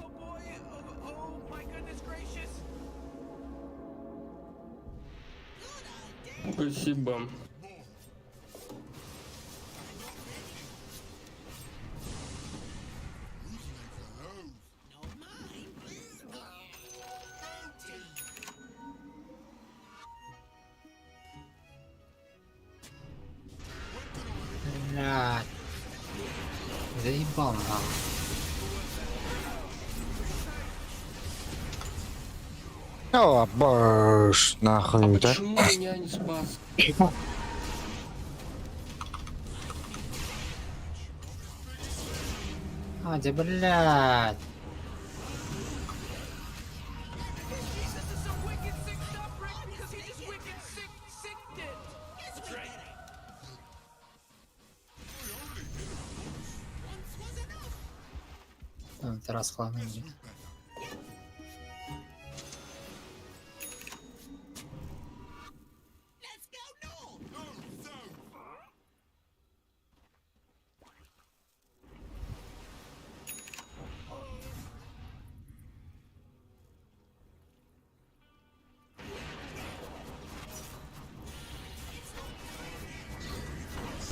Спасибо. Блядь. Заебал нахуй. О, боже, нахуй, да? Почему меня не спас? А, да блядь. Там это расхламы, блядь.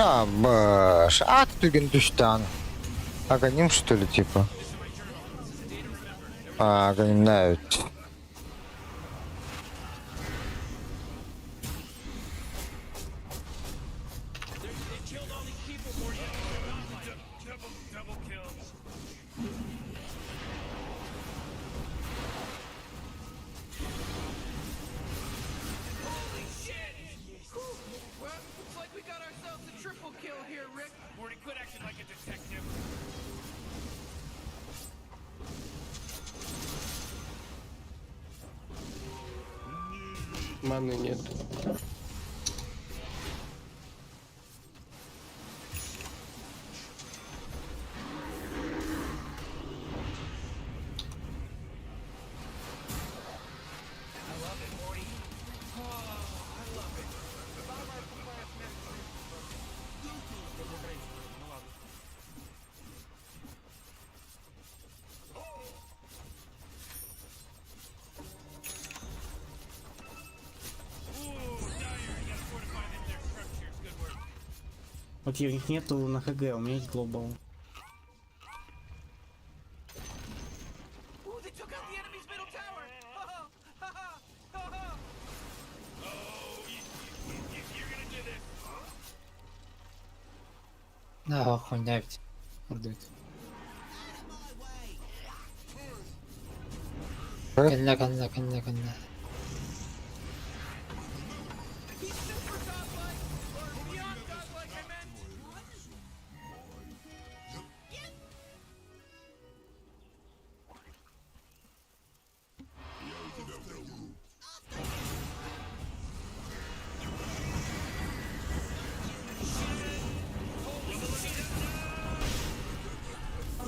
А, баш. А, ты Гиндустан. Аганим, что ли, типа? А, Аганим навіть. Well, looks like we got ourselves a triple kill here, Rick. Morty, quit acting like a detective. Маны нет. Окей, у них нету на ХГ, у меня есть глобал. Ooh, they took out the enemy's middle tower. Ha ha ha ha ha. Да, хуйня ведь. Ордует. Кэннэ, кэннэ, кэннэ, кэннэ.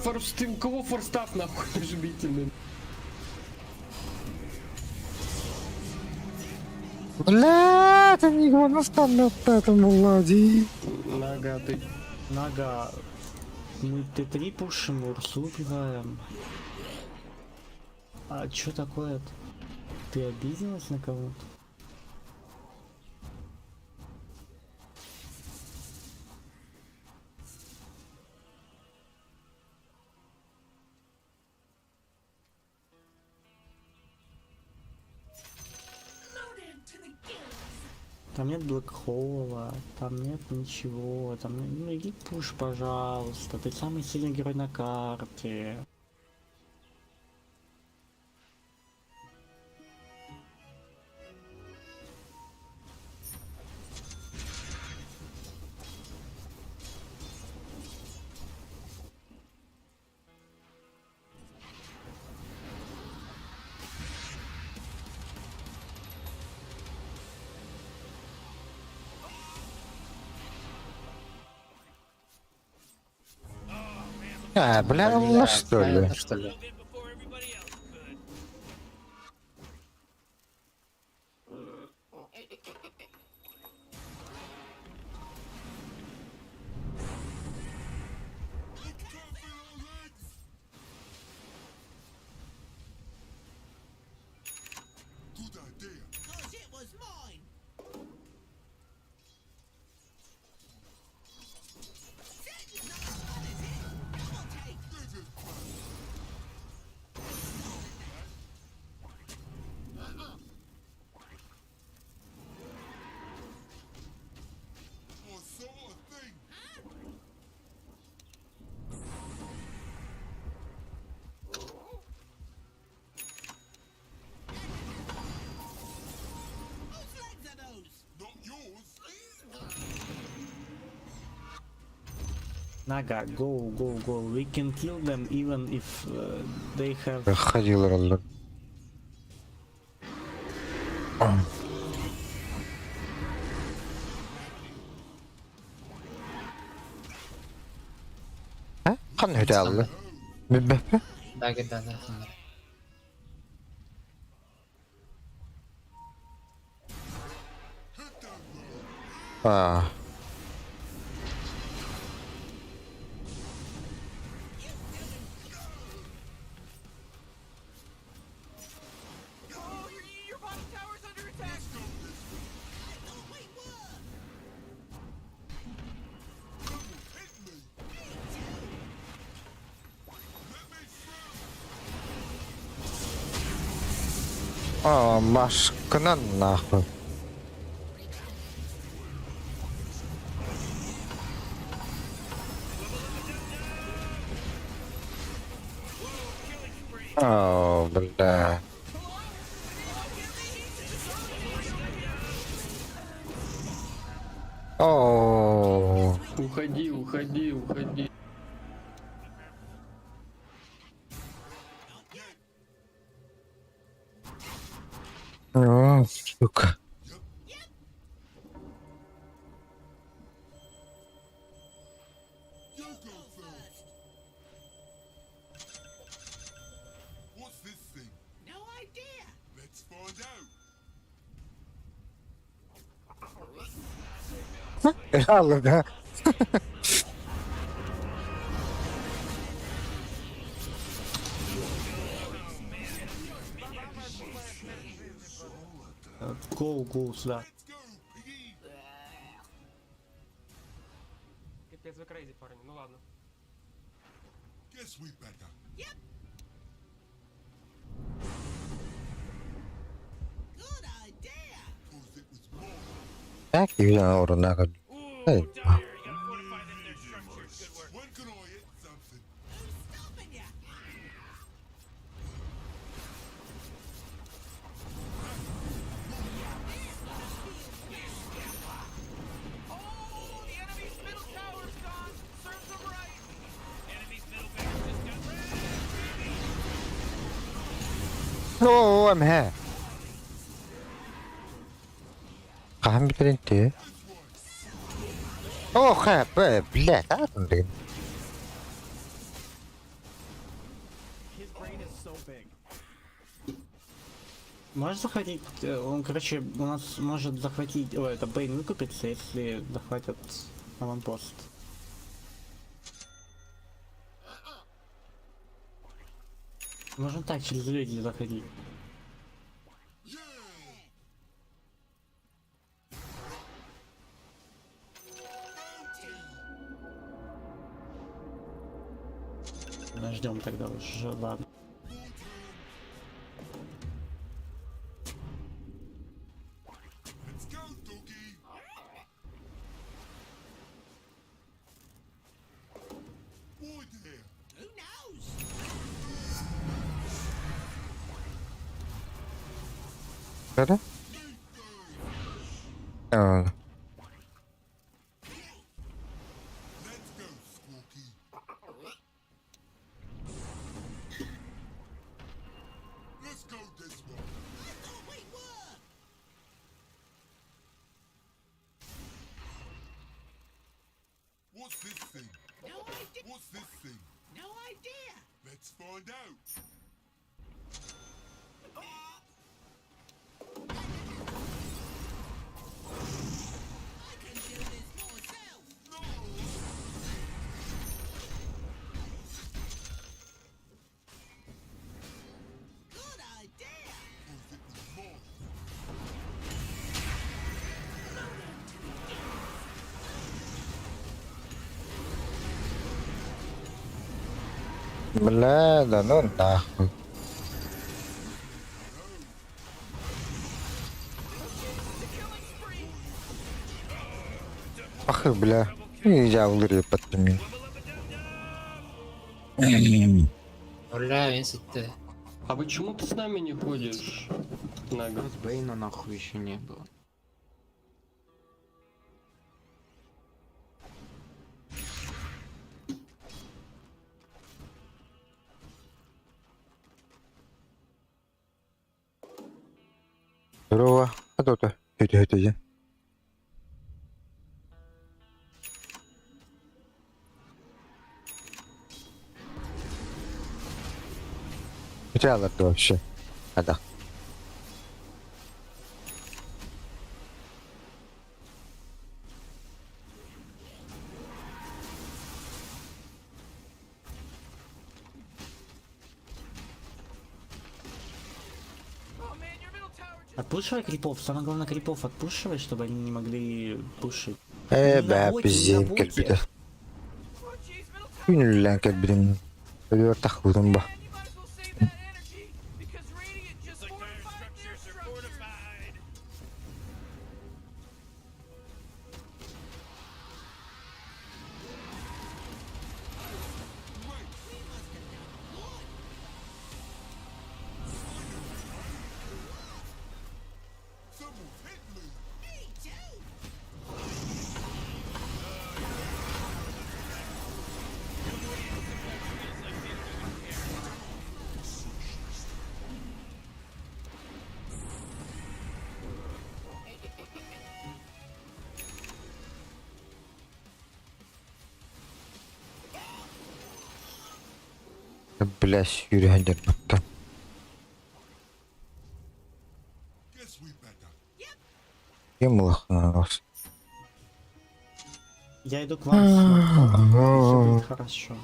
Форс, ты у кого форстав нахуй нажмите на Бля, ты не на этому Влади. Нага, ты. Нага, мы Т3 пушим, Урсу убиваем. А чё такое-то? Ты обиделась на кого-то? Там нет Блэкхола, там нет ничего, там нет... Ну иди пуш, пожалуйста, ты самый сильный герой на карте. А, бля, ну что ли? Правильно, что ли? Naga, go, go, go. We can kill them even if they have... Ходил Хан хүтэ Бүббэппэ? Дагер, да, да, ханнар. Аа. А, машкынан нахуй. О, бля. О. Уходи, уходи, уходи. О, сука. What's this thing? No idea. Let's find out. Алла, да. Go, go сюда. Капец, вы crazy, парни, ну ладно. Guess we better. Good idea. Cause it was mine. Так, я орна. Эй. When can I hit something? Who's stopping ya? Oh, the enemy's middle tower's gone. Serves them right. Enemy's middle barracks just got О, МХ. Хаһан бүтэринти? О, ха, блядь, а, блин. His brain is so big. Можешь захватить? Он, короче, у нас может захватить... Ой, это Бейн выкупится, если захватят аванпост. Можно так, через люди заходить. Ждем тогда уже, ладно. Let's go, doggy. Why there? Who knows? Да? А, Let's go, Squawky. Let's go this way. I thought we were. What's this thing? No idea. What's this thing? No idea. Let's find out. I can do this myself. Good idea. Cause it was mine. Бля, да ну нахуй. Ах, бля. Я улыры подтемил. Бля, если ты... А почему ты с нами не ходишь? Нага. Бейна нахуй еще не было. Здорово. А то-то. Это это я. Хотела вообще. А да. Отпушивай крипов, самое главное крипов отпушивай, чтобы они не могли пушить. Ээ Не на бээ боте, не на пиздец боте. кэлбитэ. Күнүллээн кэлбитин өлүөр тахпытым ба. Бля, сүүрүһэн дьарбаттан. Ким улаханаас. Я иду к вам с Марком, все будет хорошо.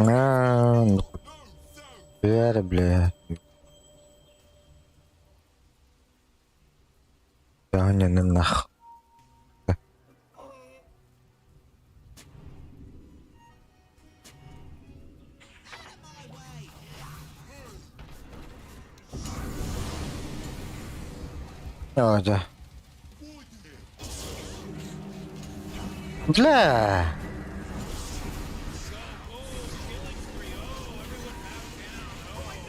Аа, ну, бля, бля. Да не, ну нах. Оо, да. Бля.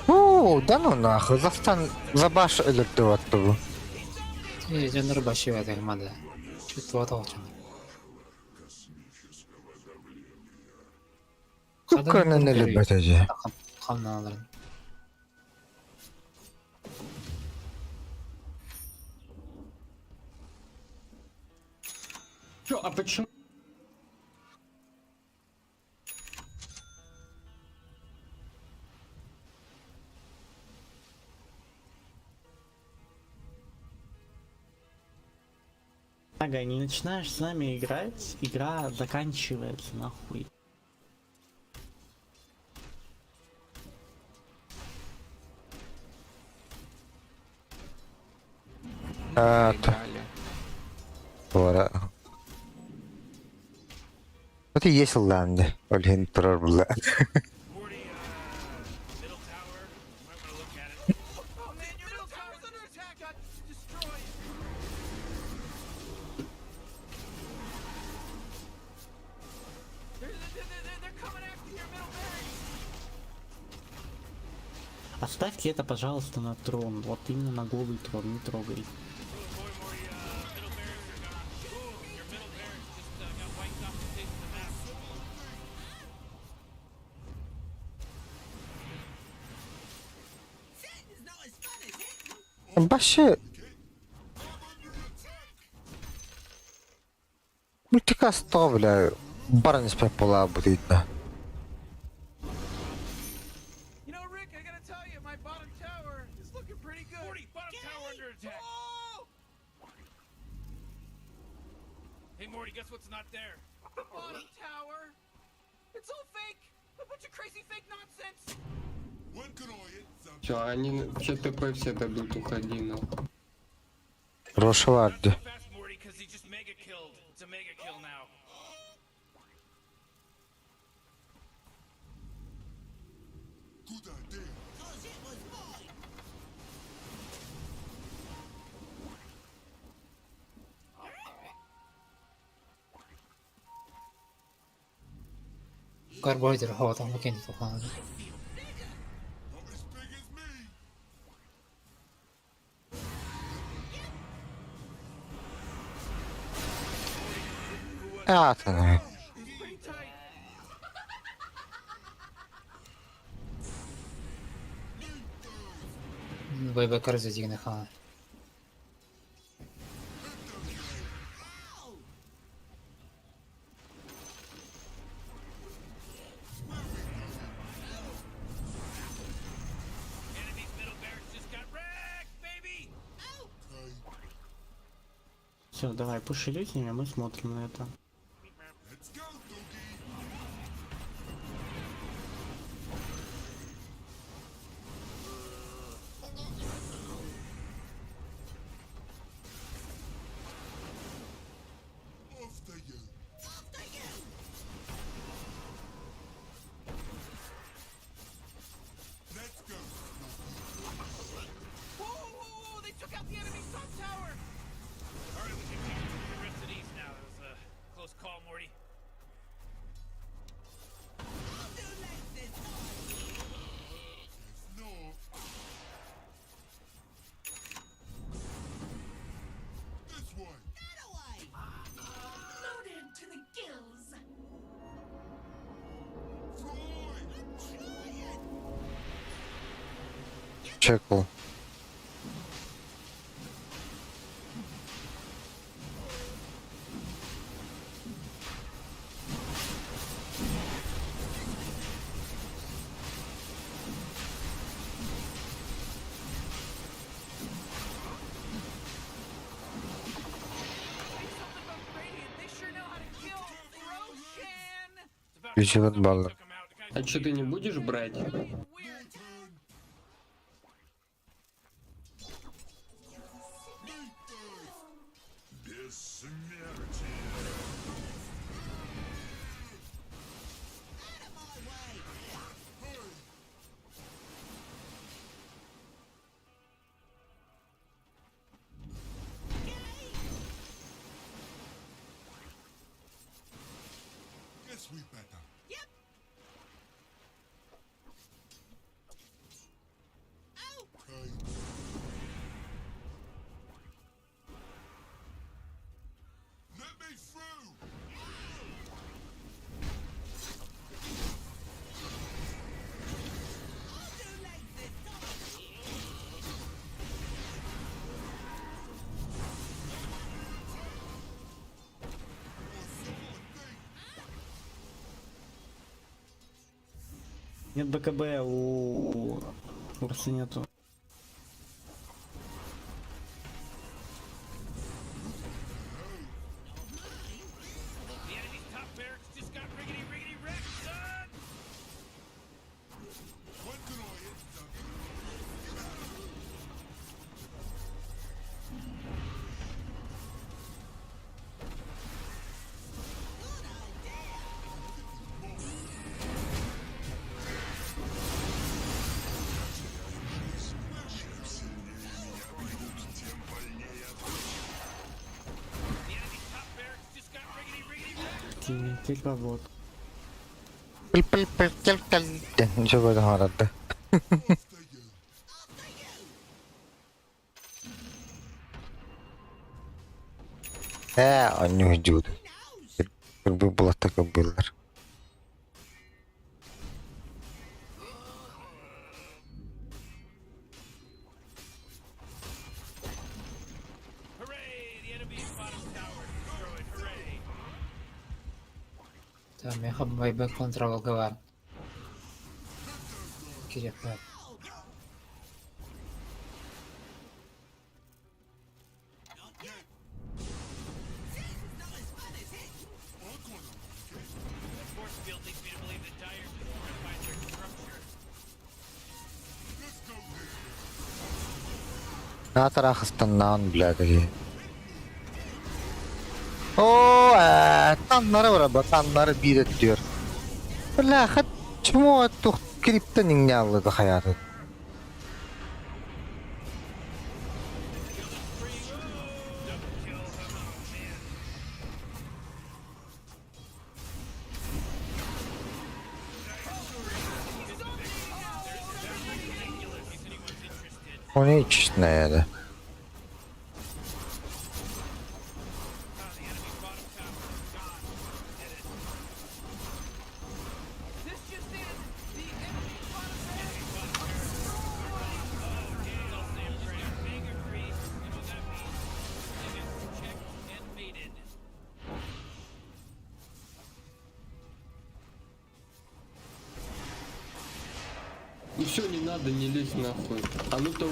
Оо, да ну нахуй, застан забаш өлөрдө бу. Дьоннор баши батыгмады. Чуть вот олчун. Кукканын өлөрбөтөжө. Хамналарын. Чё, а почему? Ага, не начинаешь с нами играть, игра заканчивается нахуй. А, Ора. Вот и есть ланды. Олен турар була. Оставьте это, пожалуйста, на трон. Вот именно на голый трон, не трогай. Башы Мультикас то, бля, баран испе пола будет. You know, Rick, I gotta tell you, my bottom tower is looking pretty good. 40, bottom tower under attack. Oh! Hey Morty, guess what's not there? Bottom tower. It's all fake. A bunch of crazy fake nonsense. Чё, они все ТП все дадут, уходи нахуй. Роша vardı. Fast Morty, cause he just mega killed. It's a mega kill now. Карбоидер хоотоҥҥо кини тухааны. Аатына. Байбакар задигны хаан. Все, давай, пуши иллюзиями, а мы смотрим на это. Whoa, whoa, whoa! They took out the enemy's top tower! Alright, we can take the rest of these now. It was a close call, Morty. Loaded to the gills. Чекал. Ключевой баллы. А что ты не будешь брать? Guess we better. Yep. Let me through! Нет БКБ у Урсы нету. The enemy's top barracks just got riggedy riggedy wrecked, son! When can I hit something? The enemy's top barracks just got riggedy riggedy wrecked! Теперь вот. Ничего да. Ээ, они ждут. Бы было такое было. Hooray! The enemy's bottom tower is destroyed. Hooray! Та меха байбек контрол гавар. Киреппет. That force field leads me to believe that Dire just fortified their structure. Наатарахыстаннаан блядь. О, таннары бар, таннары биир diyor. Бля, хат чмо тух криптен иңнялды хаятı. Конечная да. Ну все, не надо, не лезь нахуй. А ну то...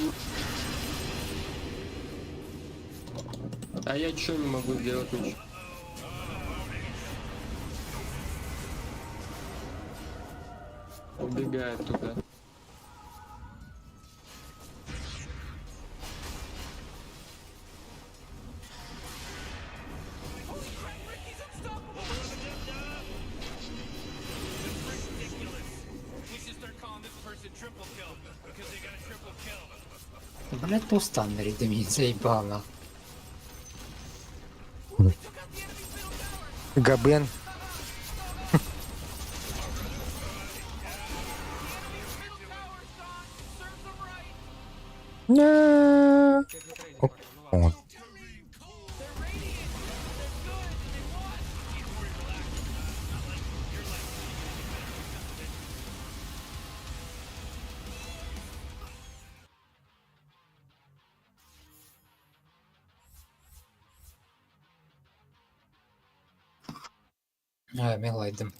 А я чё не могу сделать ничего? Убегает туда. Блять, полстаннери ты меня заебал нахуй. Габен. О, А, мен лайдым.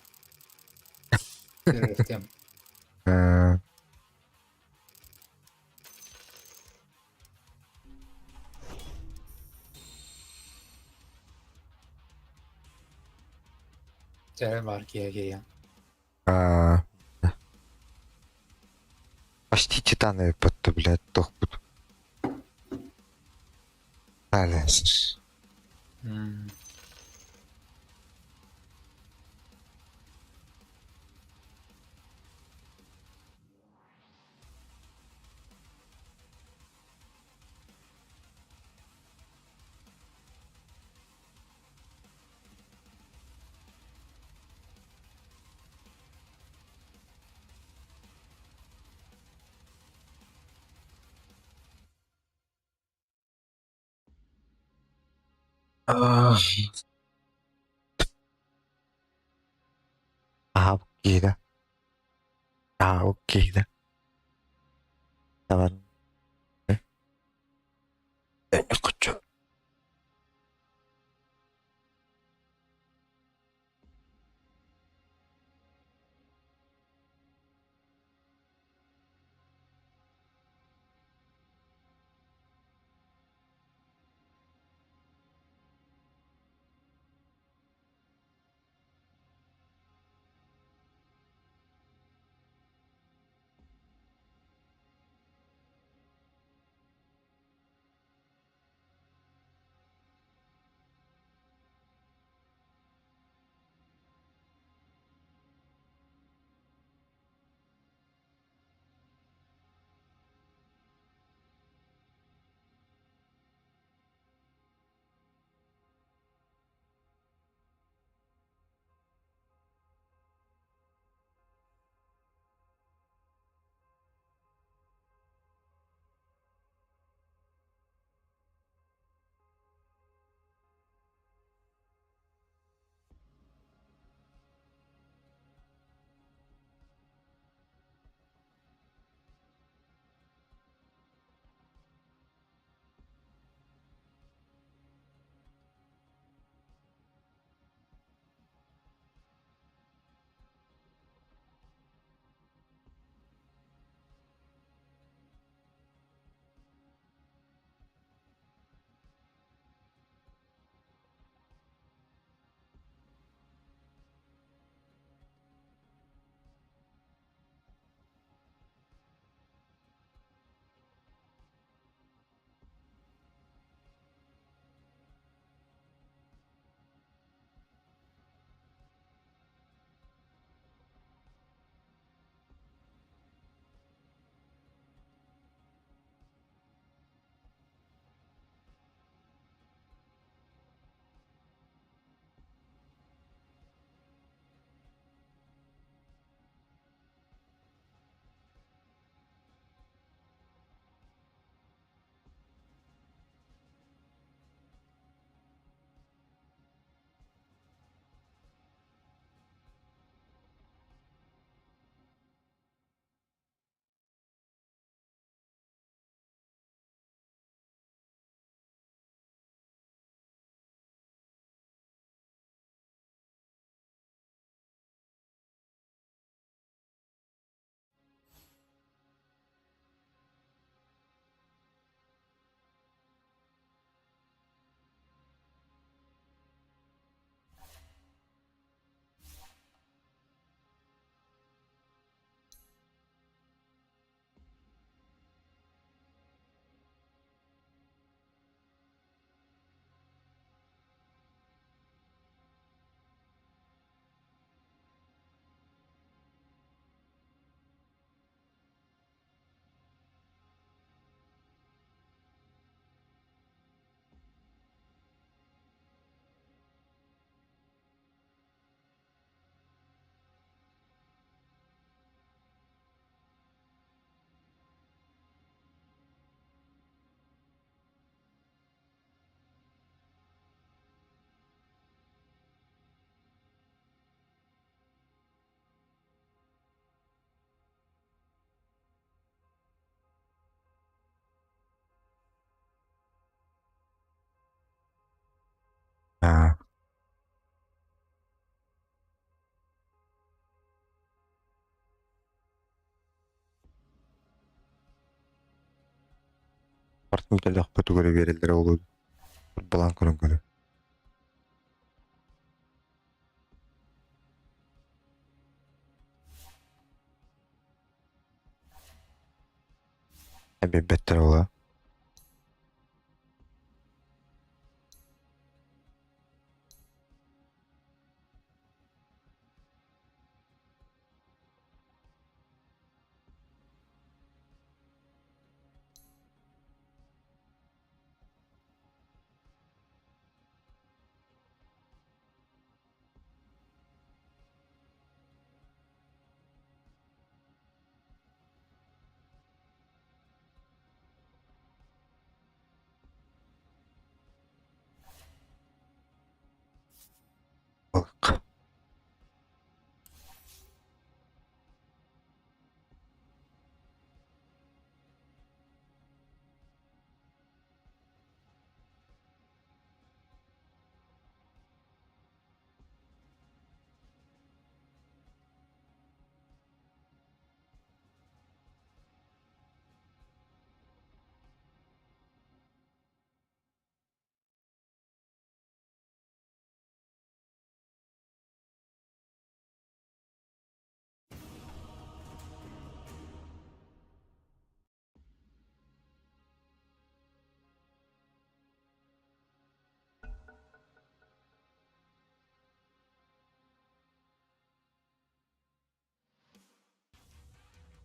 Көрөктем. Дьэ бар киһи А, Почти титаны подто, блядь, тохпут. Далее. А, окей, да. А, окей, да. Давай. Я не хочу. Партым төлөхпө тугу эрэ биэрэллэрэ буолуо Турбалаан көрөн көрө. Биэрбэттэр буолуо.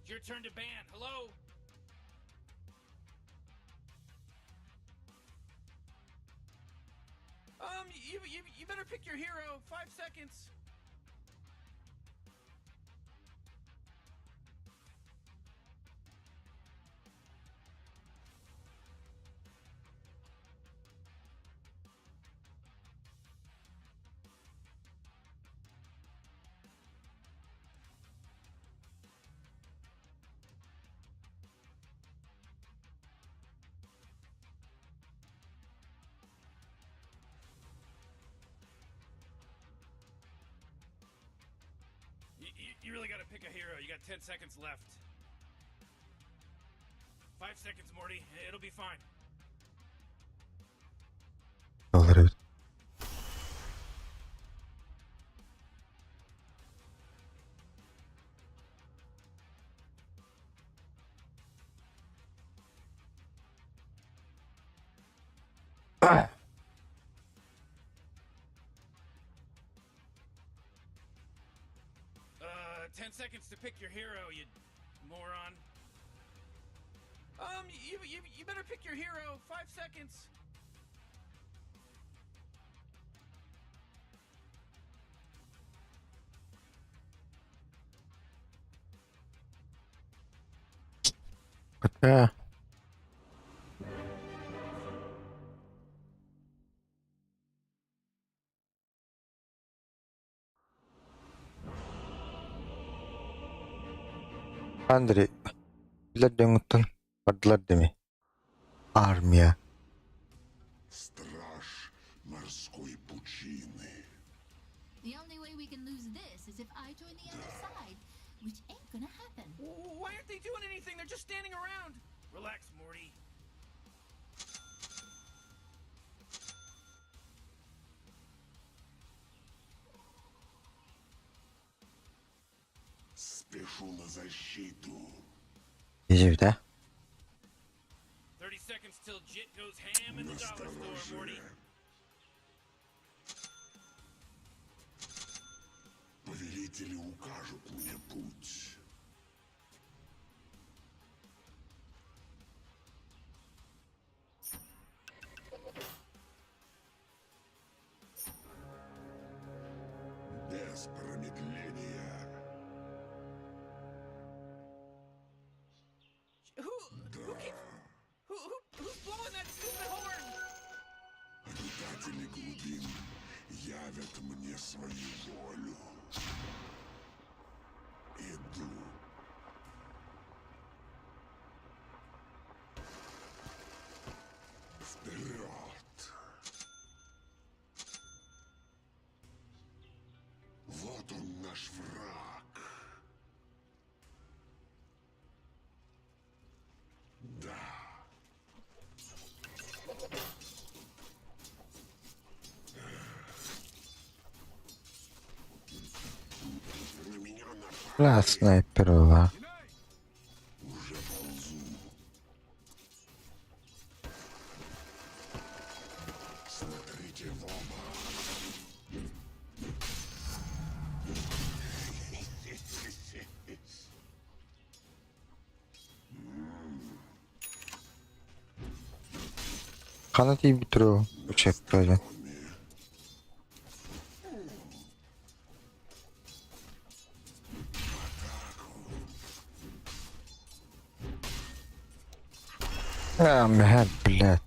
It's your turn to ban. Hello? You, you, you better pick your hero. 5 seconds. You really gotta pick a hero. You got 10 seconds left. 5 seconds, Morty. It'll be fine. Олар эбит. 10 seconds to pick your hero, you moron. You better pick your hero. 5 seconds. Хотя Андрей, билэр дьоҥҥуттан бардылар дими. Армия. Страж морской пучины. The only way we can lose this is if I join the other side, which ain't gonna happen. Why aren't they doing anything? They're just standing around. Relax, Morty. Спешу на защиту. Дьэ да? 30 seconds till Jit goes ham in the dollar store, Morty. Повелители укажут мне путь. Без промедления. Who keeps who's blowing that stupid horn? Обитатели глубин явят мне свою волю. Иду. Вперед! Вот он, наш враг. Да. Красная перла. Смотрите в оба. Хана тиийбит туруо учебка А, мэ, блядь.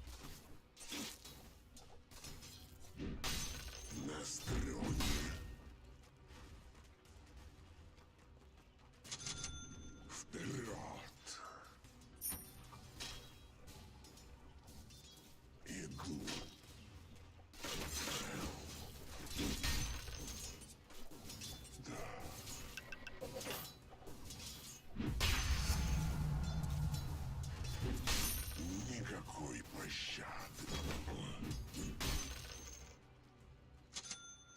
На стреме. Вперед! Иду. Да. Никакой пощады.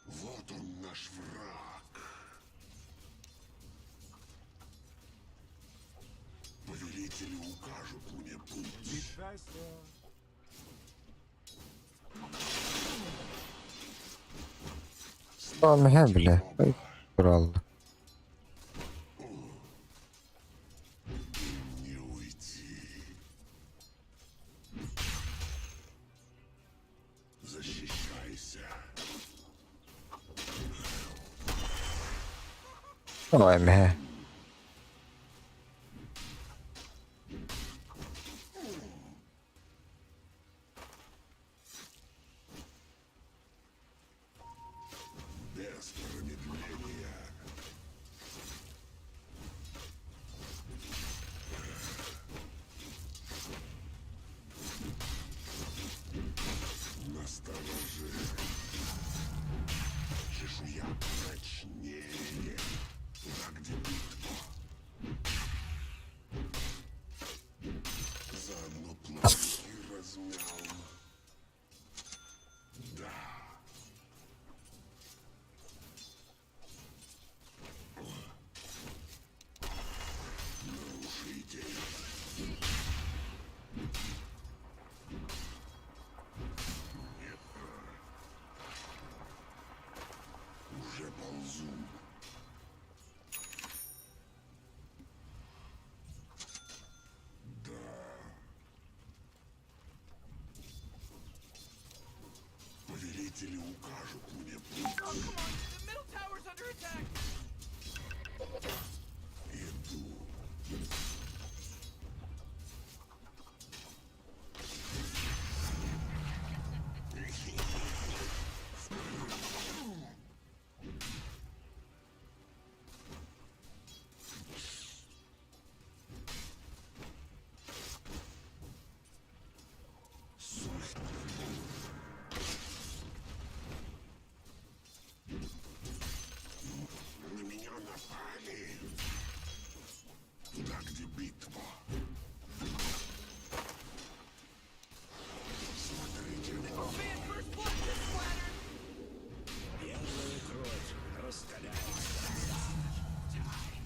Вот он наш враг. Повелители укажут мне путь. О, мэ, бля. Ой, Туралла. Не уйти. Защищайся. Ой, мэ. Без промедления. Насторожи. Чешуя прочнее. Туда, где битва. Заодно плавки размял. Да. Нарушитель. Нет. Уже ползу. Да. Повелители укажут мне путь. The middle tower's under attack. Иду. На меня напали. Туда, где битва. Смотрите. Белая кровь раскаляется.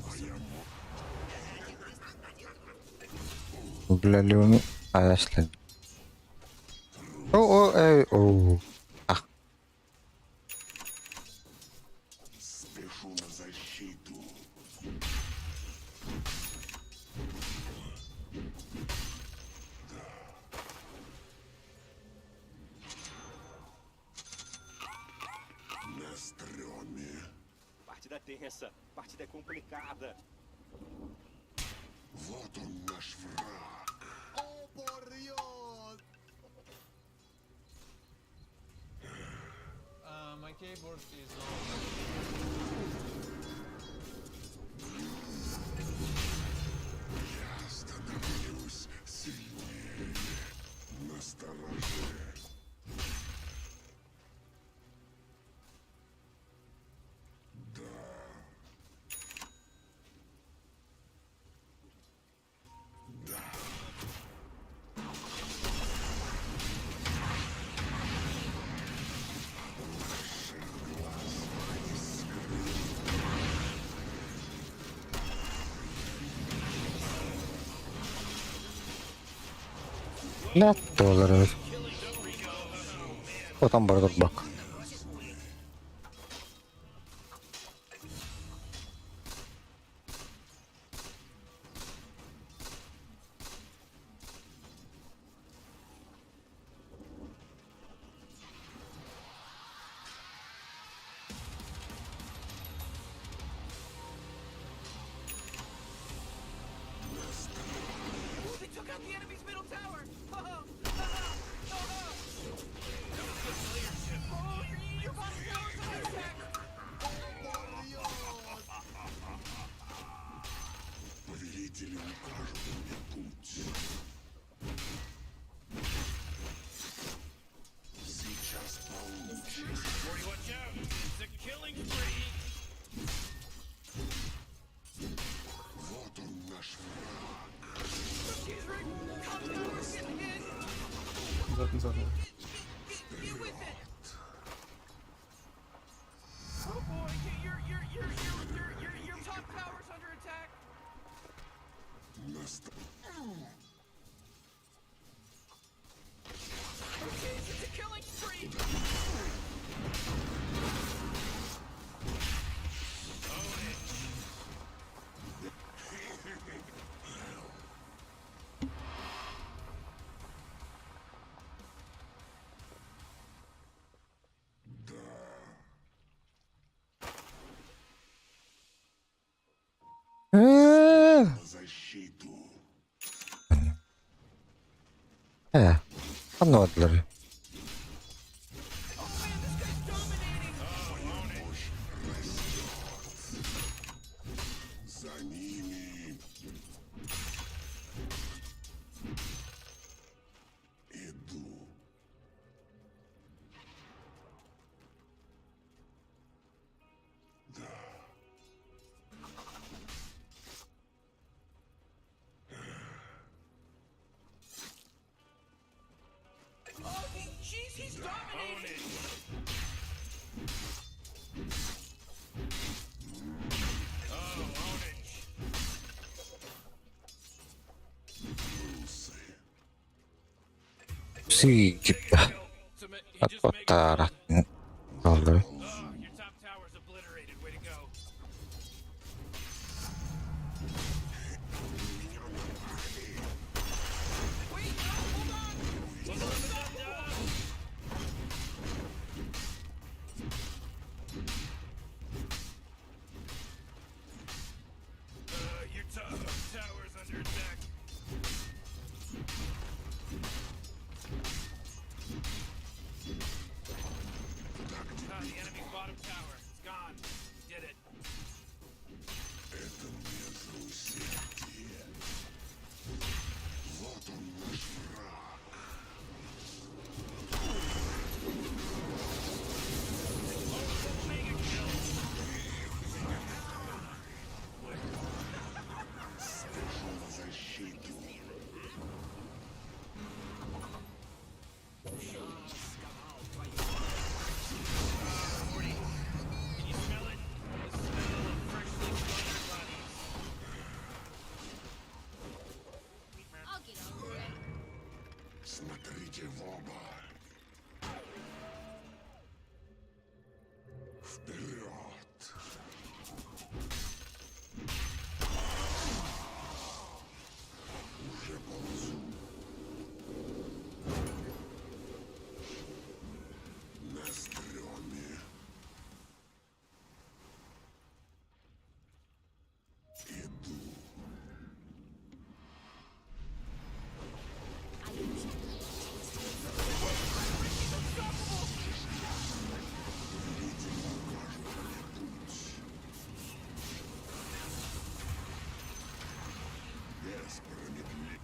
Моя Бля, Леону. А, если. О, о, эй, о. Ах, Спешу на защиту. Да. На стреме. Partida tensa, partida complicada. Вот он наш враг. Oh, por Dios. My keyboard is on. Я становлюсь сильнее. Настороже. Да. Да. Ваших глаз. Блядь, туолар Отон бара турбак. Повелители укажут мне путь. Сейчас получишь. Вот он наш враг. Назад, назад. Вперед! Наста... Э, Защиту. Э, ханна бардылар? Мощь растет. За ними. Иду. Да. Сиикиппэ. Аттара. Оллар. Это мне за усердие. Вот он наш враг. Спешу на защиту. Смотрите в оба. Вперед! Уже ползу. На стреме. Иду. Повелители укажут мне путь. Без промедления.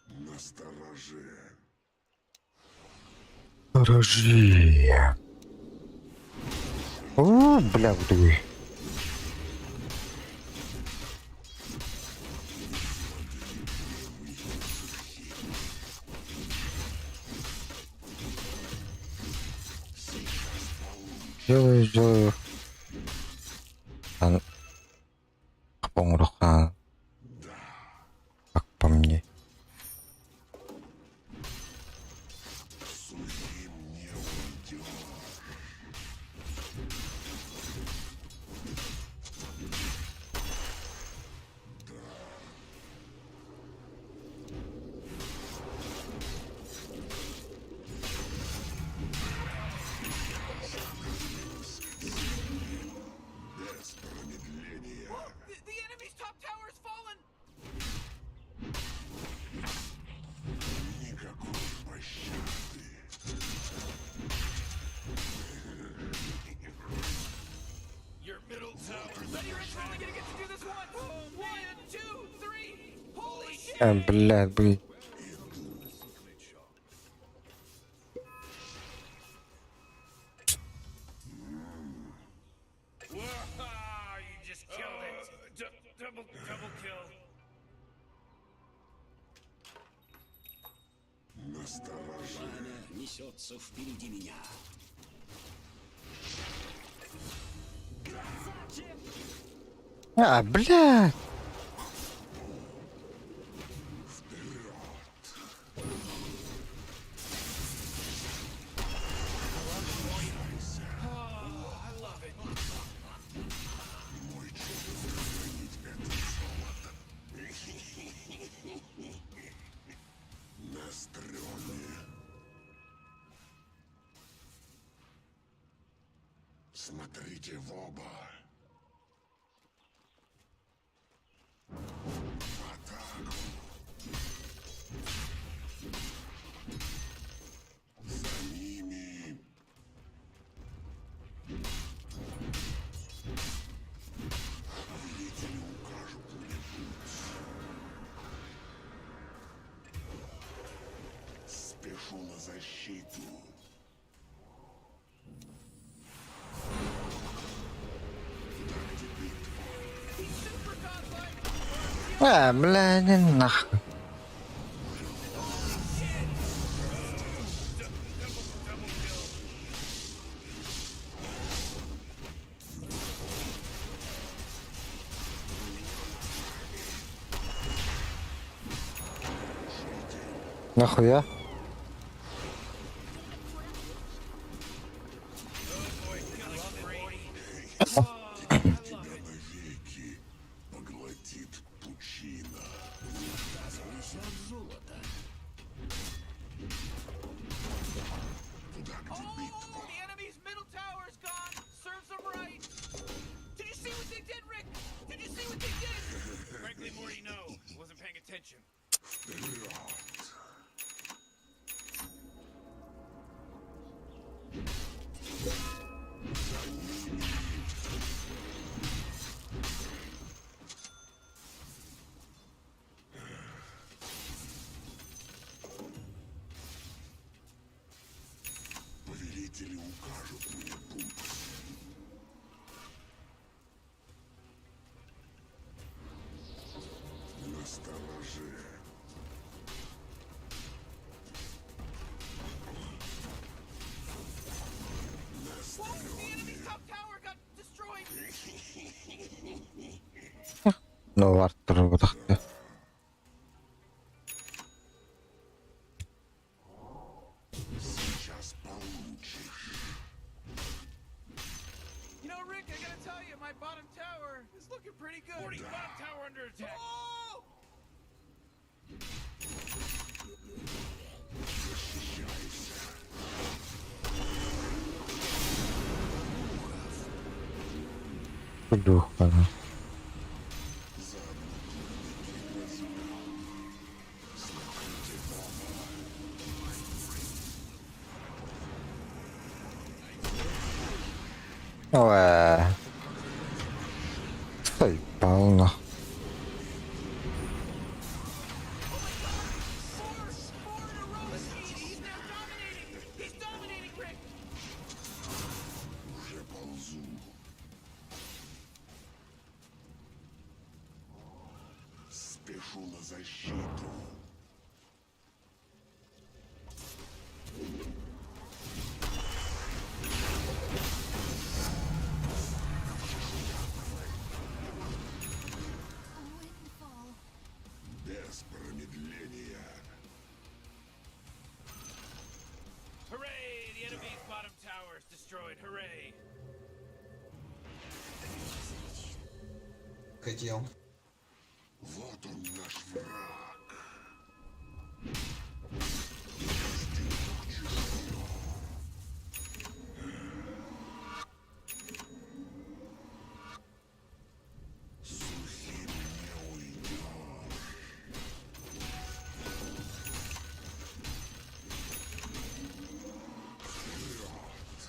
Настороже. Дорожи. О, бля, вдуй. Сделаю, сделаю. Оҥоруохха как по мне. Э, блядь, блин. Несется впереди меня. А, блядь. Смотрите в оба. За ними. Повелители укажут мне путь. Спешу на защиту. А, бля, не нахуй. Нахуя? Поглотит пучина. Frankly, Morty, no. Wasn't paying attention. Повелители укажут мне путь. Настороже. Ну, Артур, вот. Сейчас получишь. You know, Rick, I gotta tell you, my bottom tower is looking pretty good. Morty, bottom tower under attack. Oh! Духа. Ой. Заебал нахуй. Уже ползу. Спешу на защиту. Хотел. Вот он наш враг. Сухим не уйдешь. Вперед!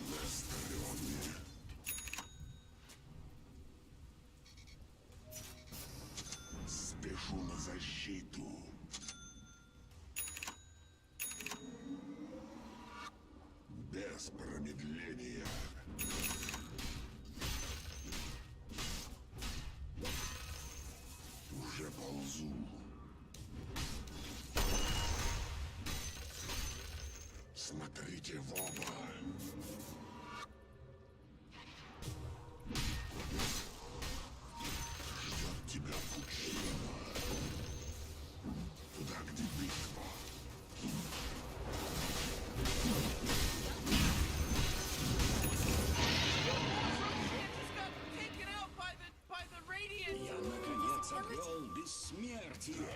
На стреме. Спешу на защиту. Без промедления. Уже ползу. Смотрите в оба. Ждет тебя пучина. Туда, где битва. Я наконец обрел бессмертие.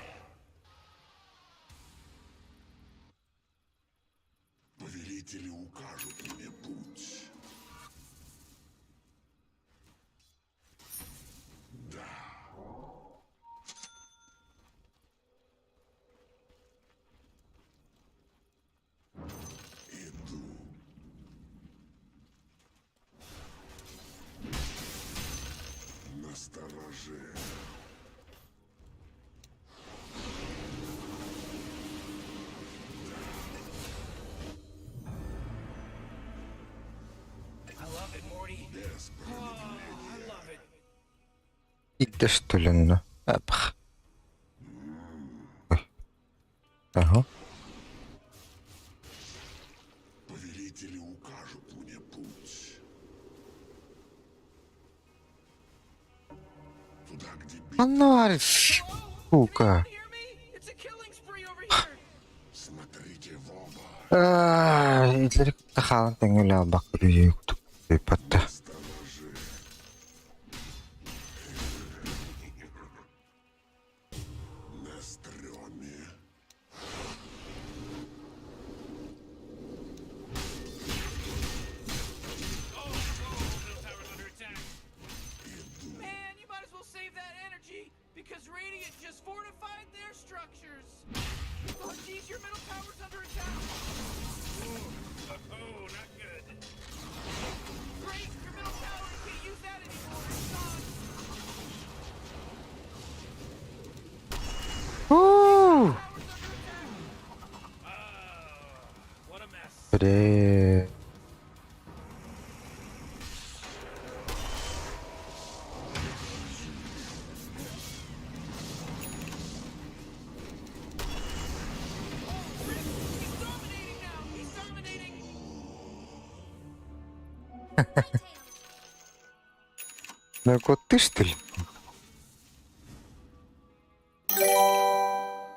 Повелители укажут мне путь. Да. Иду. Настороже. I love it, Morty. Без Oh, I love it. Иди что ли, ну? Апх. Ой. Ага. Повелители укажут мне путь. Туда, где битва. Анвар, сука. Смотрите в оба. Итлери тахалан тэҥҥэ албак патта. На стреме. Man, you might as well save that energy because Radiant just fortified their structures. Oh, jeez, your middle tower's under attack. Oh, not good. Great, your middle tower you can't use that anymore. It's gone. Уу! Бре. Ну кот ты что ли?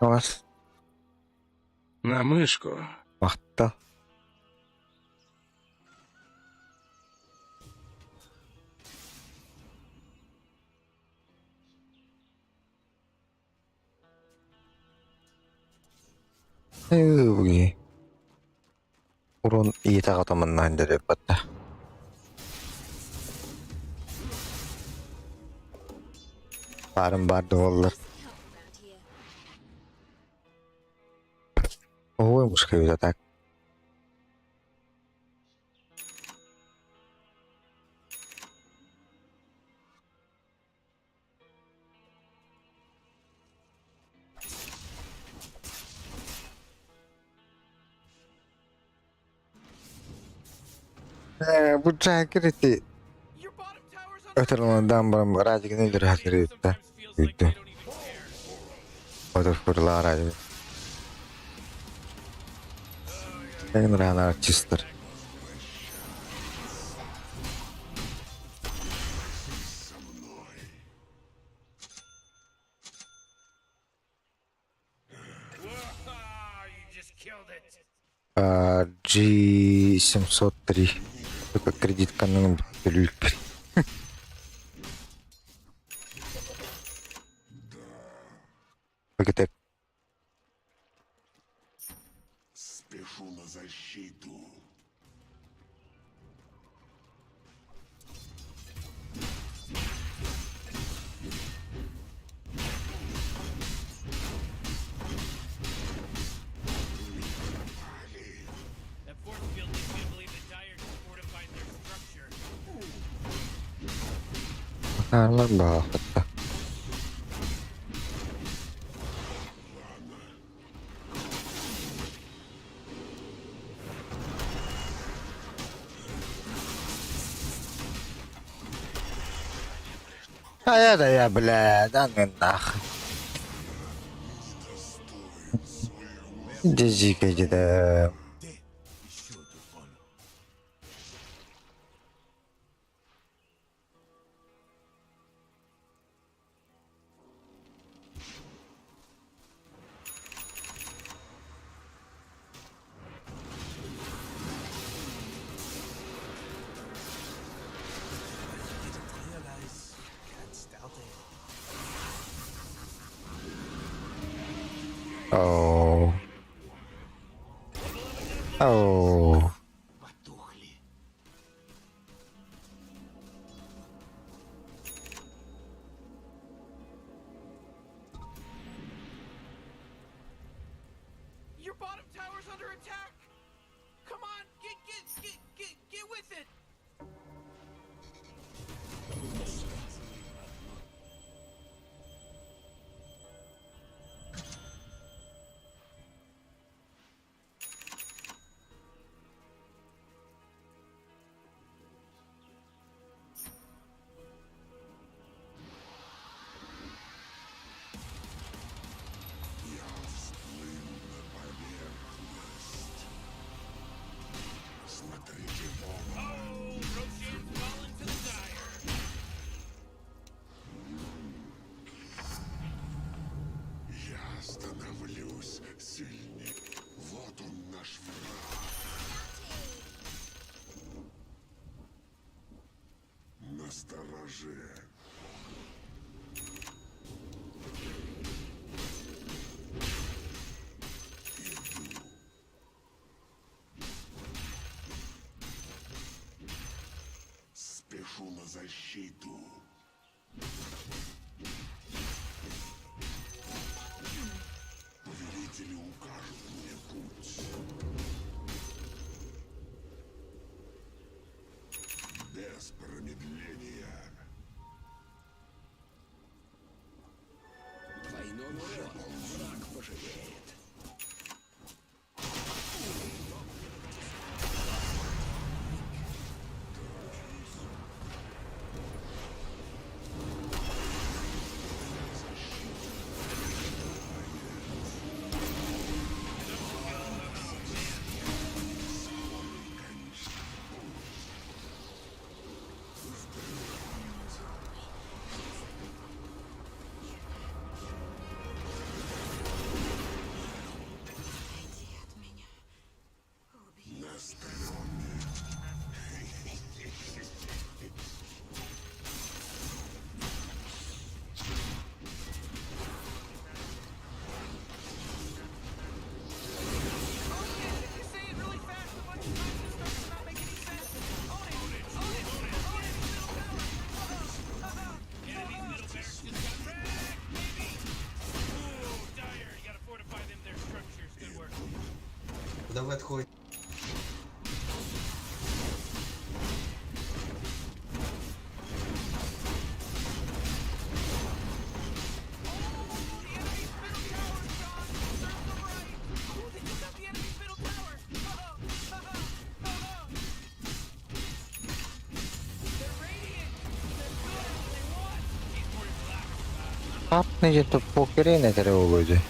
У вас На мышку. махта. Эуги. Урон иитаҕата манна батта. Баарым баар да буоллар. Ой, мушка так. Бу Джакер ити өтөрүнэн баран Радигын өлөрө хатырыытта. Үйдү. Отор фурлаа Радиг. Эҥин раана артистар. G703 только кредитканан төлүүрбүт. Logitech. Спешу на защиту. That force field leads me to believe that Dire just fortified their structure. Макарлар баҕахытта. Хайа да я, блядь, аны нахуй. Дьэ Didn't realize cats stealthy. Oh. Oh. Your bottom tower's under attack. Come on, get get get get get with it. Я всплыл на поверхность. Смотрите в оба. Oh, Roshan's fallen to the Dire. Я становлюсь сильнее. Вот он наш враг. Настороже. Иду. Спешу на защиту. Повелители укажут мне путь. Без промедления. Двойной урон. Враг пожалеет. Отойди от меня. На стреме. Oh yeah, if you say it really fast a bunch of times, it starts to not make any sense. Own it, own it, own it, middle tower. Enemy's middle barracks just got wrecked, baby. Ooh, Dire, you gotta fortify them their structures. Good work. Куда вы отходите? The enemy's middle tower's gone. Serve them right. Ooh, they took out the enemy's middle tower. Oh, oh, oh, oh. They're radiant. They're good. They won. He's more relaxed. Апны же покерейн этэрэ буолуо дии.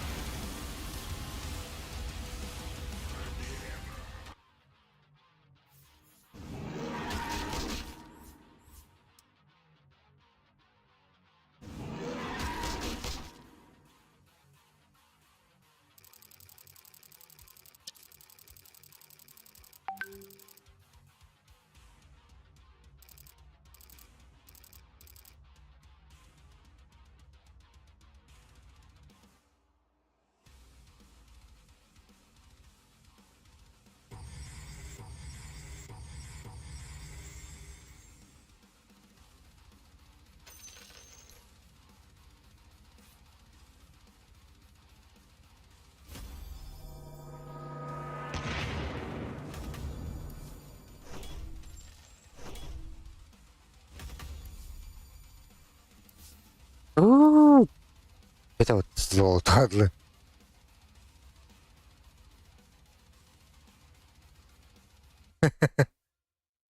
Это вот золото адлы.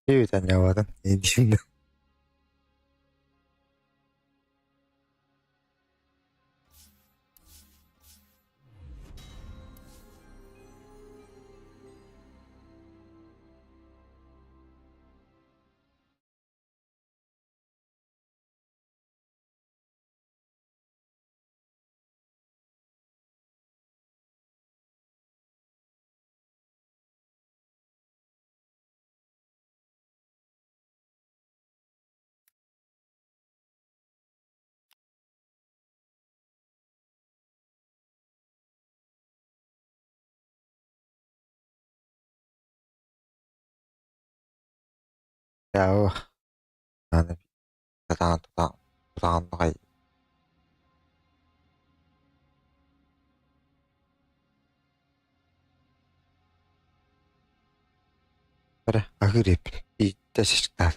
Үтэн яватын. Индин. Яа, аны сатаан тутаан тутаан аҕай Эрэ аһыыр эбит ииттэ сыстаан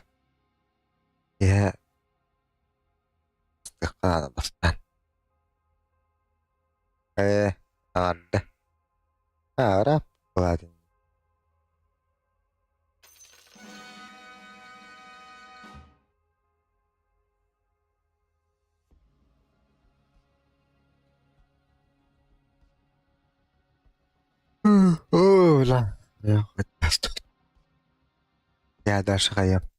Иһэ сыстыахха наада бастаан Ээ аҕарда Аара былаатын Оо, бля. Я дальше хайам.